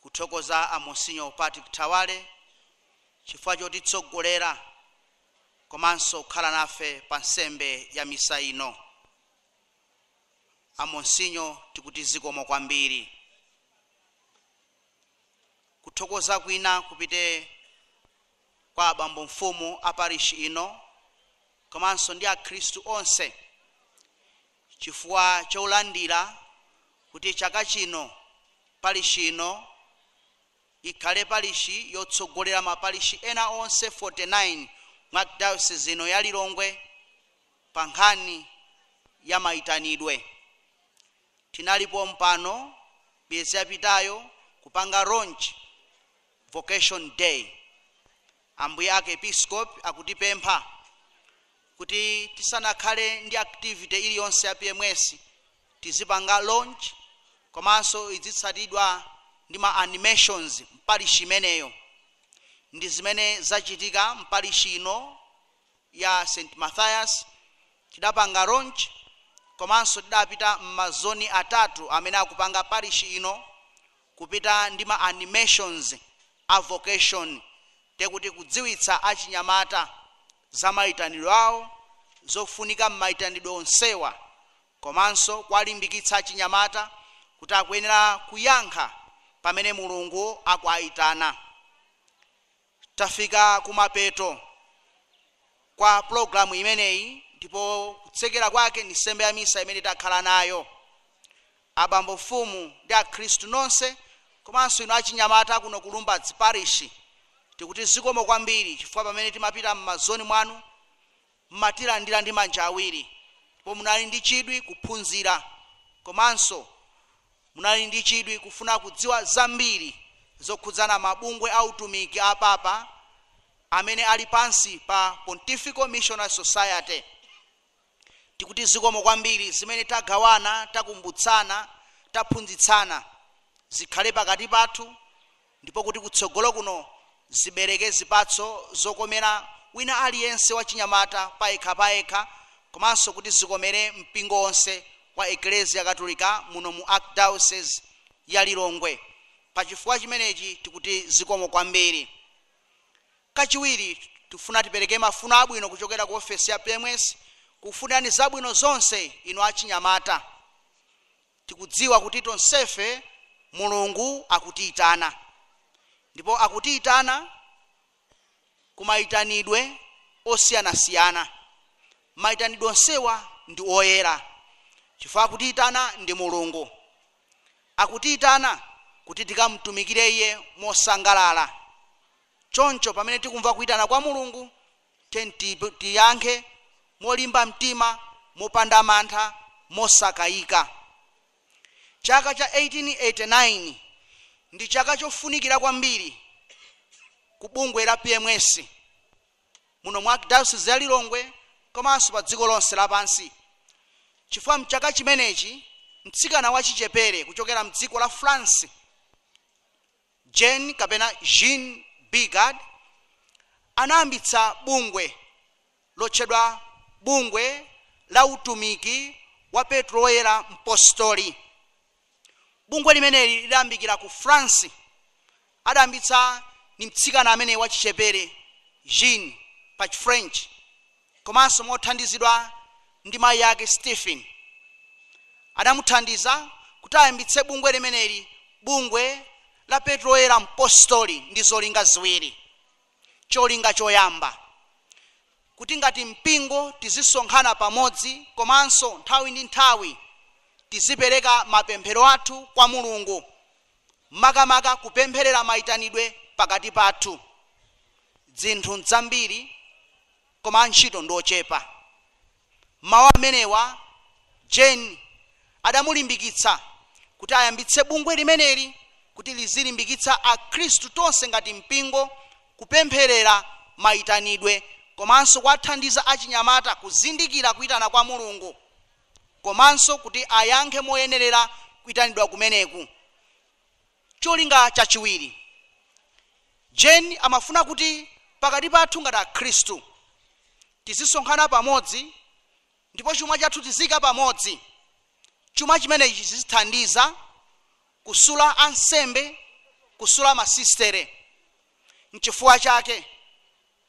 kuthokoza a Monsignor Patrick Thawale chifukwa chotitsogolera komanso kukhala nafe pa nsembe ya misa ino. A Monsignor tikuti zikomo kwambiri. Kuthokoza kwina kupite kwa Bambo Mfumu a parish ino komanso ndi akhristu onse chifukwa cholandira kuti chaka chino parish ino ikhale parish yotsogolera maparishi ena onse 49 mwa diocese ino ya Lilongwe pa nkhani ya mayitanidwe. Tinalipo mpano miyezi yapitayo kupanga launch Vocation Day. Ambuye ake Episcope akutipempha kuti tisanakhale ndi activity iliyonse ya PMS tizipanga launch, komanso izitsatidwa ndi ma animations mparishi imeneyo. Ndi zimene zachitika mparishi ino ya St. Mathias. Tidapanga launch komanso tidapita m'mazoni atatu amene akupanga parishi ino kupita ndi ma animations a vocation, tekuti kudziwitsa achinyamata za mayitanidwe awo, zofunika m'mayitanidwe onsewa, komanso kuwalimbikitsa achinyamata kuti akuyenera kuyankha pamene Mulungu akuayitana. Tafika kumapeto kwa programu imeneyi, ndipo kutsekera kwake ndi nsembe ya misa imene takhala nayo. Abambo Mfumu ndi akhristu nonse komanso inu achinyamata kuno ku Lumbadzi Parish, tikuti zikomo kwambiri chifukwa pamene timapita m'mazoni mwanu mmatilandira ndi manja awiri, ndipo munali ndi chidwi kuphunzira komanso munali ndi chidwi kufuna kudziwa zambiri zokhudzana mabungwe a utumiki a Papa amene ali pansi pa Pontifical Missionary Society. Tikuti zikomo kwambiri zimene tagawana, takumbutsana, taphunzitsana zikhale pakati pathu, ndipo kuti kutsogolo kuno Zibereke zipatso zokomera wina aliyense wachinyamata payekha payekha, komanso kuti zikomere mpingo wonse wa Eklesia Katolika muno mu Archdiocese ya Lilongwe. Pachifukwa chimenechi tikuti zikomo kwambiri. Kachiwiri, tifuna tipereke mafuno abwino kuchokera ku ofesi ya PMS, kufunani zabwino zonse inu achinyamata. Tikudziwa kuti tonsefe Mulungu akutiyitana, ndipo akutiyitana kumayitanidwe osiyanasiyana. Mayitanidwe onsewa ndi oyera, chifukwa akutiyitana ndi Mulungu. Akutiyitana kuti tikamtumikire Iye mosangalala. Choncho pamene tikumva kuyitana kwa Mulungu, tiyankhe molimba mtima, mopanda mantha, mosakayika. Chaka cha 1889 ndi chaka chofunikira kwambiri ku bungwe la PMS muno mwa Archdiocese ya Lilongwe komanso pa dziko lonse lapansi, chifukwa mchaka chimenechi mtsikana wachichepere kuchokera mdziko la France, Jane kapena Jean Bigard, anayambitsa bungwe lotchedwa Bungwe la Utumiki wa Petro Woyera Mpostoli. Bungwe limeneli lidayambikira ku France. Adayambitsa ni mtsikana amene wachichepere Jean pa French, komanso mothandizidwa ndi mayi ake Stephen. Adamuthandiza kuti ayambitse bungwe limeneli, Bungwe la Petro Woyera Mpostoli, ndi zolinga ziwiri. Cholinga choyamba, kuti ngati mpingo tizisonkhana pamodzi, komanso nthawi ndi nthawi tizipereka mapemphero athu kwa Mulungu, makamaka kupempherera mayitanidwe pakati pathu. Zinthu nzambiri koma ntchito ndochepa. Mawu amenewa Jane adamulimbikitsa kuti ayambitse bungwe limeneli kuti lizilimbikitsa akhristu tonse ngati mpingo kupempherera mayitanidwe, komanso kuwathandiza achinyamata kuzindikira kuyitana kwa Mulungu, komanso kuti ayankhe moyenerera kuyitanidwa kumeneku. Cholinga chachiwiri, Jane amafuna kuti pakati pathu ngati akhristu tizisonkhana pamodzi, ndipo chuma chathu tizika pamodzi. Chuma chimenechi chizithandiza kusula ansembe, kusula masistere. Nchifukwa chake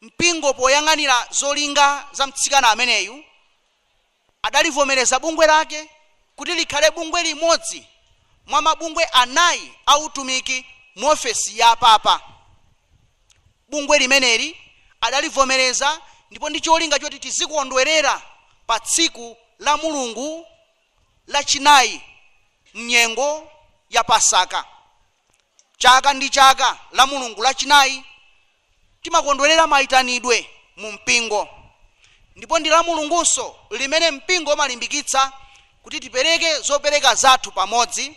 mpingo poyang'anira zolinga za mtsikana ameneyu adalivomereza bungwe lake kuti likhale bungwe limodzi mwa mabungwe 4 a utumiki mu ofesi ya papa. Bungwe limeneli adalivomereza ndipo ndi cholinga choti tizikondwerera pa tsiku la Mulungu lachinayi mnyengo ya Pasaka. Chaka ndi chaka la Mulungu lachinayi timakondwerera mayitanidwe mu mpingo, ndipo ndi la Mulungunso limene mpingo umalimbikitsa kuti tipereke zopereka zathu pamodzi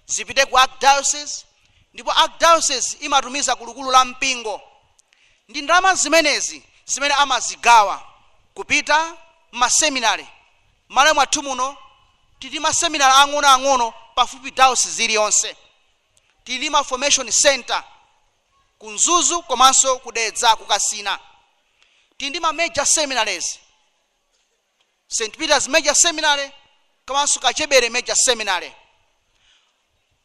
zipite ku Archdiocese, ndipo Archdiocese imatumiza kulukulu la mpingo. Ndi ndalama zimenezi zimene amazigawa kupita m'maseminari. M'malo mwathu muno tili maseminari ang'onoang'ono pafupi diocese iliyonse. Tili ma formation center ku Mzuzu komanso ku Dedza, ku Kasina. Tili ndi ma major seminaries, St Peter's Major Seminary komanso Kachebere Major Seminary.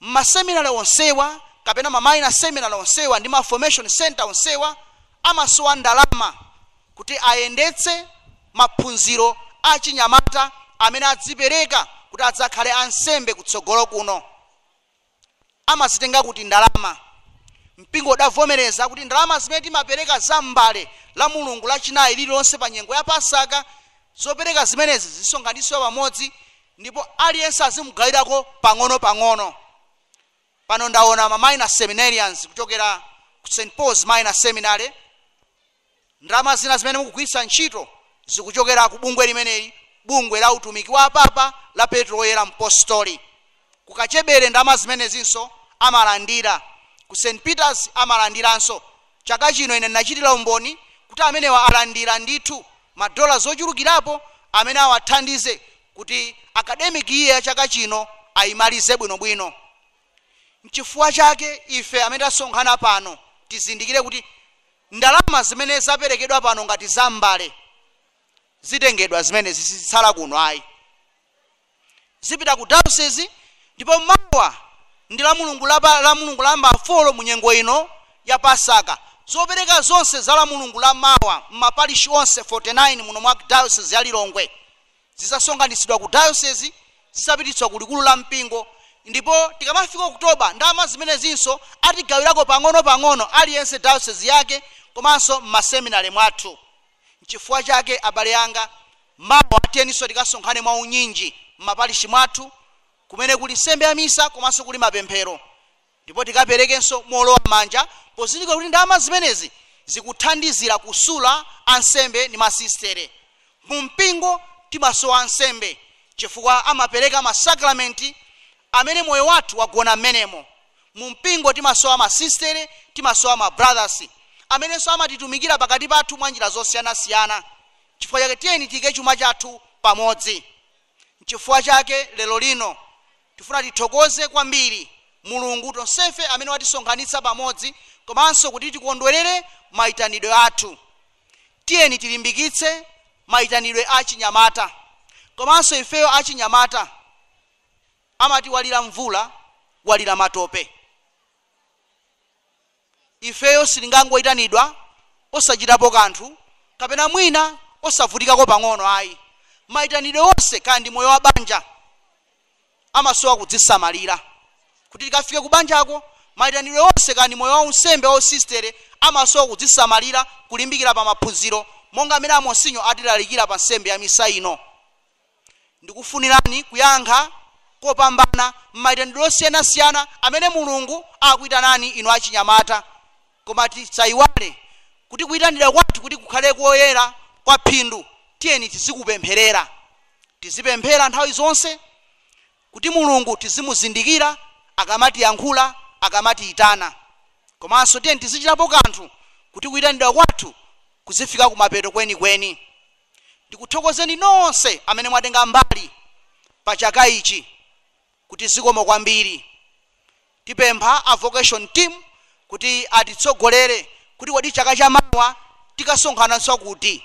Maseminari onsewa kapena ma minor seminary onsewa ndi ma formation center onsewa amasowa ndalama kuti ayendetse maphunziro achinyamata amene adzipereka kuti adzakhale ansembe kutsogolo kuno. Amazitenga kuti ndalama. Mpingo udavomereza kuti ndalama zimene timapereka za m'mbale la Mulungu lachinayi lililonse pa nyengo ya Pasaka, zopereka zimenezi zisonkhanitsidwe pamodzi ndipo aliyense azimugawirako pang'ono-pang'ono. Pano ndaona ma minor seminarians kuchokera ku St Paul's Minor Seminary. Ndalama zina zimene mukugwiritsa ntchito zikuchokera ku bungwe limeneli, bungwe la utumiki wa papa la Petro Woyera Mpostoli. Ku Kachebere ndalama zimenezinso amalandira, ku St Peters amalandiranso. Chaka chino ine ndinachitira umboni kuti amenewa alandira ndithu madola zochulukirapo amene awathandize kuti academic year ya chaka chino ayimalize bwinobwino. Nchifukwa chake ife amene tasonkhana pano tizindikire kuti Ndalama zimene zaperekedwa pano ngati zambale zitengedwa, zimene zisitsala kuno ayi, zipita ku diocese. Ndipo mawa ndi la Mulungu la Mulungu lamba 4 mu nyengo ino ya Pasaka, zopereka zonse za la Mulungu la mawa m'maparishi onse 49 muno mwa diocese ya Lilongwe zizasonkhanitsidwa ku diocese, zisapititsidwa ku likulu la mpingo. Ndipo tikamafika Oktoba, ndalama zimene zinso atigawirako pang'ono-pang'ono aliyense diocese yake komanso m'maseminari mwathu. Nchifukwa chake abale anga, mawa tiyeninso tikasonkhane mwaunyinji m'maparishi mwathu kumene kuli nsembe ya misa komanso kuli mapemphero, ndipo tikaperekenso molowa manja pozindikira kuti ndalama zimenezi zikuthandizira kusula ansembe ndi masistere. Mu mpingo timasowa ansembe chifukwa amapereka masakramenti amene moyo wathu wagona mmenemo. Mu mpingo timasowa masistere, timasowa ma brothers amenenso amatitumikira pakati pathu mwa njira zosiyanasiyana. Chifukwa chake tiyeni tiyike chuma chathu pamodzi. Chifukwa chake lero lino tifuna tithokoze kwambiri Mulungu tonsefe amene watisonkhanitsa pamodzi, komanso kuti tikondwerere mayitanidwe athu. Tiyeni tilimbikitse mayitanidwe achinyamata, komanso ifeyo achinyamata amati walira mvula walira matope. Ifeyo sitingangoyitanidwa osachitapo kanthu kapena mwina osavutikako pang'ono ayi. Mayitanidwe onse kandi moyo wa banja amasowa kudzisamalira kuti tikafike ku banjako. Mayitanidwe onse kandi moyo wa unsembe wa usistere amasowa kudzisamalira, kulimbikira pa maphunziro monga amene amonsinyo atilalikira pa nsembe ya misa ino. Ndikufunirani kuyankha kopambana m'mayitanidwe osiyanasiyana amene Mulungu akuyitanani inu achinyamata. Koma tisayiwale kuti kuyitanidwa kwathu kuti kukhale koyera kwa phindu, tiyeni tizikupempherera, tizipemphera nthawi zonse kuti Mulungu tizimuzindikira akamatiyankhula, akamatiyitana. Komanso tiyeni tizichitapo kanthu kuti kuyitanidwa kwathu kuzifika kumapeto kwenikweni. Ndikuthokozeni nonse amene mwatenga mbali pa chaka ichi kuti zikomo kwambiri. Tipempha a vocation team kuti atitsogolere kuti kodi chaka chamawa tikasonkhananso kuti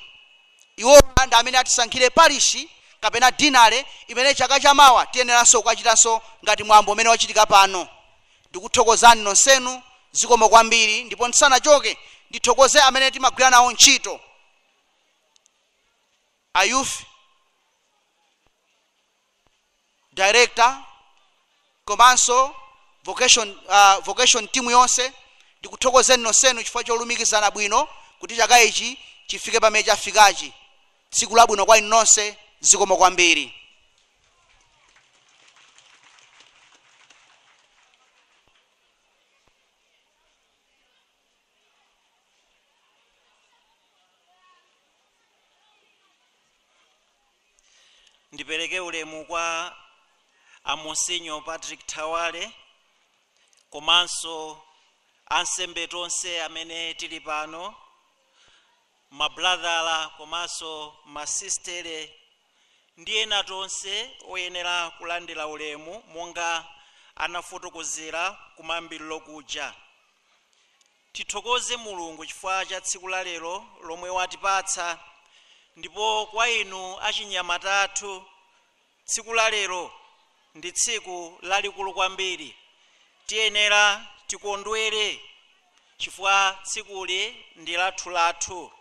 iwowa ndi amene atisankhire parishi kapena dinale imene chaka chamawa tiyeneranso kukachitanso ngati mwambo umene wachitika pano. Ndikuthokozani nonsenu, zikomo kwambiri. Ndipo ndisanachoke ndithokoze amene timagwira nawo ntchito, a youth director komanso vocation team yonse. Ndikuthokozeni nonsenu chifukwa cholumikizana bwino kuti chaka ichi chifike pamene chafikachi. Tsiku labwino kwa inu nonse, zikomo kwambiri. Ndipereke ulemu kwa amonsinyo Patrick Thawale komanso ansembe tonse amene tili pano, mabradhala komanso masistere ndi ena tonse oyenera kulandira ulemu monga anafotokozera kumayambiriro kuja. Tithokoze Mulungu chifukwa cha tsiku la lero lomwe watipatsa, ndipo kwa inu achinyamata athu tsiku la lero ndi tsiku lalikulu kwambiri. Tiyenera tikondwere chifukwa tsikuli ndi lathulathu,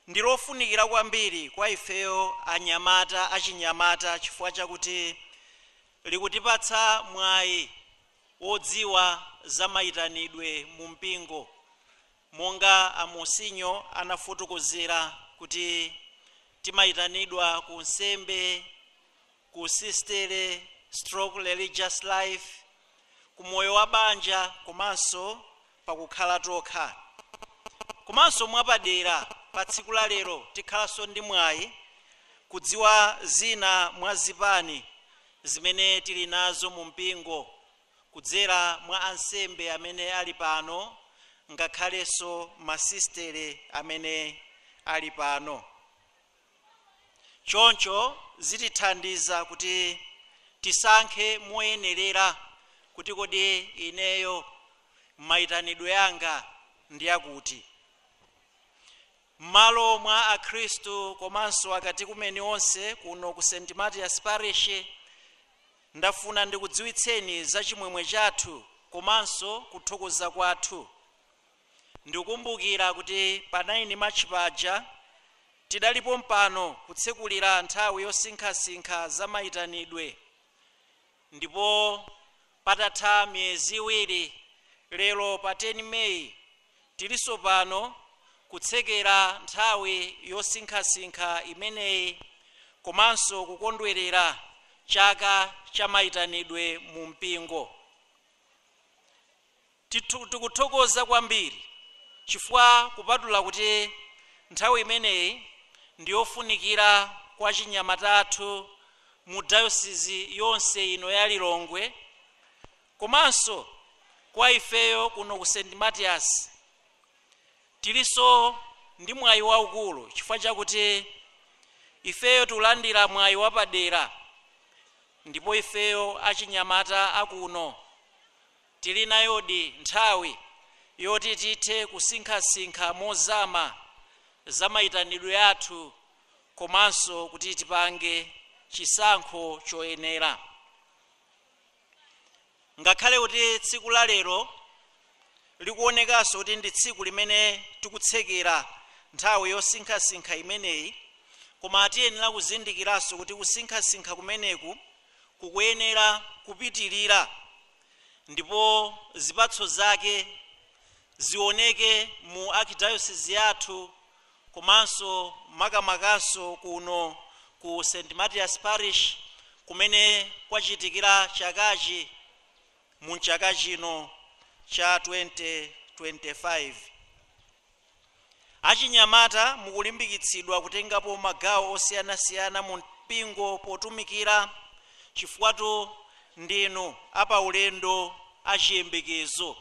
ndi lofunikira kwambiri kwa ifeyo anyamata achinyamata chifukwa chakuti likutipatsa mwayi wodziwa za mayitanidwe mu mpingo monga amonsinyo anafotokozera kuti timayitanidwa ku nsembe, ku sistere stroke religious life, ku moyo wa banja komanso pakukhala tokha. Komanso mwapadera pa tsiku la lero tikhalanso ndi mwayi kudziwa zina mwa zipani zimene tili nazo mu mpingo kudzera mwa ansembe amene ali pano ngakhalenso masistere amene ali pano. Choncho zitithandiza kuti tisankhe moyenerera kuti kodi ineyo mayitanidwe anga ndi akuti m'malo mwa akhristu komanso akatikumeni onse kuno ku St. Mathias Parish, ndafuna ndikudziwitseni za chimwemwe chathu komanso kuthokoza kwathu. Ndikukumbukira kuti pa 9 Machi paja tidalipo mpano kutsekulira nthawi yosinkhasinkha za mayitanidwe, ndipo patatha miyezi iwiri lero pa 10 Meyi tilinso pano kutsekera nthawi yosinkhasinkha imeneyi komanso kukondwerera chaka cha mayitanidwe mu mpingo. Tikuthokoza kwambiri chifukwa kupatula kuti nthawi imeneyi ndiyofunikira kwa chinyamata athu mu dayosisi yonse ino ya Lilongwe, komanso kwa ifeyo kuno ku St. Mathias tilinso ndi mwayi waukulu chifukwa chakuti ifeyo tulandira mwayi wapadera, ndipo ifeyo achinyamata akuno tili nayodi nthawi yoti tithe kusinkhasinkha mozama za mayitanidwe athu komanso kuti tipange chisankho choyenera. Ngakhale kuti tsiku la lero likuonekanso kuti ndi tsiku limene tikutsekera nthawi yosinkhasinkha imeneyi, koma tiyenera kuzindikiranso kuti kusinkhasinkha kumeneku kukuyenera kupitirira ndipo zipatso zake zioneke mu archdiocese yathu komanso makamakaso kuno ku St. Mathias Parish kumene kwachitikira chakachi mu chaka chino cha 2025. Achinyamata mukulimbikitsidwa kutengapo magawo osiyanasiyana mu mpingo potumikira, chifukwatu ndinu apaulendo achiyembekezo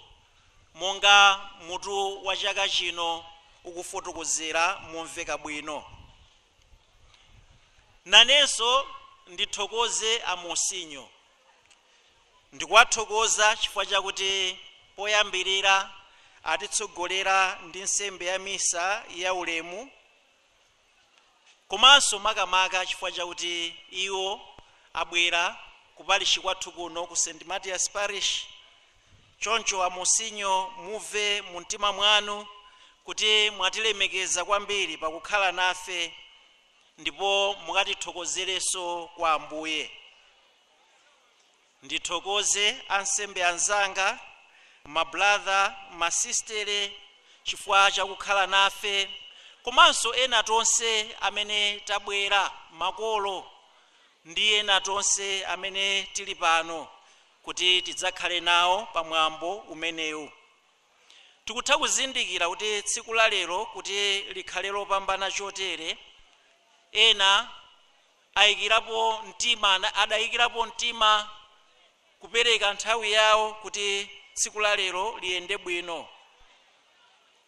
monga mutu wa chaka chino ukufotokozera momveka bwino. Nanenso ndithokoze amosinyo, ndikuwathokoza chifukwa chakuti poyambirira atitsogolera ndi nsembe ya misa ya ulemu, komanso makamaka chifukwa chakuti iwo abwera kupalishi kwathu kuno ku St. Mathias Parish. Choncho amosinyo, muve mu mtima mwanu kuti mwatilemekeza kwambiri pakukhala nafe ndipo mukatithokozerenso kwa Ambuye. Ndithokoze ansembe anzanga, mabratha, masistere chifukwa chakukhala nafe, komanso ena tonse amene tabwera, makolo ndi ena tonse amene tili pano kuti tidzakhale nawo pamwambo umenewu. Tikutha kuzindikira kuti tsiku la lero kuti likhale lopambana chotere, ena ayikirapo mtima, adayikirapo mtima kupereka nthawi yawo kuti tsiku la lero liyende bwino.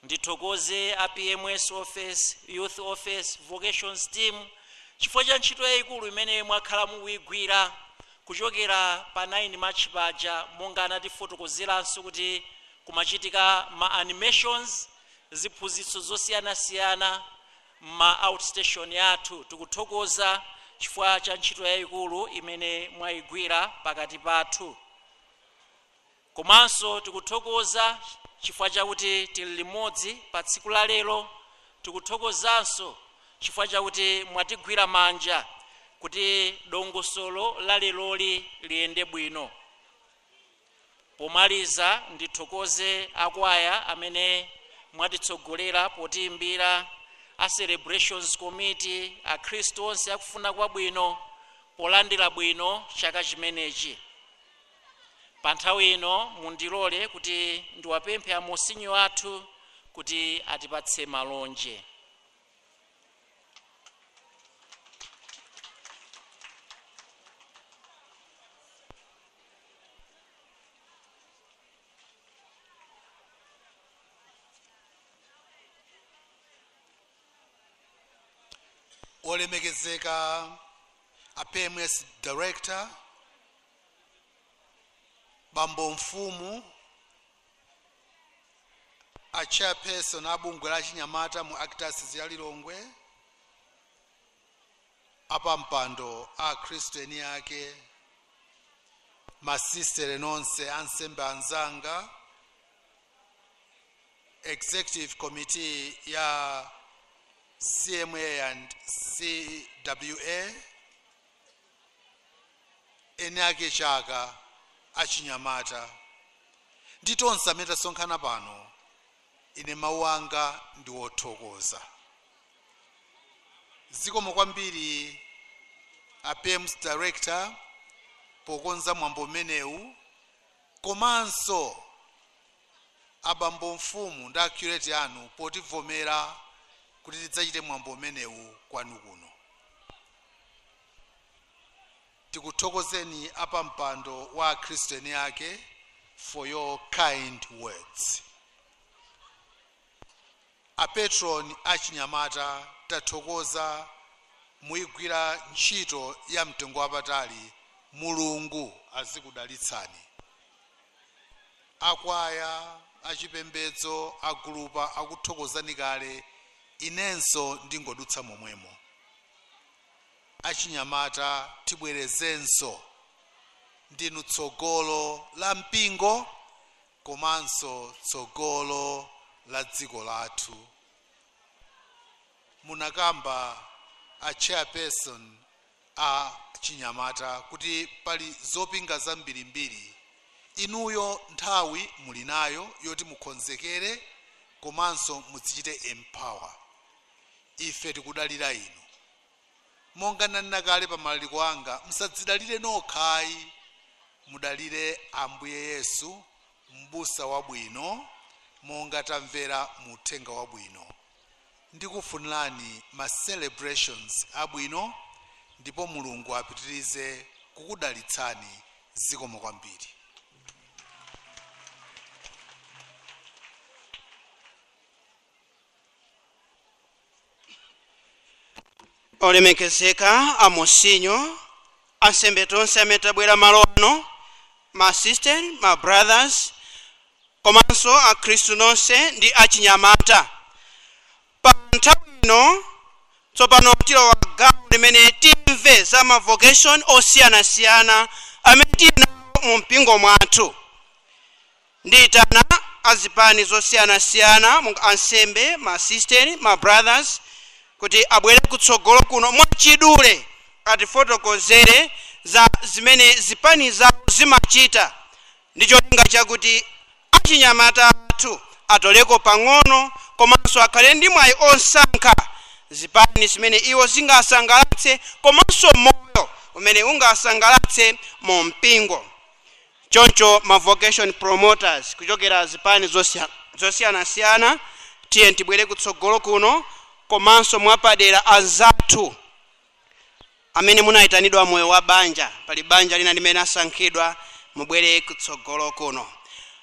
Ndithokoze a PMS office, youth office, vocations team chifukwa cha ntchito yayikulu imene mwakhala mukuyigwira kuchokera pa 9 March paja, monga anatifotokozeranso kuti kumachitika ma animations, ziphunzitso zosiyanasiyana ma outstation yathu. Tikuthokoza chifukwa cha ntchito yayikulu imene mwayigwira pakati pathu. Komanso tikuthokoza chifukwa chakuti tili limodzi pa tsiku la lero. Tikuthokozanso chifukwa chakuti mwatigwira manja kuti dongosolo la leroli liyende bwino. Pomaliza ndithokoze akwaya amene mwatitsogolera potiyimbira, a celebrations committee, akhristu onse akufuna kwabwino polandira bwino chaka chimenechi. Pa nthawi ino mundilole kuti ndiwapemphe amosinyo athu kuti atipatse malonje. Olemekezeka a PMS director, bambo mfumu, A chairperson a bungwe la chinyamata mu Archdiocese ya Lilongwe, apampando a Khristu eni ake, masistere nonse, ansembe anzanga, executive committee ya CMA and CWA, eni ake chaka achinyamata ndi tonse amene tasonkhana pano, ine mawu anga ndi wothokoza. Zikomo kwambiri a PMS director pokonza mwambo umenewu, komanso abambo mfumu ndi a curate anu potivomera kuti tidzachite mwambo umenewu kwanu kuno. Tikuthokozeni apampando wa Akhristu eni ake for your kind words. A patron achinyamata, tathokoza, muyigwira ntchito ya mtengo wapatali, Mulungu azikudalitsani. Akwaya achipembedzo agulupa akuthokozani kale, inenso ndingodutsa momwemo. Achinyamata, tibwerezenso, ndinu tsogolo la mpingo komanso tsogolo la dziko lathu. Munakamba a chairperson a chinyamata kuti pali zopinga zambirimbiri. Inuyo nthawi muli nayo yoti mukonzekere komanso mudzichite empower. Ife tikudalira inu. Monga nanena kale pa malaliko anga, musadzidalire nokhayi, mudalire Ambuye Yesu, m'busa wabwino, monga tamvera mu uthenga wabwino. Ndikufunirani ma celebrations abwino, ndipo Mulungu apitirize kukudalitsani. Zikomo kwambiri. Olemekezeka amosinyo, ansembe tonse amene tabwera malo ano, ma sister, ma brothers, komanso akhristu nonse ndi achinyamata, pa nthawi ino tsopano tilowa gawo limene timve za ma vocation osiyanasiyana amene tili nawo mu mpingo mwathu. Ndiyitana azipani zosiyanasiyana monga ansembe, ma sister, ma brothers kuti abwere kutsogolo kuno mwachidule atifotokozere za zimene zipani zawo zimachita, ndi cholinga chakuti achinyamata athu atoleko pang'ono komanso akhale ndi mwayi osankha zipani zimene iwo zingasangalatse komanso moyo umene ungasangalatse mu mpingo. Choncho ma vocation promoters kuchokera zipani zosiyanasiyana, tiye tibwere kutsogolo kuno, komanso mwapadera anzathu amene munayitanidwa moyo wa banja, pali banja lina limene asankhidwa, mubwere kutsogolo kuno.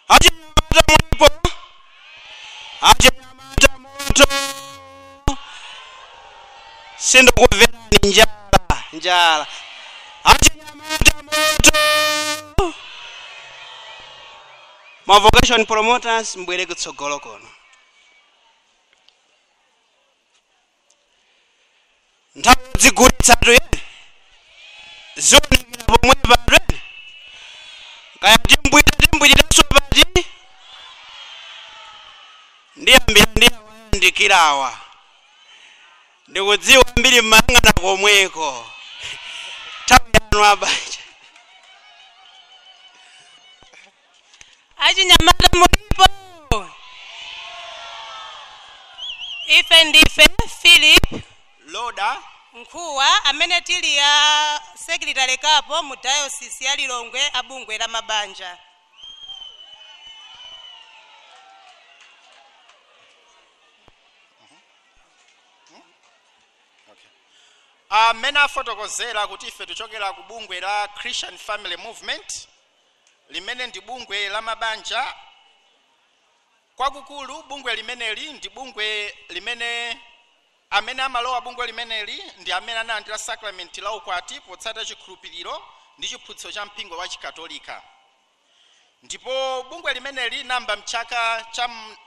Achinyamata mulipo? Achinyamata moto! Sindikumverani, njala njala. Achinyamata moto! Ma vocation promoters, mbwere kutsogolo kuno. Nthawi zigulitsatu yene zionekera pomwe patwene, kaya timbwita timbwitiranso pati. Ndiyambira ndiyawayandikirawa, ndikudziwa mbiri mmayang'ana komweko. Nthawi yanu abanja. Achinyamata mulipo? Ife ndife Philip Loda Nkhuwa amene tili ya secretary kapo mu diocese ya Lilongwe abungwe la mabanja. Amene afotokozera kuti ife tichokera ku bungwe la Christian Family Movement, limene ndi bungwe la mabanja. Kwakukulu bungwe limeneli ndi bungwe limene amene amalowa bungwe limeneli ndi amene analandira sakramenti la ukwati potsata chikhulupiriro ndi chiphunzitso cha mpingo wa Chikatolika. Ndipo bungwe limeneli linayamba mchaka cha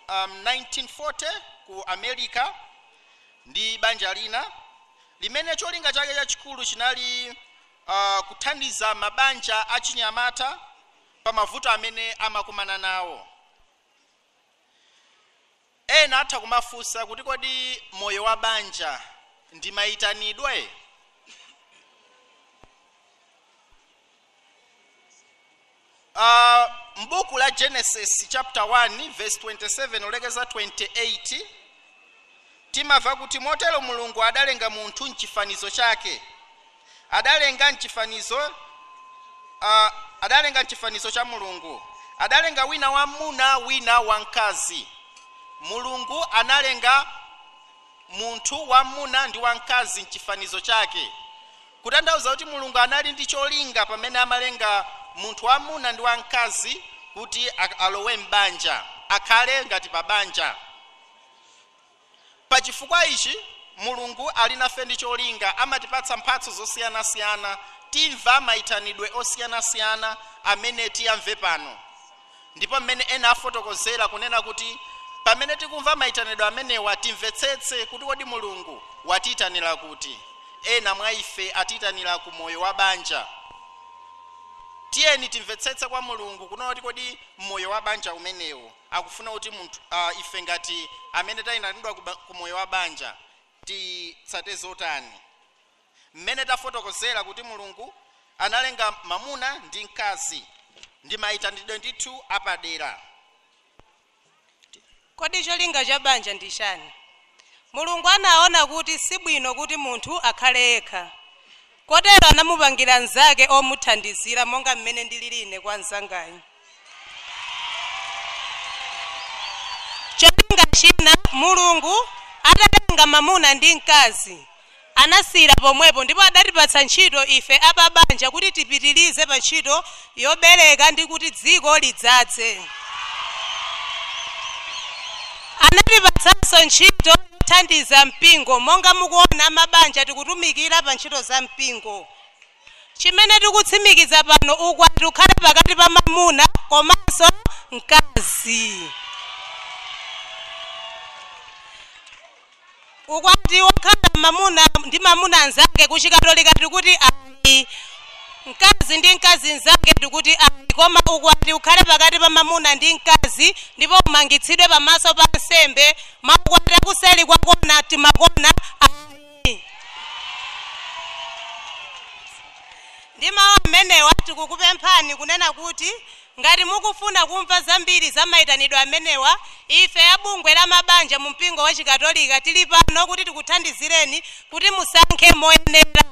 1940 ku America ndi banja lina limene cholinga chake chachikulu chinali kuthandiza mabanja achinyamata pa mavuto amene amakumana nawo. Ena atha kumafunsa kuti kodi moyo wa banja ndi mayitanidwe? Mbuku la Genesis chapter 1 verse 27 ulekeza 28 timamva kuti motero Mulungu adalenga munthu mchifanizo chake, adalenga mchifanizo cha Mulungu, adalenga wina wamuna wina wamkazi. Mulungu analenga munthu wamuna ndi wamkazi mchifanizo chake, kutanthauza kuti Mulungu anali ndi cholinga pamene amalenga munthu wamuna ndi wamkazi kuti alowe m'banja, akhale ngati pa banja. Pachifukwa ichi Mulungu ali nafe ndi cholinga, amatipatsa mphatso zosiyanasiyana, timva mayitanidwe osiyanasiyana amene tiyamve pano. Ndipo mmene ena afotokozera kunena kuti pamene tikumva mayitanidwe amenewa timvetsetse kuti kodi Mulungu watiyitanira kuti. Ena mwa ife atiyitanira ku moyo wa banja. Tiyeni timvetsetse kwa Mulungu kunena kuti kodi moyo wa banja umenewo akufuna kuti munthu ife ngati amene tayitanidwa ku moyo wa banja titsate zotani. Mmene tafotokozera kuti Mulungu analenga mamuna ndi mkazi ndi mayitanidwe ndithu apadera. Kodi cholinga cha banja ndi chani? Mulungu anaona kuti sibwino kuti munthu akhale yekha, kotero anamupangira mnzake omuthandizira monga mmene ndilili ine kwa mnzangayi. Cholinga china, Mulungu atalenga mamuna ndi mkazi anasiyira pomwepo, ndipo adatipatsa ntchito ife apabanja kuti tipitirize pa ntchito yobereka ndi kuti dziko lidzadze. Anatipatsanso ntchito yothandiza mpingo, monga mukuona mabanja tikutumikira pa ntchito za mpingo. Chimene tikutsimikiza pano, ukwati ukhale pakati pa mamuna komanso mkazi. Ukwati wokhala mamuna ndi mamuna anzake kuchikatolika tikuti ayi, mkazi ndi mkazi nzake tikuti ayi, koma ukwati ukhale pakati pa mamuna ndi mkazi ndipo umangitsidwe pamaso pa nsembe. Maukwati akuseli kwakona timakona ayi. Ndi mawu amenewa tikukupemphani kunena kuti ngati mukufuna kumva zambiri za mayitanidwe amenewa, ife abungwe la mabanja mu mpingo wa Chikatolika tili pano kuti tikuthandizireni kuti musankhe moyenera,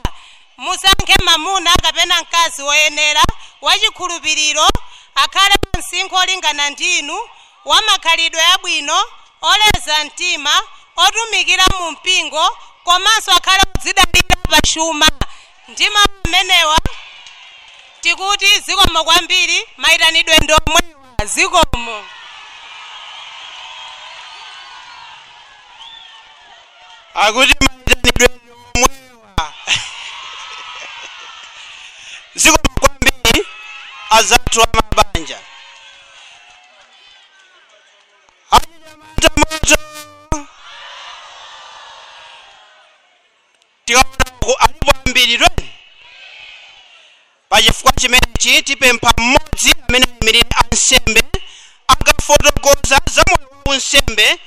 musankhe mamuna kapena mkazi woyenera, wachikhulupiriro, akhale msinkhu olingana ndinu, wamakhalidwe abwino, oleza mtima, otumikira mu mpingo, komanso akhale odzidalira pa chuma. Ndi mawu amenewa tikuti zikomo kwambiri, mayitanidwe ndomwewa, zikomo. Akuti mayitanidwe ndomwewa, zikomo kwambiri azathu amabanja. Achinyamata moto tikaona alipo ambiri twene. Pachifukwa chimenechi tipempha mmodzi amene ayimirire ansembe akafotokoza za moyo wa unsembe.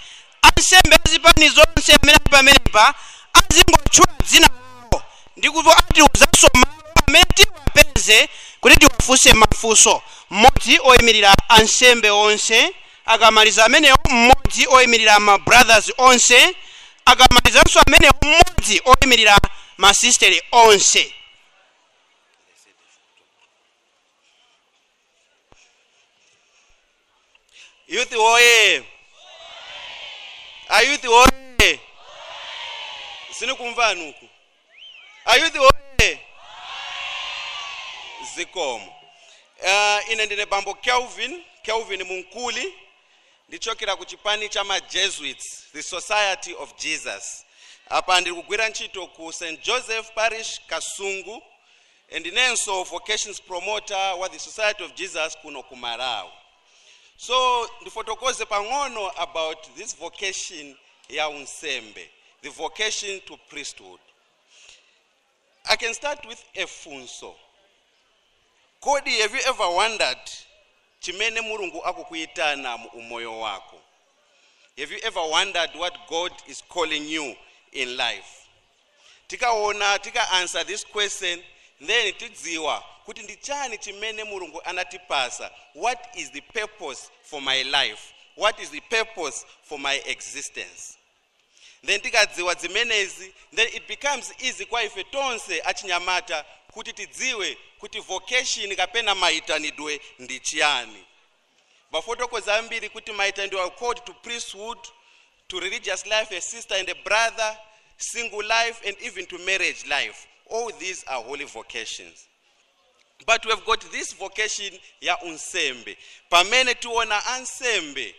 Ansembe azipani zonse amene ali pamenepa azingotchula dzina lawo ndi kuti atiwuzanso malo amene tiwapeze kuti tiwafunse mafunso. Mmodzi oyimirira ansembe onse akamaliza amenewo, mmodzi oyimirira ma brothers onse akamalizanso amenewo, mmodzi oyimirira masistere onse. Youth oye! Ayouth oye! Sinikumva nuku. Ayouth oye! Zikomo. Ine ndine bambo Kelvin Munkuli, ndichokera ku chipani cha ma Jesuits, the Society of Jesus. Apa ndiri kugwira ntchito ku St. Joseph Parish Kasungu. And ndinenso vocations promoter wa the Society of Jesus kuno ku Malawi. So ndifotokoze pang'ono about this vocation ya unsembe, the vocation to priesthood. I can start with a funso. Kodi, have you ever wondered chimene Mulungu akukuyitana mu umoyo wako? Have you ever wondered what God is calling you in life? Tikaona, tika answer this question, then tidziwa kuti ndi chani chimene Mulungu anatipasa. What is the purpose for my life? What is the purpose for my existence? Then tikadziwa zimenezi, then it becomes easy kwa ife tonse achinyamata kuti tidziwe kuti vocation kapena maitanidwe ndi chiyani. Bafotokoza ambiri kuti maitanidwe are called to priesthood, to religious life, a sister and a brother, single life, and even to marriage life. All these are holy vocations. But we have got this vocation ya unsembe. Pamene tuona ansembe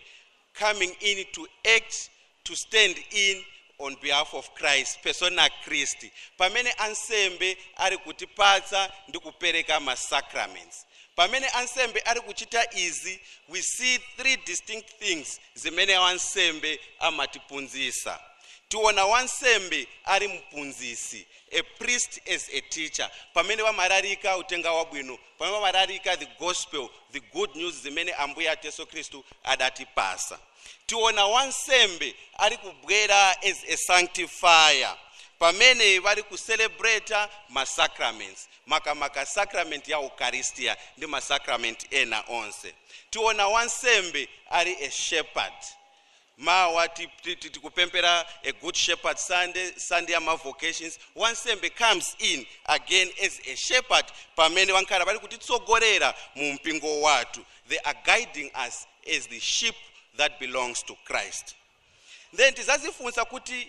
coming in to act, to stand in on behalf of Christ, persona Christi. Pamene ansembe ari kutipatsa ndi kupereka ma sacraments. Pamene ansembe ari kuchita izi, we see three distinct things zimene wansembe amatipunzisa. Tiona wansembe ari mpunzisi, a priest as a teacher. Pamene wamararika utenga wabwino, pamene wamararika the gospel, the good news zimene ambuye athu Yesu Khristu adatipasa. Tiona wansembe ari kubwera as a sanctifier, pamene vari kucelebrata ma sacraments, makamaka sacrament ya Eucharistia ndi ma sacrament ena onse. Tiona wansembe ari a shepherd. Mawa tikupempera a good shepherd Sunday, Sunday ya ma vocations. Wansembe comes in again as a shepherd, pamene wankhala vari kutitsogolera mu mpingo wathu. They are guiding us as the sheep that belongs to Christ. Then tizazifunsa kuti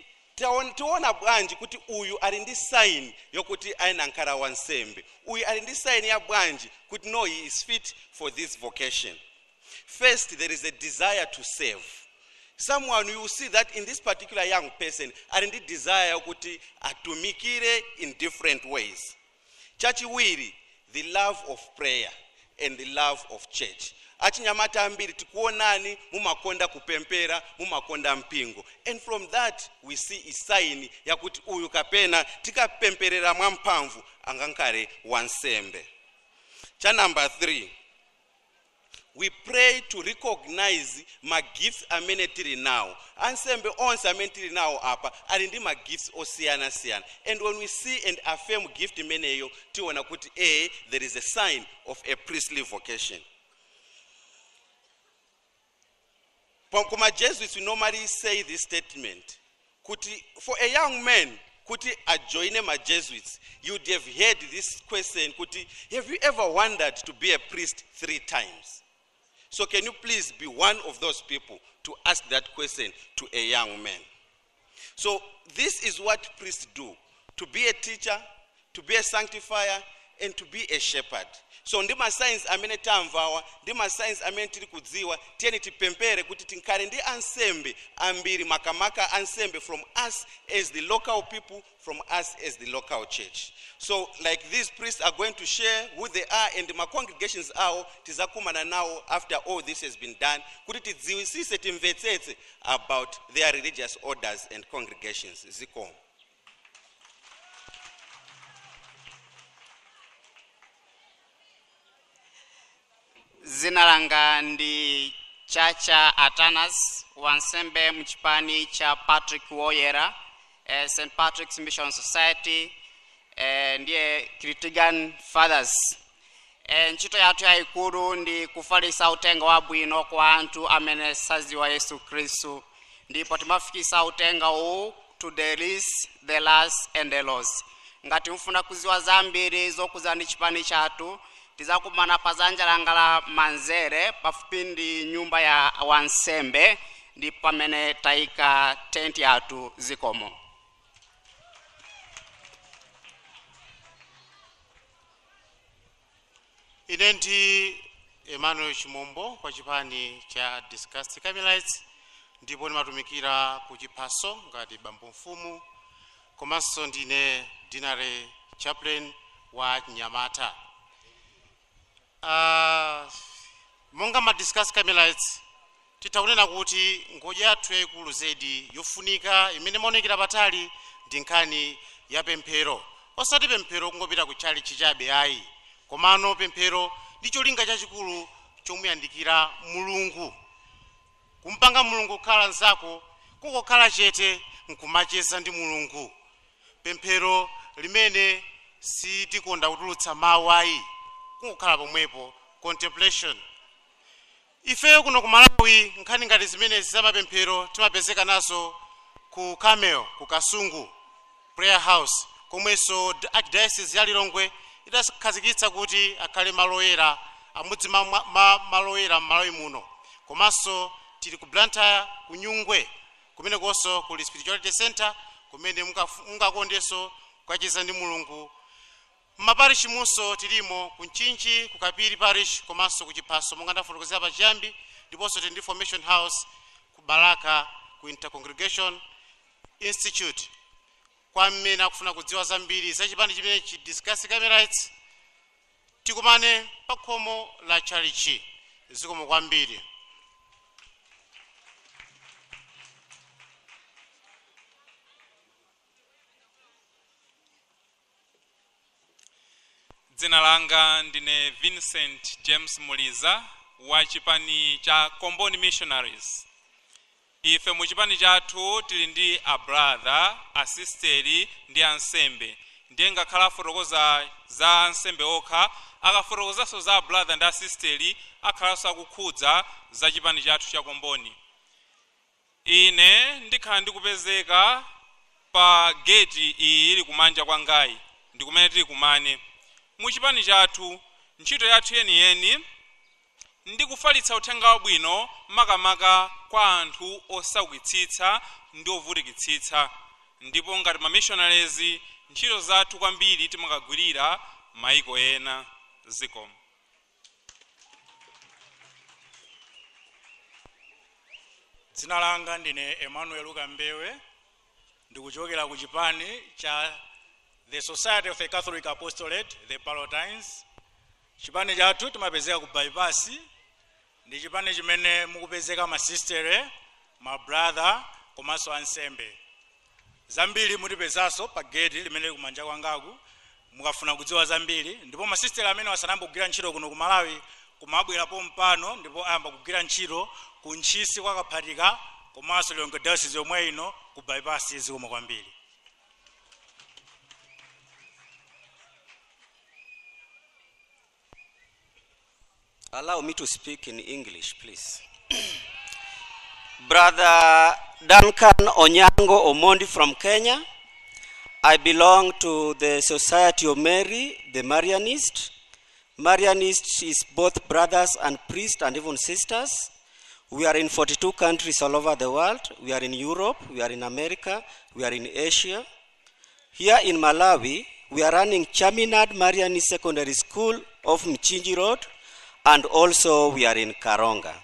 tiona bwanji kuti uyu ali ndi sign yokuti aina nkhala wansembe, uyu ali ndi sign ya bwanji kuti no, he is fit for this vocation. First, there is a desire to serve. Someone, you will see that in this particular young person ali ndi desire yokuti atumikire in different ways. Chachiwiri, the love of prayer and the love of church. Achinyamata ambiri tikuonani mumakonda kupempera, mumakonda mpingo, and from that we see a sign yakuti uyu kapena tikapemperera mwamphamvu angankale wansembe. Cha number 3, we pray to recognize ma gifts amene tili nawo. Ansembe onse amene tili nawo apa ali ndi ma gifts osiyana-siyana, and when we see and affirm gift imeneyo, tiona kuti there is a sign of a priestly vocation. Kuma Jesuits, we normally say this statement. Kuti, for a young man, kuti ajoine ma Jesuits, you'd have heard this question, kuti, have you ever wondered to be a priest 3 times? So can you please be one of those people to ask that question to a young man? So this is what priests do: to be a teacher, to be a sanctifier, and to be a shepherd. So ndi ma signs amene tamvawa, ndi ma signs amene tiri kudziwa, tiyeni tipempere kuti tinkhale ndi ansembe ambiri, makamaka ansembe from us as the local people, from us as the local church. So like these priests are going to share who they are and ma congregations awo tizakumana nawo after all this has been done, kuti tidziwisise, timvetsetse about their religious orders and congregations. Zikomo. Zina langa ndi Chacha Atanas, wansembe mchipani cha Patrick Woyera, St. Patrick's Mission Society, ndiye Kritigan Fathers. Ntchito yathu yayikulu ndi kufalisa utenga wabwino kwa anthu amene saziwa Yesu Khristu, ndipo timafikisa utenga uwu to the least, the last and the lost. Ngati mufuna kuziwa zambiri zokuza ndi chipani chathu, tizakumana pa dzanja langa la manzere pafupi ndi nyumba ya wansembe, ndi pamene tayika tenti yathu. Zikomo. Ine ndi Emmanuel Chimombo kwa chipani cha Discalced Carmelites, ndipo ndimatumikira ku chiphaso ngati bambo mfumu, komanso ndine deanery chaplain wa Chinyamata. Monga ma Discuss Carmelites titakunena kuti ngodya yathu yayikulu zedi yofunika imene maonekera patali ndi nkhani ya pemphero, osati pemphero kungopita ku tchalitchi chabe ayi, komano pemphero ndi cholinga chachikulu chomuyandikira Mulungu, kumpanga Mulungu kukhala nzako, kungokhala chete nkumacheza ndi Mulungu. Pemphero limene sitikonda kutulutsa mawu ayi, kungokhala pomwepo, contemplation. Ifeyo kuno ku Malawi nkhani ngati zimenezi za mapemphero timapezeka nazo ku Carmel, ku Kasungu Prayer House, komwenso Archdiocese ya Lilongwe idakhazikitsa kuti akhale maloyera amudzi maloyera m'Malawi muno. Komanso tili ku Blantyre, ku Nyungwe, kumenekonso kuli Spirituality Center kumene mungakondenso kukacheza ndi Mulungu. Mmaparishi munso tilimo ku Mchinji, ku Kapiri Parish, komanso ku Chiphaso monga ndafotokozera pachiyambi, ndiponso tili ndi Formation House ku Balaka, ku Intercongregation Institute. Kwa amene akufuna kudziwa zambiri za chipani chimenechi Discuss Carmelites, tikumane pa khomo la tchalitchi. Zikomo kwambiri. Dzina langa ndine Vincent James Muliza wa chipani cha Comboni Missionaries. Ife mu chipani chathu tili ndi a brother, asisteri ndi ansembe. Ndiye ngakhala afotokoza za ansembe okha, akafotokozanso za brother ndi asisteri, akhalanso akukhudza za chipani chathu cha Comboni. Ine ndikhala ndikupezeka pa gate iyi ili kumanja kwa Ngai, ndi kumene tili kumane. Mu chipani chathu ntchito yathu yeniyeni ndi kufalitsa uthenga wabwino makamaka kwa anthu osaukitsitsa ndi ovutikitsitsa. Ndipo ngati ma missionaries ntchito zathu kwambiri timakagwirira maiko ena. Zikomo. Dzina langa ndine Emmanuel Kambewe, ndikuchokera ku chipani cha The Society of the Catholic Apostolate, the Pallottines. Chipani chathu timapezeka ku bypass, ndi chipani chimene mukupezeka masistere, ma brother komanso ansembe. Zambiri mutipezanso pa gate limene kumanja kwangaku mukafuna kudziwa zambiri. Ndipo masistere amene wasanayambe kugwira ntchito kuno ku Malawi kumabwerapo mpano, ndipo ayamba kugwira ntchito ku Ntchisi kwa Kaphatika komanso Lilongwe Diocese yomwe ino ku bypass. Zikomo kwambiri. Allow me to speak in English, please. Brother Duncan Onyango Omondi from Kenya. I belong to the Society of Mary, the Marianist. Marianist is both brothers and priests and even sisters. We are in 42 countries all over the world. We are in Europe, we are in America, we are in Asia. Here in Malawi, we are running Chaminade Marianist Secondary School off Mchinji Road, and also we are in Karonga.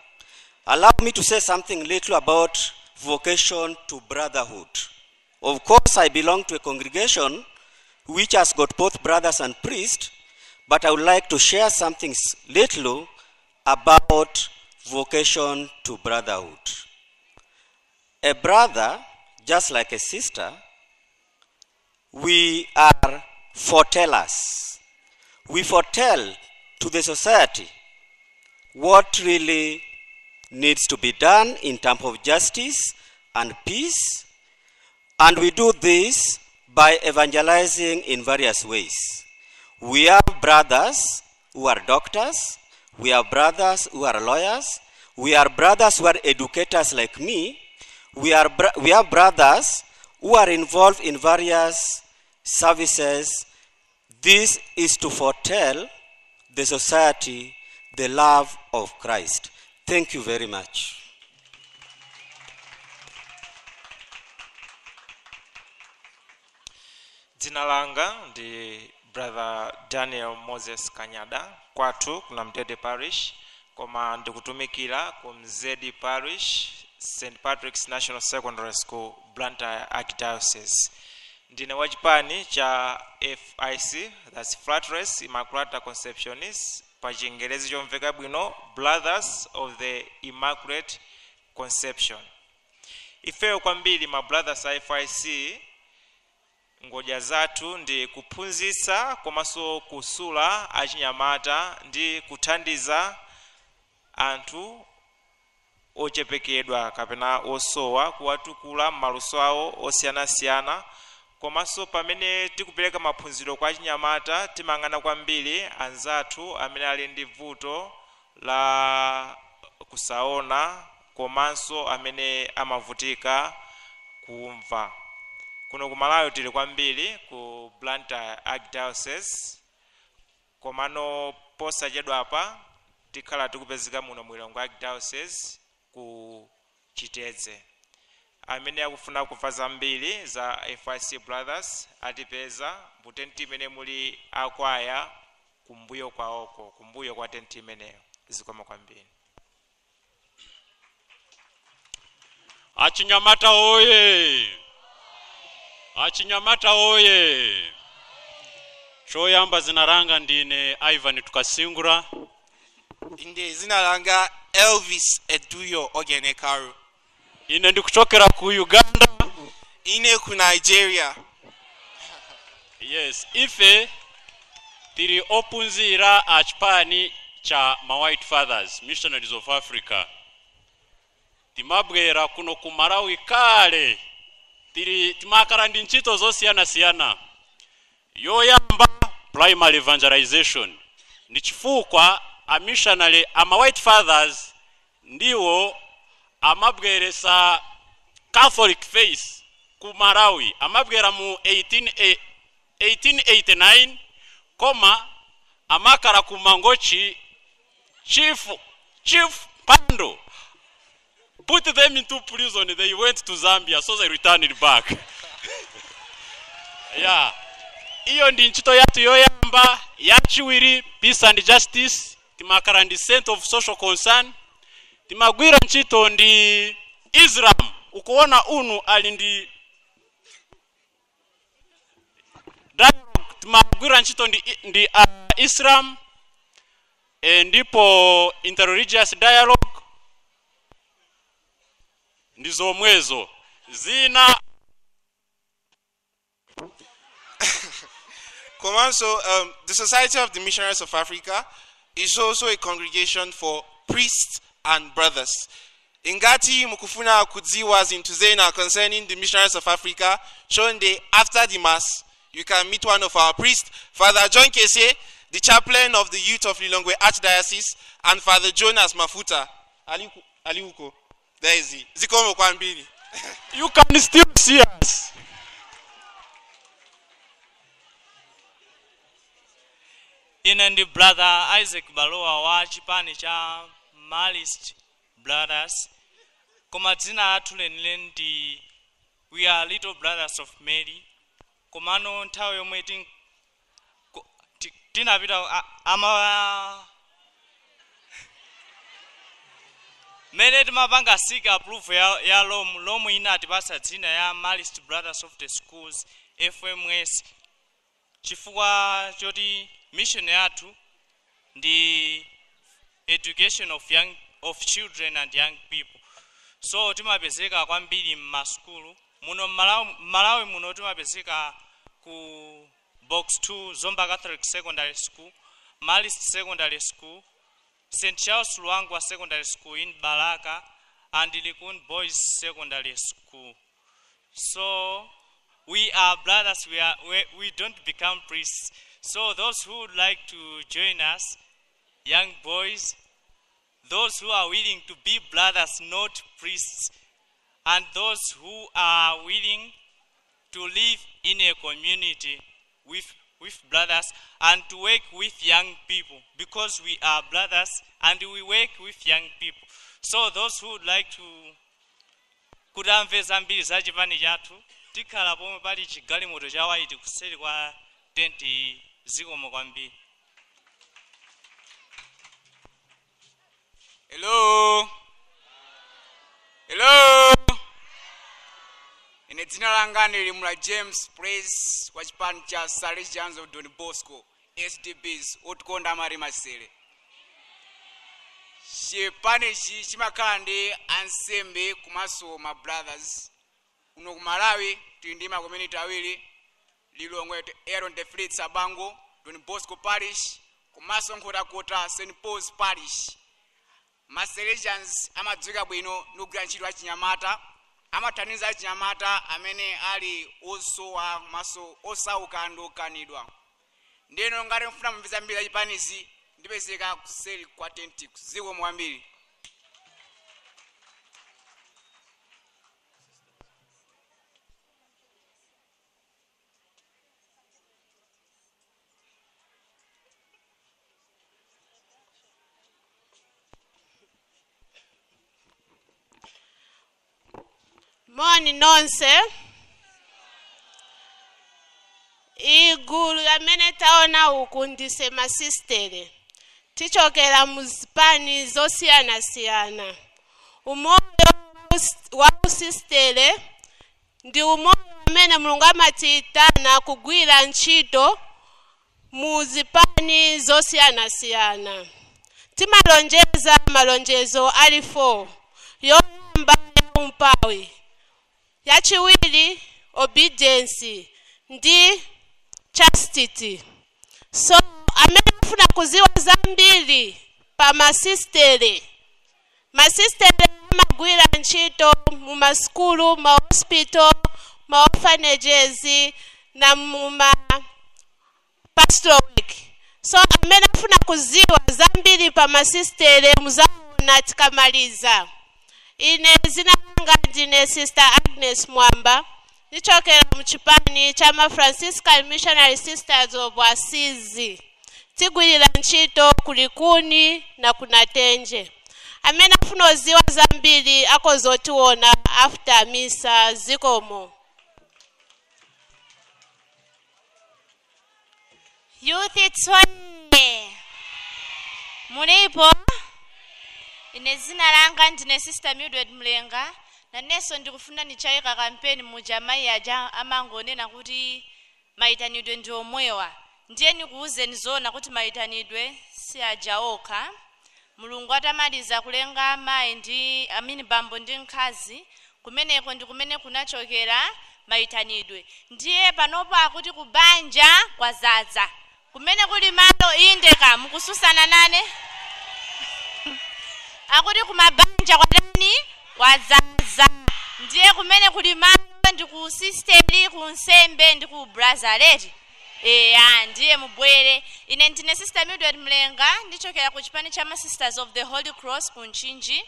Allow me to say something little about vocation to brotherhood. Of course, I belong to a congregation which has got both brothers and priests, but I would like to share something little about vocation to brotherhood. A brother, just like a sister, we are foretellers. We foretell to the society what really needs to be done in terms of justice and peace, and we do this by evangelizing in various ways. We have brothers who are doctors, we have brothers who are lawyers, we are brothers who are educators like me, we have brothers who are involved in various services. This is to foretell the society the love of Christ. Thank you very much. Dzina langa ndi Brother Daniel Moses Kanyada, kwathu kuna Mtete Parish, koma ndikutumikira ku Mzedi Parish, St. Patrick's National Secondary School, Blantyre Archdiocese. Ndine wachipani cha FIC, that's Fratres Immaculata Conceptionis, pa Chingerezi chomveka bwino, Brothers of the Immaculate Conception. Ifeyo kwambiri ma brothers a FIC, ngodya zathu ndi kuphunzitsa komanso kusula achinyamata ndi kuthandiza anthu ochepekedwa kapena osowa, kuwatukula m'maluso awo osiyanasiyana. Komanso pamene tikupereka maphunziro kwa achinyamata, timayang'ana kwambiri anzathu amene ali ndi vuto la kusaona komanso amene amavutika kumva. Kuno ku Malawi tili kwambiri ku Blantyre Archdiocese, komano posachedwapa tikhala tikupezeka muno mu Lilongwe Archdiocese ku Chitedze. Amene akufuna kumva zambiri za FIC Brothers atipeza mu tenti imene muli akwaya kumbuyo kwawoko, kumbuyo kwa tenti imeneyo. Zikomo kwambiri. Achinyamata oye! Achinyamata oye! Choyamba, zina langa ndine Ivan Tukasingura. Inde zina langa Elvis Eduyo Ogenekaru. Ine ndikuchokera ku Uganda. Ine ku Nigeria. Yes, ife tili ophunzira a chipani cha ma White Fathers Missionaries of Africa. Timabwera kuno ku Malawi kale, tili timakhala ndi ntchito zosiyanasiyana. Yoyamba, primary evangelization, ndi chifukwa a missionary ama White Fathers ndiwo amabweresa Catholic faith ku Malawi. Amabwera mu 1889, koma amakhala ku Mangochi. Chief Pando put them into prison. They went to Zambia, so they returned back. Yeah, iyo ndi ntchito yathu yoyamba. Yachiwiri, peace and justice. Timakhala ndi center of social concern. Timagwira ntchito ndi Islam. Ukuona unu ali ndi dialogue. Timagwira ntchito ndi Islam, ndipo interreligious dialogue ndi zomwezo zina. Komanso, the Society of the Missionaries of Africa is also a congregation for priests and brothers. Ingati mukufuna kudziwa zinthu zena concerning the Missionaries of Africa, chonde, after the mass, you can meet one of our priests, Father John Kese, the chaplain of the youth of Lilongwe Archdiocese, and Father Jonas Mafuta. Aliuko. There is he. Zikomo kwambiri. You can still see us. Ine ndi Brother Isaac Balowa wa chipani cha Marist Brothers, koma dzina lathu lenileni ndi we are Little Brothers of Mary. Komano nthawi yomwe tinapita ama mene timapanga seek approval ya Rome, Rome inatipasa dzina ya Marist Brothers of the Schools, FMS, chifukwa choti mission yathu ndi education of children and young people. So timapezeka kwambiri mmasukulu muno Malawi muno. Timapezeka ku Box 2, Zomba Catholic Secondary School, Marist Secondary School, St Charles Luangwa Secondary School in Balaka, and Likuni Boys Secondary School. So we are brothers. We don't become priests. So those who would like to join us, young boys, those who are willing to be brothers, not priests, and those who are willing to live in a community with brothers and to work with young people, because we are brothers and we work with young people. So those who would like to kuti amve zambiri za chipani chathu, tikhala pomwe pali chigalimoto cha white kuseri kwa tenti. Zikomo kwambiri. Hello. Hello. Ine dzina langa ndi Limula James Praise wa chipani cha Salesians of Don Bosco SDBs, otikonda amati masere. Chipanichi chimakhala ndi ansembe komanso ma brothers. Kuno ku Malawi tili ndi ma community awiri, Lilongwe Aaron de Fritz Abango Don Bosco Parish komanso Nkhotakota St Paul's Parish. Ma Salesians amadziwika bwino ndi kugwira ntchito achinyamata, amathandiza achinyamata amene ali osowa komanso osauka ndi okanidwa. Ndeno ngati mfuna mumve zambiri zachipanizi, ndipezeka kuseri kwa tenti. Zikomo kwambiri. Moni nonse. Igulu amene taona uku ndise masistere, tichokera muzipani zosiyanasiyana. Umoyo wa usistere ndi umoyo amene Mulungu amatiyitana kugwira ntchito muzipani zosiyanasiyana. Timalonjeza malonjezo ali 4: yoyamba ya umphawi, yachiwiri obedience ndi chastity. So amene afuna kuziwa zambiri pa masistere, masistere amagwira ntchito mu masukulu, ma hospital, ma orphanages na muma pastoral work. So amene afuna kuziwa zambiri pa masistere muzaona tikamaliza. Ine zina langa ndine Sister Agnes Mwamba, ndichokera muchipani cha ma Franciscan Missionary Sisters of Assisi. Tigwirira ntchito kulikuni na kunatenje. Amene afuna oziwa zambiri akozotiona after misa. Zikomo. Youth itswane mulipo? Ine zina langa ndine Sister Mildred Mlenga, nanenso ndikufuna nichayika kampeni muja mayi aja amangonena kuti mayitanidwe ndi omwewa. Ndiye nikuwuzeni zoona kuti mayitanidwe si aja okha. Mulungu atamaliza kulenga amayi ndi amini bambo ndi mkazi, kumeneko ndi kumene kunachokera mayitanidwe. Ndiye panopo akuti kubanja kwazaza, kumene kuli malo indeka mukususana nane akuti kumabanja kwadani kwazaza. Ndiye kumene kuli malo ndi ku sisteri, ku nsembe ndi ku brazaleti. Eya, ndiye mubwere. Ine ndine Sister Mildred Mlenga, ndichokera ku chipani cha ma Sisters of the Holy Cross ku Nchinji.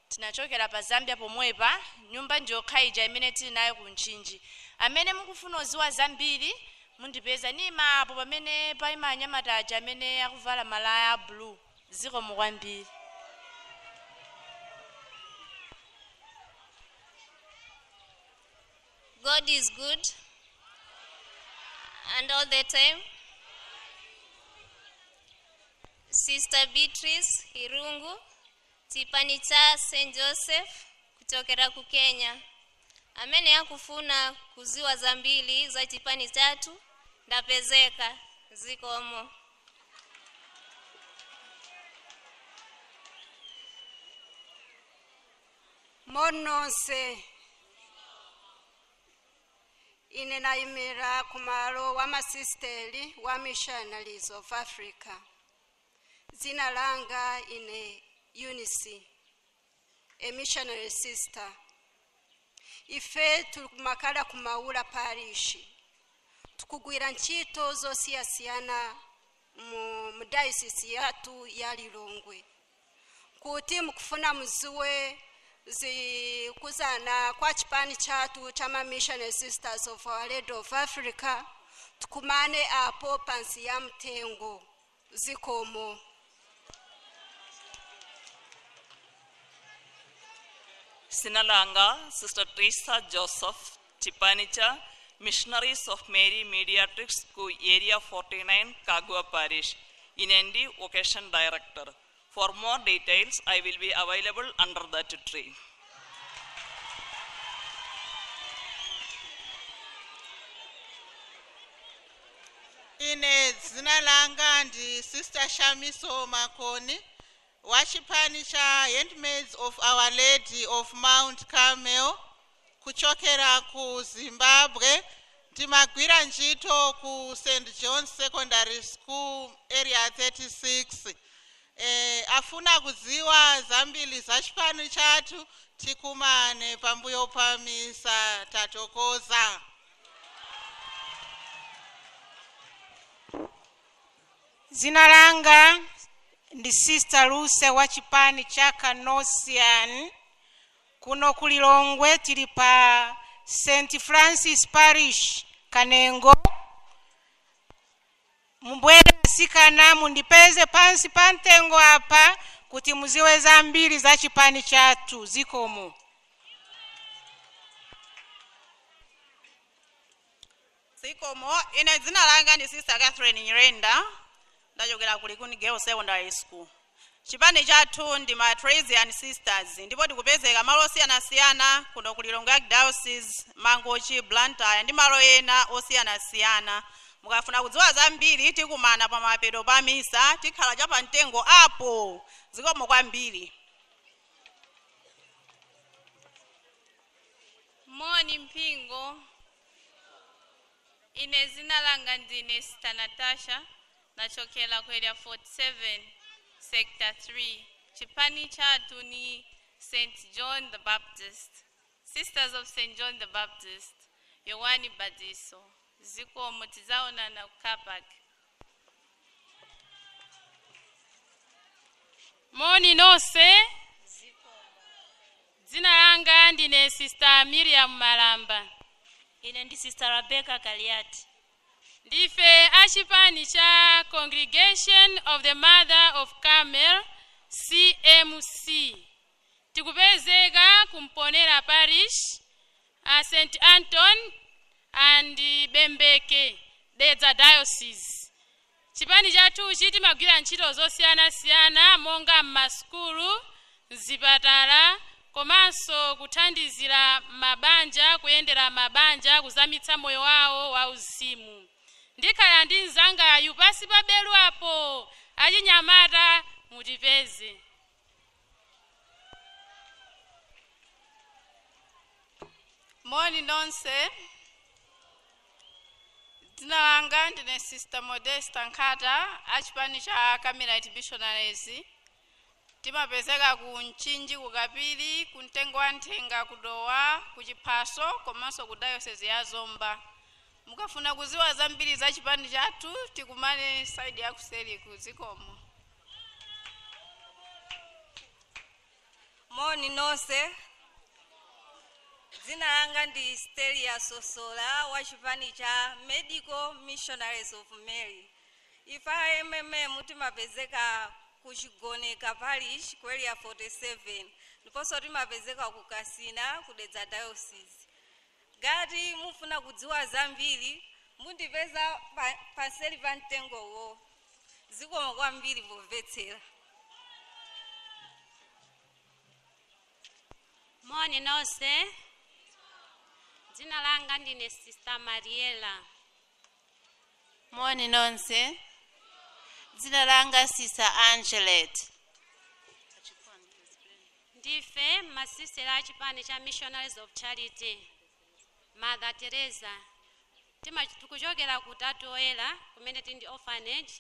Tinachokera pa Zambia pomwepa, nyumba ndiyo khaija imene tili nayo ku Nchinji. Amene mukufuna oziwa zambiri mundipeza nima apo pamene paima anyamata aja amene akuvala malaya a blue. Zikomo kwambiri. God is good and all the time. Sister Beatrice Irungu, chipani cha St. Joseph kuchokera ku Kenya. Amene akufuna kuziwa zambiri za chipani chathu ndapezeka. Zikomo. Mononse, ine nayimira kumalo wa masisteri wa Missionaries of Africa. Zina langa ine Eunice, a missionary sister. Ife tumakala kumaula parish, tukugwira ntchito zosiyasiyana mu diocese yathu ya Lilongwe. Kuti mukufuna muziwe zikuzana kwa chipani chathu cha ma Missionary Sisters of Our Lady of Africa, tukumane apo pansi ya mtengo. Zikomo. Sinalanga, Sister Teresa Joseph, Chipanicha, Missionaries of Mary Mediatrix, ku Area 49, Kagua Parish, Inendi Vocation Director. For more details, I will be available under that tree. Ine dzina langa ndi Sister Shamiso Makoni wachipani cha Handmaids of Our Lady of Mount Carmel kuchokera ku Zimbabwe. Ndimagwira ntchito ku St John's Secondary School, Area 36. Afuna kudziwa zambiri za chipani chathu, tikumane pambuyo pamisa. Tatokoza. Zina langa ndi Sister Luse wa chipani cha Canosian kuno kulilongwe. Tili pa St Francis Parish, Kanengo. Mubwere asikana, mundipeze pansi pa mtengo apa kuti muziwe zambiri za chipani chathu. Zikomo. Zikomo. Ine dzina langa ndi Sister Catherine Nyirenda, ndachokera ku Likuni Girls Secondary School. Chipani chathu ndi ma Teresian Sisters, ndipo tikupezeka malo osiyanasiyana kuno ku Lilongwe Diocese, Mangochi, Blantyre ndi malo ena osiyanasiyana. Mukafuna kudziwa zambiri, tikumana pa mapeto pa misa, tikhala chapamtengo apo. Zikomo kwambiri. Moni mpingo. Ine zina langa ndine Sister Natasha, nachokera ku Area 47, Sector 3. Chipani chathu ni St John the Baptist, Sisters of St John the Baptist, Yohani Badiso. Zikomo, tizaonana ku car park. Moni nonse. Dzina langa ndine Sister Miriam Malamba. Ine ndi Sister Rebecca Kaliati. Ndife achipani cha Congregation of the Mother of Carmel, CMC. Tikupezeka kumponera Parish, a St Anton and Bembeke, Dedza Diocese. Chipani chathuchi timagwira ntchito zosiyanasiyana monga m'masukulu, mzipatala, komanso kuthandizira mabanja, kuyendera mabanja, kuzamitsa moyo wawo wauzimu. Ndikhala ndi mzangayu pasi pa belu apo. Achinyamata, mutipeze. Moni nonse. Dzina langa ndine Sister Modesta Nkhata, achipani cha Carmelite Missionaries. Timapezeka ku Mchinji, ku Kapiri, ku Mtengo wa Nthenga, ku Dowa, ku Chiphaso komanso ku Diocese ya Zomba. Mukafuna kuziwa zambiri za chipani chathu, tikumane side ya kuseri ku. Zikomo. Moni nonse. Dzina langa ndi Stelia Sosola wa chipani cha Medical Missionaries of Mary. Ife MMM timapezeka ku Chigoneka Parish, ku Area 47, ndiponso timapezeka ku Kasina, ku Dedza Diocese. Ngati mufuna kudziwa zambiri, mundipeza paseli pa mtengowo. Zikomo kwambiri pomvetsera. Moni nonse. Dzina langa ndine Sister Mariela. Moni nonse. Dzina langa Sister Angelet. Ndife masisitera a chipani cha Missionaries of Charity, Mother Teresa. Tikuchokera ku Tatu Oyera kumene tili ndi orphanage,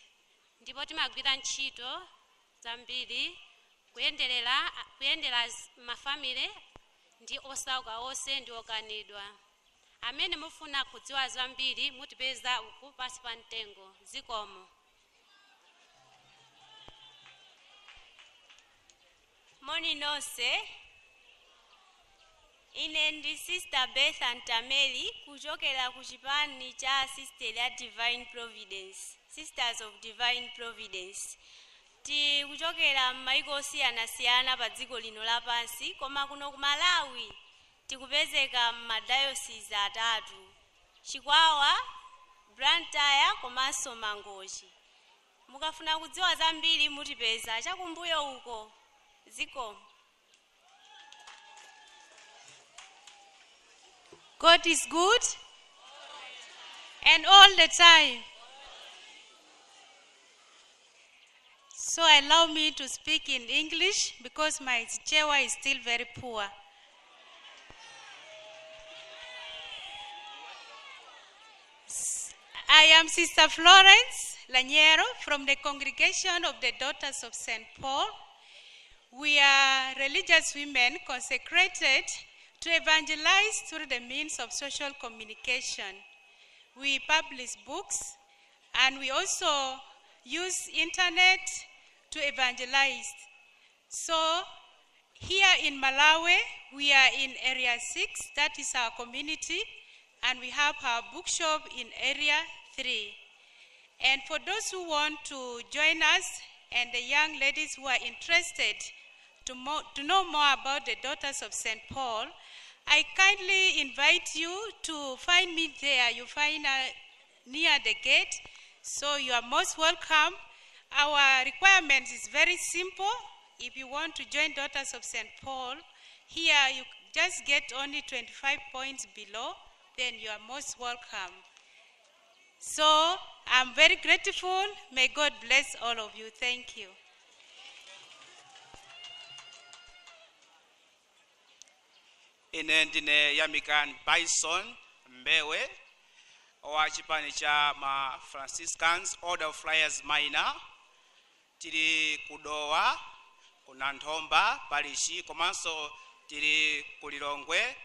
ndipo timagwira ntchito zambiri kuyendera mafamily ndi osauka onse ndi okanidwa. Amene mufuna kudziwa zambiri, mutipeza uku pasi pa mtengo. Zikomo. Moni nonse. Ine ndi Sister Betha Ntameli kuchokera ku chipani cha Sister ya Divine Providence, Sisters of Divine Providence. Tikuchokera m'mayiko osiyanasiyana pa dziko lino lapansi, koma kuno ku Malawi tikupezeka m'madayosisi atatu: Chikwawa, Blantyre komanso Mangochi. Mukafuna kudziwa zambiri, mutipeza chakumbuyo uko. Zikomo. God is good and all the time. So allow me to speak in English because my Chichewa is still very poor. I am Sister Florence Lanyero from the Congregation of the Daughters of St. Paul. We are religious women consecrated to evangelize through the means of social communication. We publish books and we also use internet to evangelize. So here in Malawi, we are in Area 6, that is our community, and we have our bookshop in Area 3. And for those who want to join us and the young ladies who are interested to know more about the Daughters of St. Paul, I kindly invite you to find me there. You find near the gate, so you are most welcome. Our requirement is very simple. If you want to join Daughters of St. Paul, here you just get only 25 points below, then you are most welcome. So I'm very grateful. May God bless all of you. Thank you. Ine ndine Yamikan Bison Mbewe wa chipani cha ma Franciscans Order of Friars Minor. Tili kudowa kuna Nthomba parish, komanso tili kulilongwe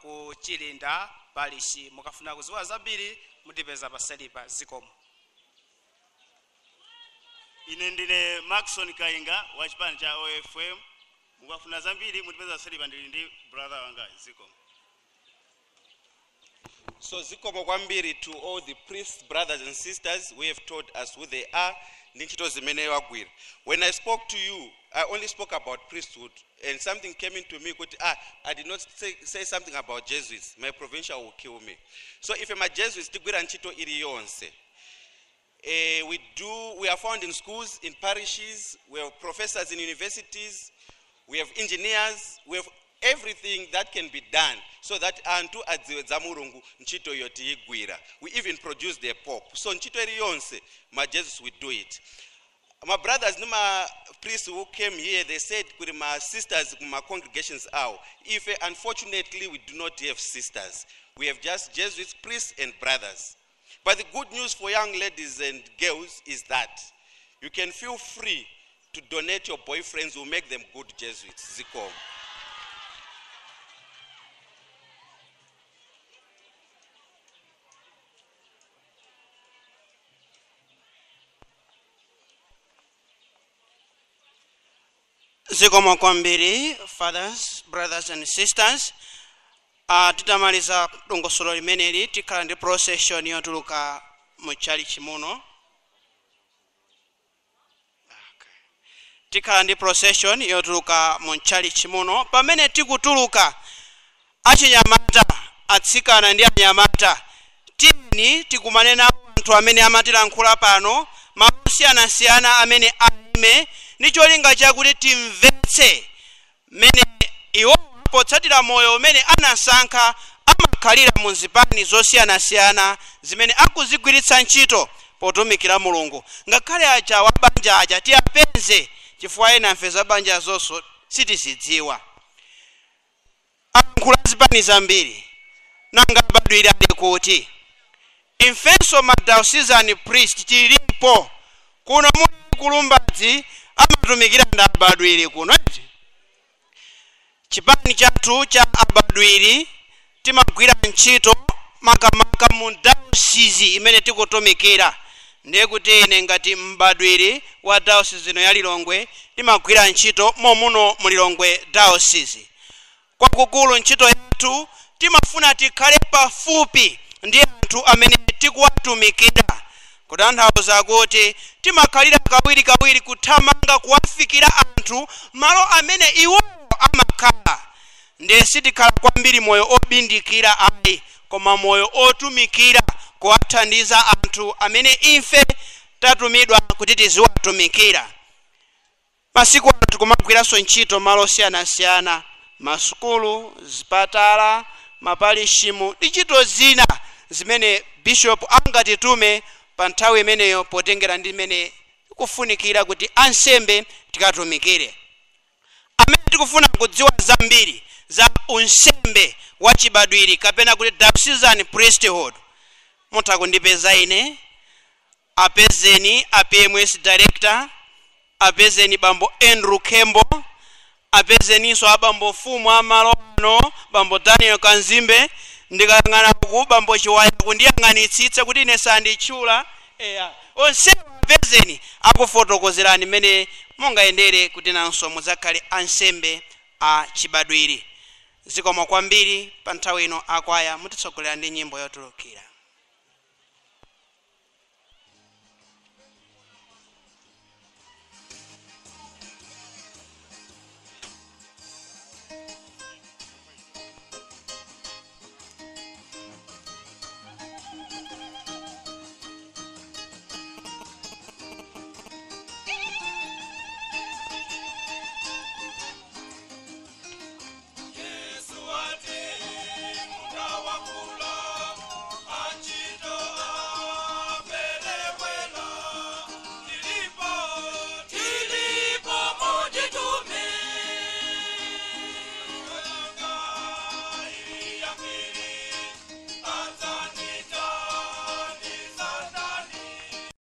ku Chilinda parish. Mukafuna kuziwa zambiri mutipeza paselipa. Zikomo. Ine ndine Maxon Kainga wa chipani cha OFM. Mukafuna zambiri mutipeza paselipa, ndili ndi brother wanga. Zikomo. So zikomo kwambiri to all the priests, brothers and sisters who have told us who they are ndi ntchito zimene wagwira. When I spoke to you, I only spoke about priesthood, and something came into me kuti I did not say something about Jesuits. My provincial will kill me. So if I'm a Jesuit, tigwira ntchito iliyonse. We are found in schools, in parishes, we have professors in universities, we have engineers, we have everything that can be done so that anthu adziwe za Mulungu ntchito iyo tiyigwira. We even produce the Pope. So ntchito iliyonse, ma Jesus will do it. My brothers ndi ma priests who came here, they said kuli ma sisters kuma congregations awo. If unfortunately we do not have sisters, we have just Jesuits, priests and brothers. But the good news for young ladies and girls is that you can feel free to donate your boyfriends who make them good Jesuits. Zikomo. Zikomo kwambiri, fathers, brothers and sisters. Titamaliza dongosolo limeneli, tikhala ndi procession yotuluka mu chalichi muno. Tikhala ndi procession yotuluka mu chalichi muno. Pamene tikutuluka, achinyamata, atsikana ndi anyamata, tiyeni tikumane nawo anthu amene amatilankhula pano, mawu osiyanasiyana amene aime ndi cholinga chakuti timvetse mmene iwo potsatira moyo umene anasankha amakhalira mu zipani zosiyanasiyana zimene akuzigwiritsa ntchito potumikira Mulungu. Ngakhale aja wa banja aja tiyapenze, chifukwa ena mfe za banja zonso sitizidziwa. Alankhula zipani zambiri, nanga abadwira ali kuti? Ifenso ma diocesan priest tilipo kuno, muli kulumbadzi amatumikira ndi abadwiri kuno. Chipani chathu cha abadwiri timagwira ntchito makamaka mu diocese imene tikutumikira. Ndiye kuti ine ngati mbadwiri wa diocese ino ya Lilongwe timagwira ntchito momuno mu Lilongwe diocese. Kwakukulu ntchito yathu timafuna tikhale pafupi ndi anthu amene tikuwatumikira, kutanthauza kuti timakhalira kawirikawiri kuthamanga kuwafikira anthu malo amene iwo amakhala. Ndiye sitikhala kwambiri moyo obindikira ayi, koma moyo otumikira, kuwathandiza anthu amene ife tatumidwa kuti tiziwatumikira. Masiku ano tikumagwiranso ntchito malo osiyanasiyana, masukulu, zipatala, mapalishimu ndi ntchito zina zimene bishop angatitume pa nthawi imeneyo, potengera ndi imene kufunikira kuti ansembe tikatumikire. Amene tikufuna kudziwa zambiri za unsembe wa chibadwiri kapena kuti diocesan priesthood, mutha kundipeza ine, apezeni a PMS director, apezeni bambo Andrew Kembo, apezeninso abambo fumu amalo ano bambo Daniel Kanzimbe. Ndikayang'ana ku bambo Chiwaya kundiyang'anitsitsa kuti ine sanditchula eya. Onsewa apezeni, akufotokozerani mmene mungayendere kuti nanso mudzakhale ansembe a chibadwiri. Zikomo kwambiri. Pa nthawi ino akwaya mutitsogolera ndi nyimbo yotulukira.